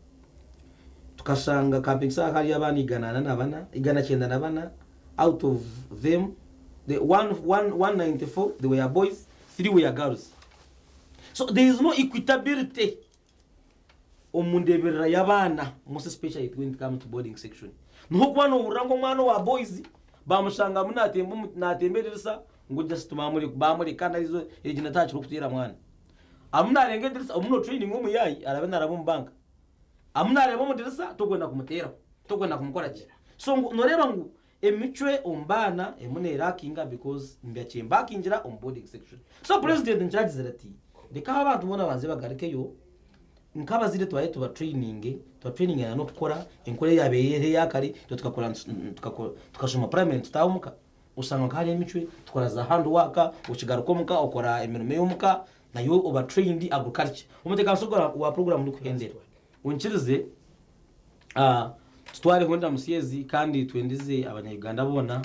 Tukashanga Kampiringisa hakaba hariyo abaana 104, 194 out of them the 194 they were boys, 3 were girls. So there is no equitability omu ndeeberera y'abaana most especially when it comes to boarding section. Niho okuba nohurira ngu omwana owa boys bamushangamu natemba omu- natemba edirisa ngu just bamure- bamureka narizo egi natakiri okuteera mwana. Arimu narenga edirisa omu no training omuyaayi arabe naraba omu banka. Arimu nareeba omu dirisa tokwenda kumuteeraho tokwenda kumukora ki. So ngu noreeba ngu Emicwe omu baana erimu nerakinga because nibakyembakingira omu boarding section. So president nikyo agizire ati reka aho abantu boona babanze bagarukeyo nk'abazaire tubaye tuba traininge tuba traininge na n'okukora enkora eyabaire eri eyakare itwe tukakura tukashoma primary nitutaaha omuka oshanga nka hariho emicwe tukora za hand work okigaruka omuka okora emirimo ey'omuka nayo oba trained agriculture. Omuteekakanisa wa program ndikuhendera onkirize. Tutwareho endamutsyo ezi kandi twendize abanya-Uganda boona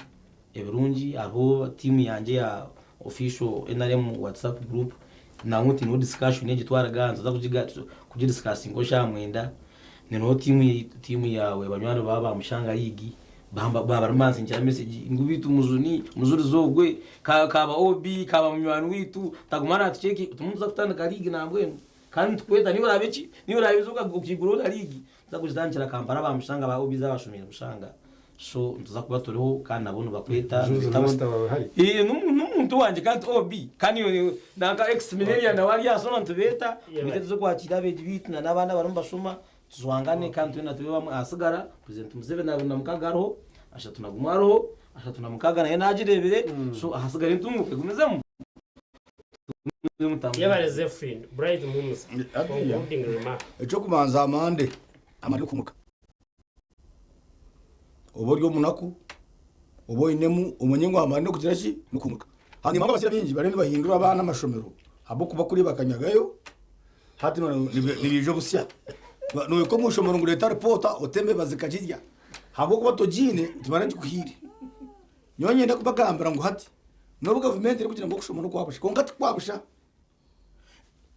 ebirungi. Hariho tiimu yangye ya official NRM WhatsApp group nangwa ntiineho discussion egi twaraga nituza kugidisikasinga eshaaha mwenda. Nyineho tiimu yaawe banywani baawe ba Mushanga League baba barimu nibansindikira message ngu beitu Mujuni, Mujurizi ogwe kaaba OB, kaaba munywani waitu taguma naatucekinga, turimu nituza kutandika league nambwenu. Kandi nitukweta niiwe oraabe ki? Niiwe oraabe oize okaiguraho na liigi. Nituza kugitandikira Kampala ba Mushanga ba OBs abashomeire Mushanga. So nituza kuba turiho kandi nabo nibakweta. Juzi Nituta master wawe hari? Eh, n'omuntu wangye kandi OB. Kandi nanka ex Mineria nawe ari aha so nitubeeta. Twije tuze kwakira abeegi baitu na n'abaana abarimu nibashoma tujwangane kandi twena tube bamwe. Ahasigara President Museveni 26 ariho, 31 ariho, 36 nayo naagireebire. So ahasigara entunguuka egumizemu. Yebare Zephrine Bright Muhumuza concluding remark. Eky'okubanza amande amande okuhumuruka oba ori omunaku oba oinemu omanye ngu amande n'okugira ki n'okuhumuruka hanyuma abashaija baingi bariyo nibahindura abaana amashomero ahabw'okuba kuri bakanyagayo hati nibaija obusya nohika omu ishomero ngu reeta ripoota ote embeba zikagirya ahabw'okuba togiine tibara gikuhaire. Nyowe niinyenda kubagambira ngu hati n'obu gavumenti erikugira ngu okushoma n'okwa busha kwonka tikwa busha.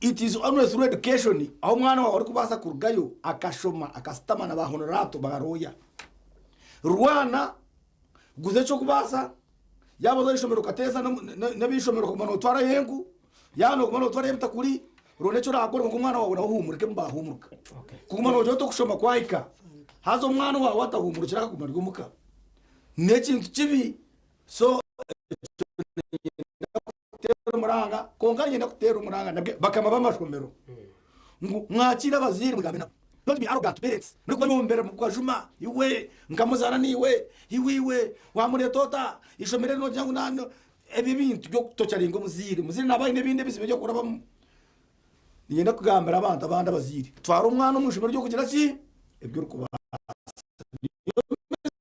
It is only through education ahu omwana waawe arikubaasa kurugayo akashoma akashutama na ba honoraato ba looya. Rwana, guza eki orikubaasa, yaaba oza aha ishomero okateesa n'ab'eishomero okaguma nootwarayo enku, yaaba nooguma nootwarayo ebitakuri, ronda eki oraakore kwonka omwana waawe nawe ahuumurike obu baahuumuruka. Kuguma noogira oti okushoma kwahika haza omwana waawe atahuumurukire akaguma ari omuka. N'ekintu kibi so niinyenda kuteera omuranga kwonka niinyenda kuteera omuranga nabwe bakama b'amashomero ngu mwakiire abazaire mugambe nabo. Don't be arrogant parents. Muri kuba niwombera mukajuma iwe nkamuzana niwe iwe iwe wamureta ota ishomero nogira ngu nano ebi bintu byokutocharinga omuzire muzire naba aine ebindi ebizibu ebyokurabamu. Niinyenda kugambira abantu abandi abaziire twara omwana omu ishomero ryokugira ki ebyorikubaasa. Niyo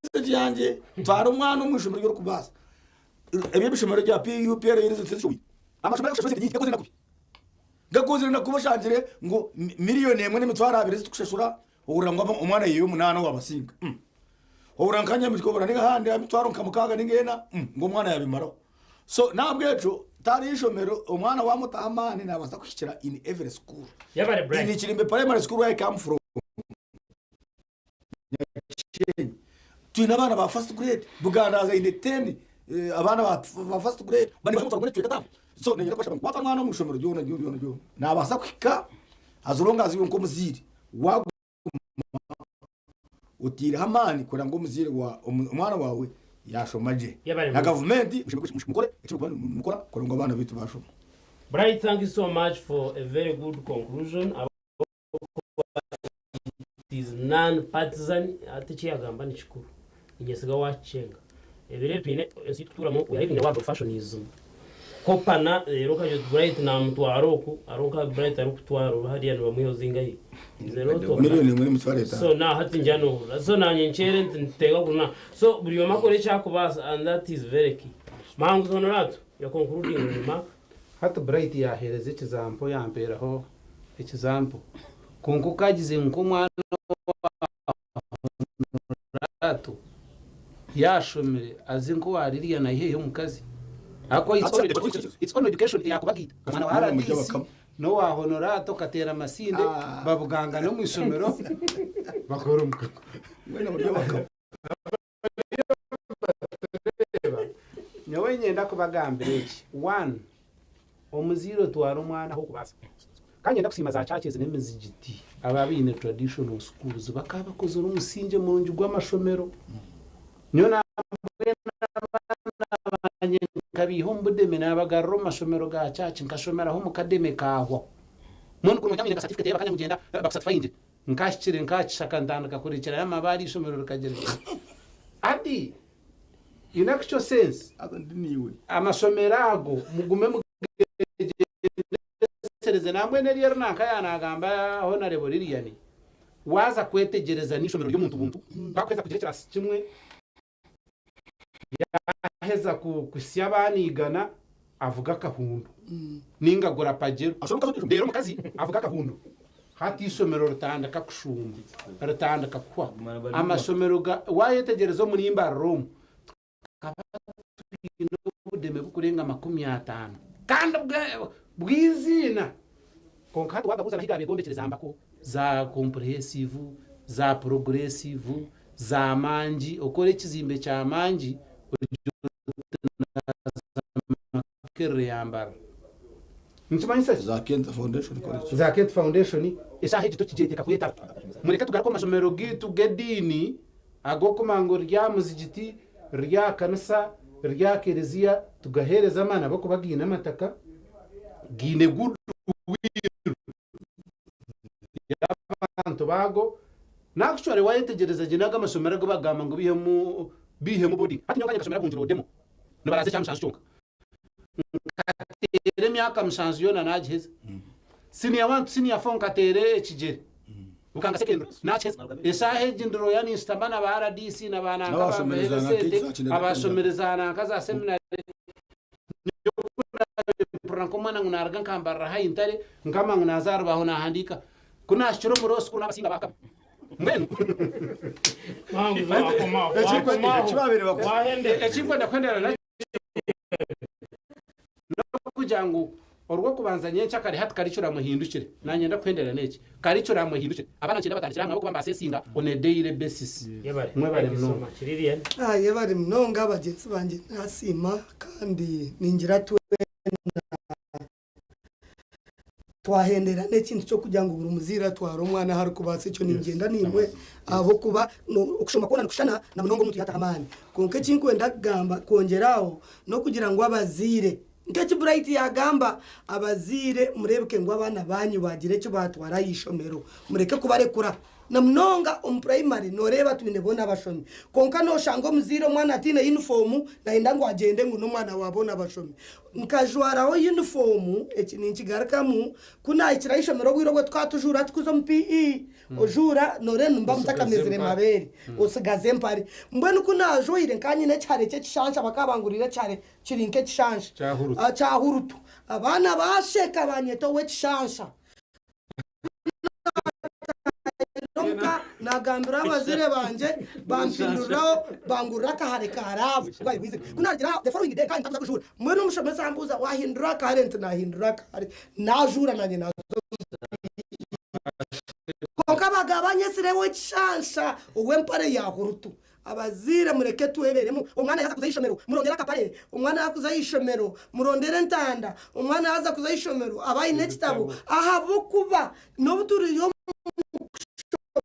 message yangye twara omwana omu ishomero ryorikubaasa. Ebi ebishomero bya PUPR amashomero agakushashura esente nyingi gakozire nakubi. Gakozire nakubi oshangire ngu miriyoni emwe n'emitwaro abiri ezitukushashura ohurira ngu omwana yaiha omunaana owabasinga. Ohurira nka Nyamitwe ohurira ninga ahandi emitwaro nka mukaaga ninga ena ngu omwana yabimaraho. So n'ahabw'ekyo tihariho ishomero omwana wamutaho amaani nabaasa kuhikira in every school. Yabare Bright. In Kirimbe primary school where I come from, Nyakishenyi, twine abaana ba first grade, Buganda aine 10 abaana ba first grade bari omutwaro gumwe n'ekicweka taano. So niinyenda kubashaba ngu waata omwana omu ishomero ryona ryona ryona ryona nabaasa kuhika as long as iwe nk'omuzaire waguma otaireho amaani kureba ngu omuzaire wa omwana waawe yashoma gye. Yabare Na Bright. gavumenti mukore eki murikuba nimukora kureba ngu abaana baitu bashoma. Bright, thank you so much for a very good conclusion. It is non-partisan, hati eki yagamba ni kikuru. Niinyesiga waakikyenga. Ebiro ebi twine ensi ei turikuturamu, we are living in a world of fashionism. Kopana reero okagira oti Bright naamutwara oku, hariho nka Bright arikutwara oba hariya nibamwihaho zingahi? Is a lot of Miriyoni emwe n'emitwaro etaano. So na hati ngira noohurira. So naanye nkyere nti nituteekwa kuguma. So buri omwe akore eki arikubaasa and that is very key. Muhanguzi Honorato, your concluding remark. Hati Bright yaaheereza ekizampo yampeeraho ekizampo kwonka okagize nk'omwana owa Honorato yaashomire aze nk'owa Lilian aiheyo omukazi ahabw'okuba it's only education eyaakubagiita omwana wa RDC n'owa Honorato kateera amasinde babugangane omu ishomero bakore omukago. Nyowe niinyenda kubagambira eki, one, omuzaire otwara omwana ah'okubaasa. Ka niinyenda kusiima za churches n'emizigiti aba abaine traditional schools bakaba bakozire omusingye murungi gw'amashomero. Nyowe nambwenu abaana bangye nkabiiha omu budeme naabagarura omu mashomero ga church nkashomeraho omu kademe kaahwaho. Mbwenu kuri nogira ngu nyine nka certificate bakanya ngu gyenda bakusatifayingire. Nkahikire nka aha kishaka ntandika kurekyerayo amabaare eishomero rikagira riti, Ati, in actual sense, amashomero ago mugume mugegyendesereze. Nambwenu eryo eri nanka yaanagamba Honarebo Lilian, waaza kwetegyereza n'eishomero ry'omuntu buntu, bakuheza kugira ekirasi kimwe, Yaaheza kuhitsya abaana igana avuga akahundu nainga agura pajero. Reero omukazi avuga akahundu. Hati eishomero ritandika kushuuma, ritandika kuhwaho. Amashomero ga waayetegyereza omuri Mbarara omu, tukaba twine obudeme burikurenga 50 kandi bw'eiziina. Kwonka hati waagabuuza nahi gaabaire gombekyere za mbako, za comprehensive, za progressive, za mangi, okora ekizimbe kya mangi ogira oti naaza Makerere ya Mbarara. Nikimanyisa ki? Za Kent Foundation College. Za Kent Foundation, eshaaha egi tokigyeteeka kwetaba. Mureke tugaruke omu mashomero gaitu g'ediini ag'okumanya ngu riri aha muzigiti, riri aha kanisa, riri aha kereziya, tugaheereze amaani ahabw'okuba gaine amataka, gaine good will y'abantu baago. Nakucware wayetegyereza gye nago amashomero agu bagamba ngu bihemu bihemu boarding. Hati nyowe nkanye nkashomera Buhungiro Odemo nibaraaza ekyamushanju kyonka. Nkateera emyaka mushanju yoona nagiheza. Senior one to senior four nkateera ekigyere. Bukanga secondary nakiheza. Eshaaha egi ndi lawyer ninshutama na ba RDC na ba nanka N'abashomereza bampeere nanka esente, eki za Kinega abashomereza nanka za seminary. Mpurira nk'omwana ngu naruga nka Mbarara high Ntare, nkama ngu naza aha rubaho nahandiika. Ku naahikire omu law school n'abasinga baakaba. Mbwenu Ekinkwenda kuhendera nakyo n'okugira ngu orw'okubanza nyenkya kare hati curriculum ehindukire. Naanye ndakuhendera n'eki, curriculum ehindukire. Abaana nikyenda batandikire hamwe ahabw'okuba nibasesinga on a daily basis. Mwebare munonga. Yebare munonga bagyenzi bangye nasiima kandi ningira twena twahendera n'ekintu ky'okugira ngu buri muzaire atware omwana ahu arikubaasa ekyo ningyenda naimwe ahabw'okuba okushoma kwona nikushushana na munonga omuntu yaataho amaani. Kwonka eki ndikwenda kugamba kwongyera aho n'okugira ngu abazaire Nk'eki Bright yaagamba, abazaire mureebeke ngu abaana baanyu baagira eki baatwara aha ishomero. Mureke kubarekura. Na munonga omu primary noreeba twine boona abashomi, konka noshanga omuzaire omwana atiine yunifoomu nayenda ngu agyende ngu n'omwana wa boona abashomi. Nkajwaraho yunifoomu, eki ninkigarukamu, ku naahikire aha ishomero obwire obwo tukaba tujuura tukuza omu PE, ojuura noreeba nimba mutakamezire mabeere, osigaza empare. Mbwenu ku naajwaire nkaba nyine ekihare ky'ekishansha bakaba banguriire ekihare kiri nk'ekishansha kya hurutu. Abaana baasheka banyeta ow'ekishansha. Omuka nagambira abazaire bangye bampinduriraho bangurira akahare ka laavu ku narugiire aho the following day nkaba ntakuza kujuura mbwenu omushomesa ambuuza wahindura akahare nti nahindura akahare najuura nanye naza omu kwonka bagaba banyetsire ow'ekishansha ow'empare ya hurutu. Abazaire mureke tweberemu, omwana yaaza kuza ah'eishomero murondere akapare, omwana yaaza kuza ah'eishomero murondere entanda, omwana yaaza kuza ah'eishomero abe aine ekitabo ahabw'okuba n'obu turi omu kushoma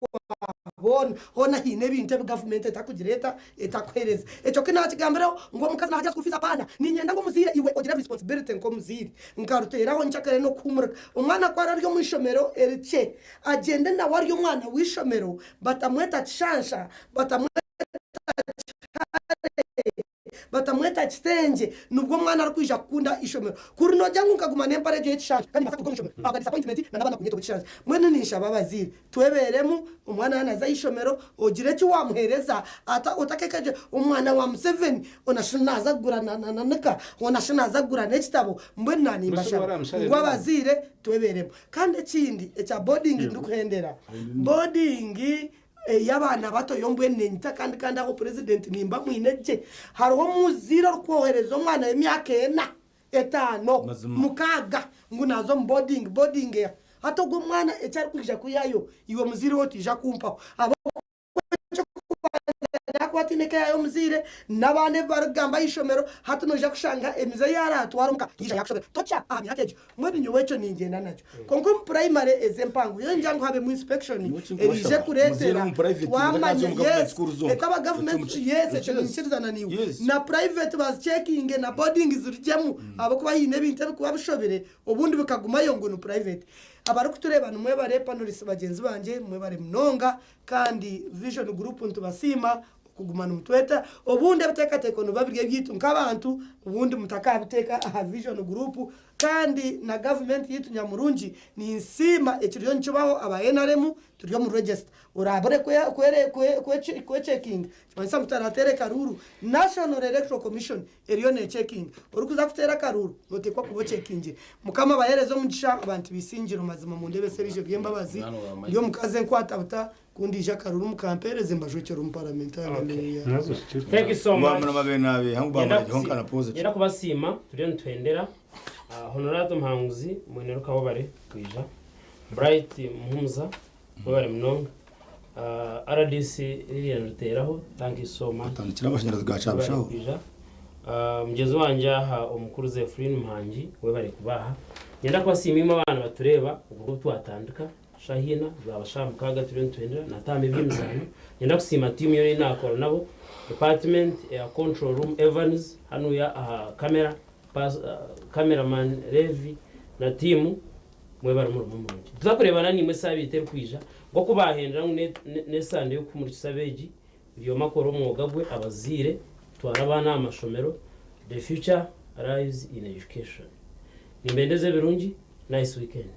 kwa boona, hoona haine ebintu ebi gavumenti etakugira eta etakuheereza. Ekyo ku naakigambireho ngu omukazi naaha school fees apaana, niinyenda ngu omuzaire iwe ogire responsibility nk'omuzaire nkaruteeraho nkyakare n'okuhuumurika. Omwana ku ararya omu ishomero erikye, agyende nawe ari omwana w'eishomero batamweta kishansha, batamweta kihare, batamweta kitengye, nibwo omwana arikwija kukunda eishomero. Kuri noogira ngu nkaguma n'empare egyo y'ekishansha kandi nimbaasa kuruga omu ishomero ahabwa disappointment na n'abaana kunyeta ow'ekishansha. Mbwenu ninshaba abazaire twebeeremu, omwana yaaba naaza aha ishomero ogire eki waamuheereza otakeekagira omwana wa Museveni ona shi naaza kugura na nika, ona shi naaza kugura n'ekitabo. Mbwenu naanimbashaba ngu abazaire twebeeremu. Kandi ekindi ekya boarding ndikuhendera, boarding ey'abaana bato yo mbwenu nenyita kandi kandi aho president nimba mwine gye. Hariho omuzaire orikwohereza omwana w'emyaka ena, etaano, mukaaga ngu naaza omu boarding, boarding eha? Hati ogwo omwana eki arikwija kwihayo iwe muzaire we otiija kumpaho. Eky'okubanza yaakuba ataine ka y'omuzaire n'abaana ebi barikugamba aha ishomero, hati noija kushanga emize ei araatware omuka yaija yaakushobera. Tokya aha myaka egyo. Mbwenu nyowe ekyo ningyenda nakyo. Kwonka omu purayimare ezi empango, yo ningira ngu habemu inspection eraije kureetera twamanya yes, ekaba gavumenti yes ekyo ninkirizana naiwe. Na purayiveti bazicekinge na boarding zirugyemu ahabw'okuba haine ebintu ebirikuba bishobire obundi bikagumayo ngu ni purayiveti. Abarikutureeba nimwebare, panelists bagyenzi bangye mwebare munonga. Kandi Vision Group nitubasiima okuguma nimutweta. Obundi ebiteekateeko nibiba biri ebyaitu nk'abantu, obundi mutakabiteeka aha Vision Group. Kandi na gavumenti yaitu nyamurungi ninsiima ekiriyo nikibaho aba nrm turi omu register. Oraabure kwecekinga nikimanyisa ngu tarateere karuuru. National Electoral Commission eriyo neecekinga. Orikuza kuteera akaruuru nooteekwa kuba ocekingire. Mukama abaheereze omugisha abantu b'eisingiro mazima mundeebese eriisho ry'embabazi. Ndi omukazi enkwata buta ku ndiija akaruuru mukampeereze mbajwekyere omu paramenti. Hallelujah. Thank you so much. Ngenda Nyenda kubasiima turiyo nituhendera. Honorato Muhanguzi mwene Rukabobare kwija. Bright Muhumuza webare munonga. RDC Lilian Ruteraho thank you so much. Atandikire amashanyarazi ga Kyabushaho. Webare kwija. Mugyenzi wangye aha omukuru Zephrine Muhangi webare kuba aha. Nyenda kubasiima imwe abaana batureeba obu twatandika shaaha ina zaaba shaaha mukaaga turiyo nituhendera nataamu eby'emizaano. Nyenda kusiima tiimu yoona ei naakora nabo, department eya control room Evans hanuya aha camera, cameraman Levi na tiimu Mwebare omurimo murungi. Nituza kureebana naimwe esaabiiti erikwija. Nk'oku baahendera ngu n'esande y'okuhumurikisa abeegi, buri omwe akore omwoga gwe, abazaire tutware abaana aha mashomero, the future lies in education. Nimbendeza ebirungi, nice weekend.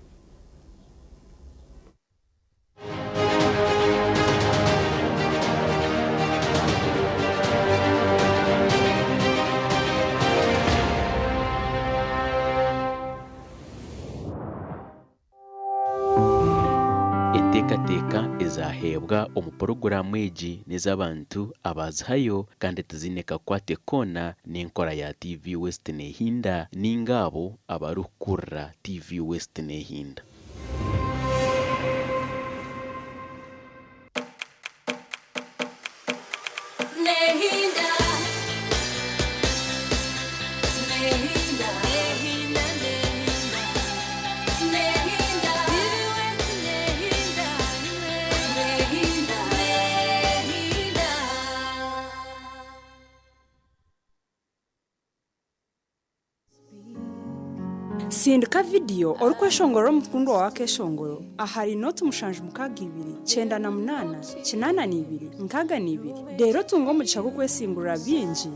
Enteekateeka ezaaheebwa omu puroguraamu egi n'ez'abantu abaazihayo kandi tiziine kakwate koona n'enkora ya TV West Nehinda nainga abo abarikukurira TV West Nehinda. Sindika vidiyo orikweshongorera omukundwa wawe akeshongoro ahari noti 762 98 82 62 reero otunge omugisha gw'okwesingurira bingi.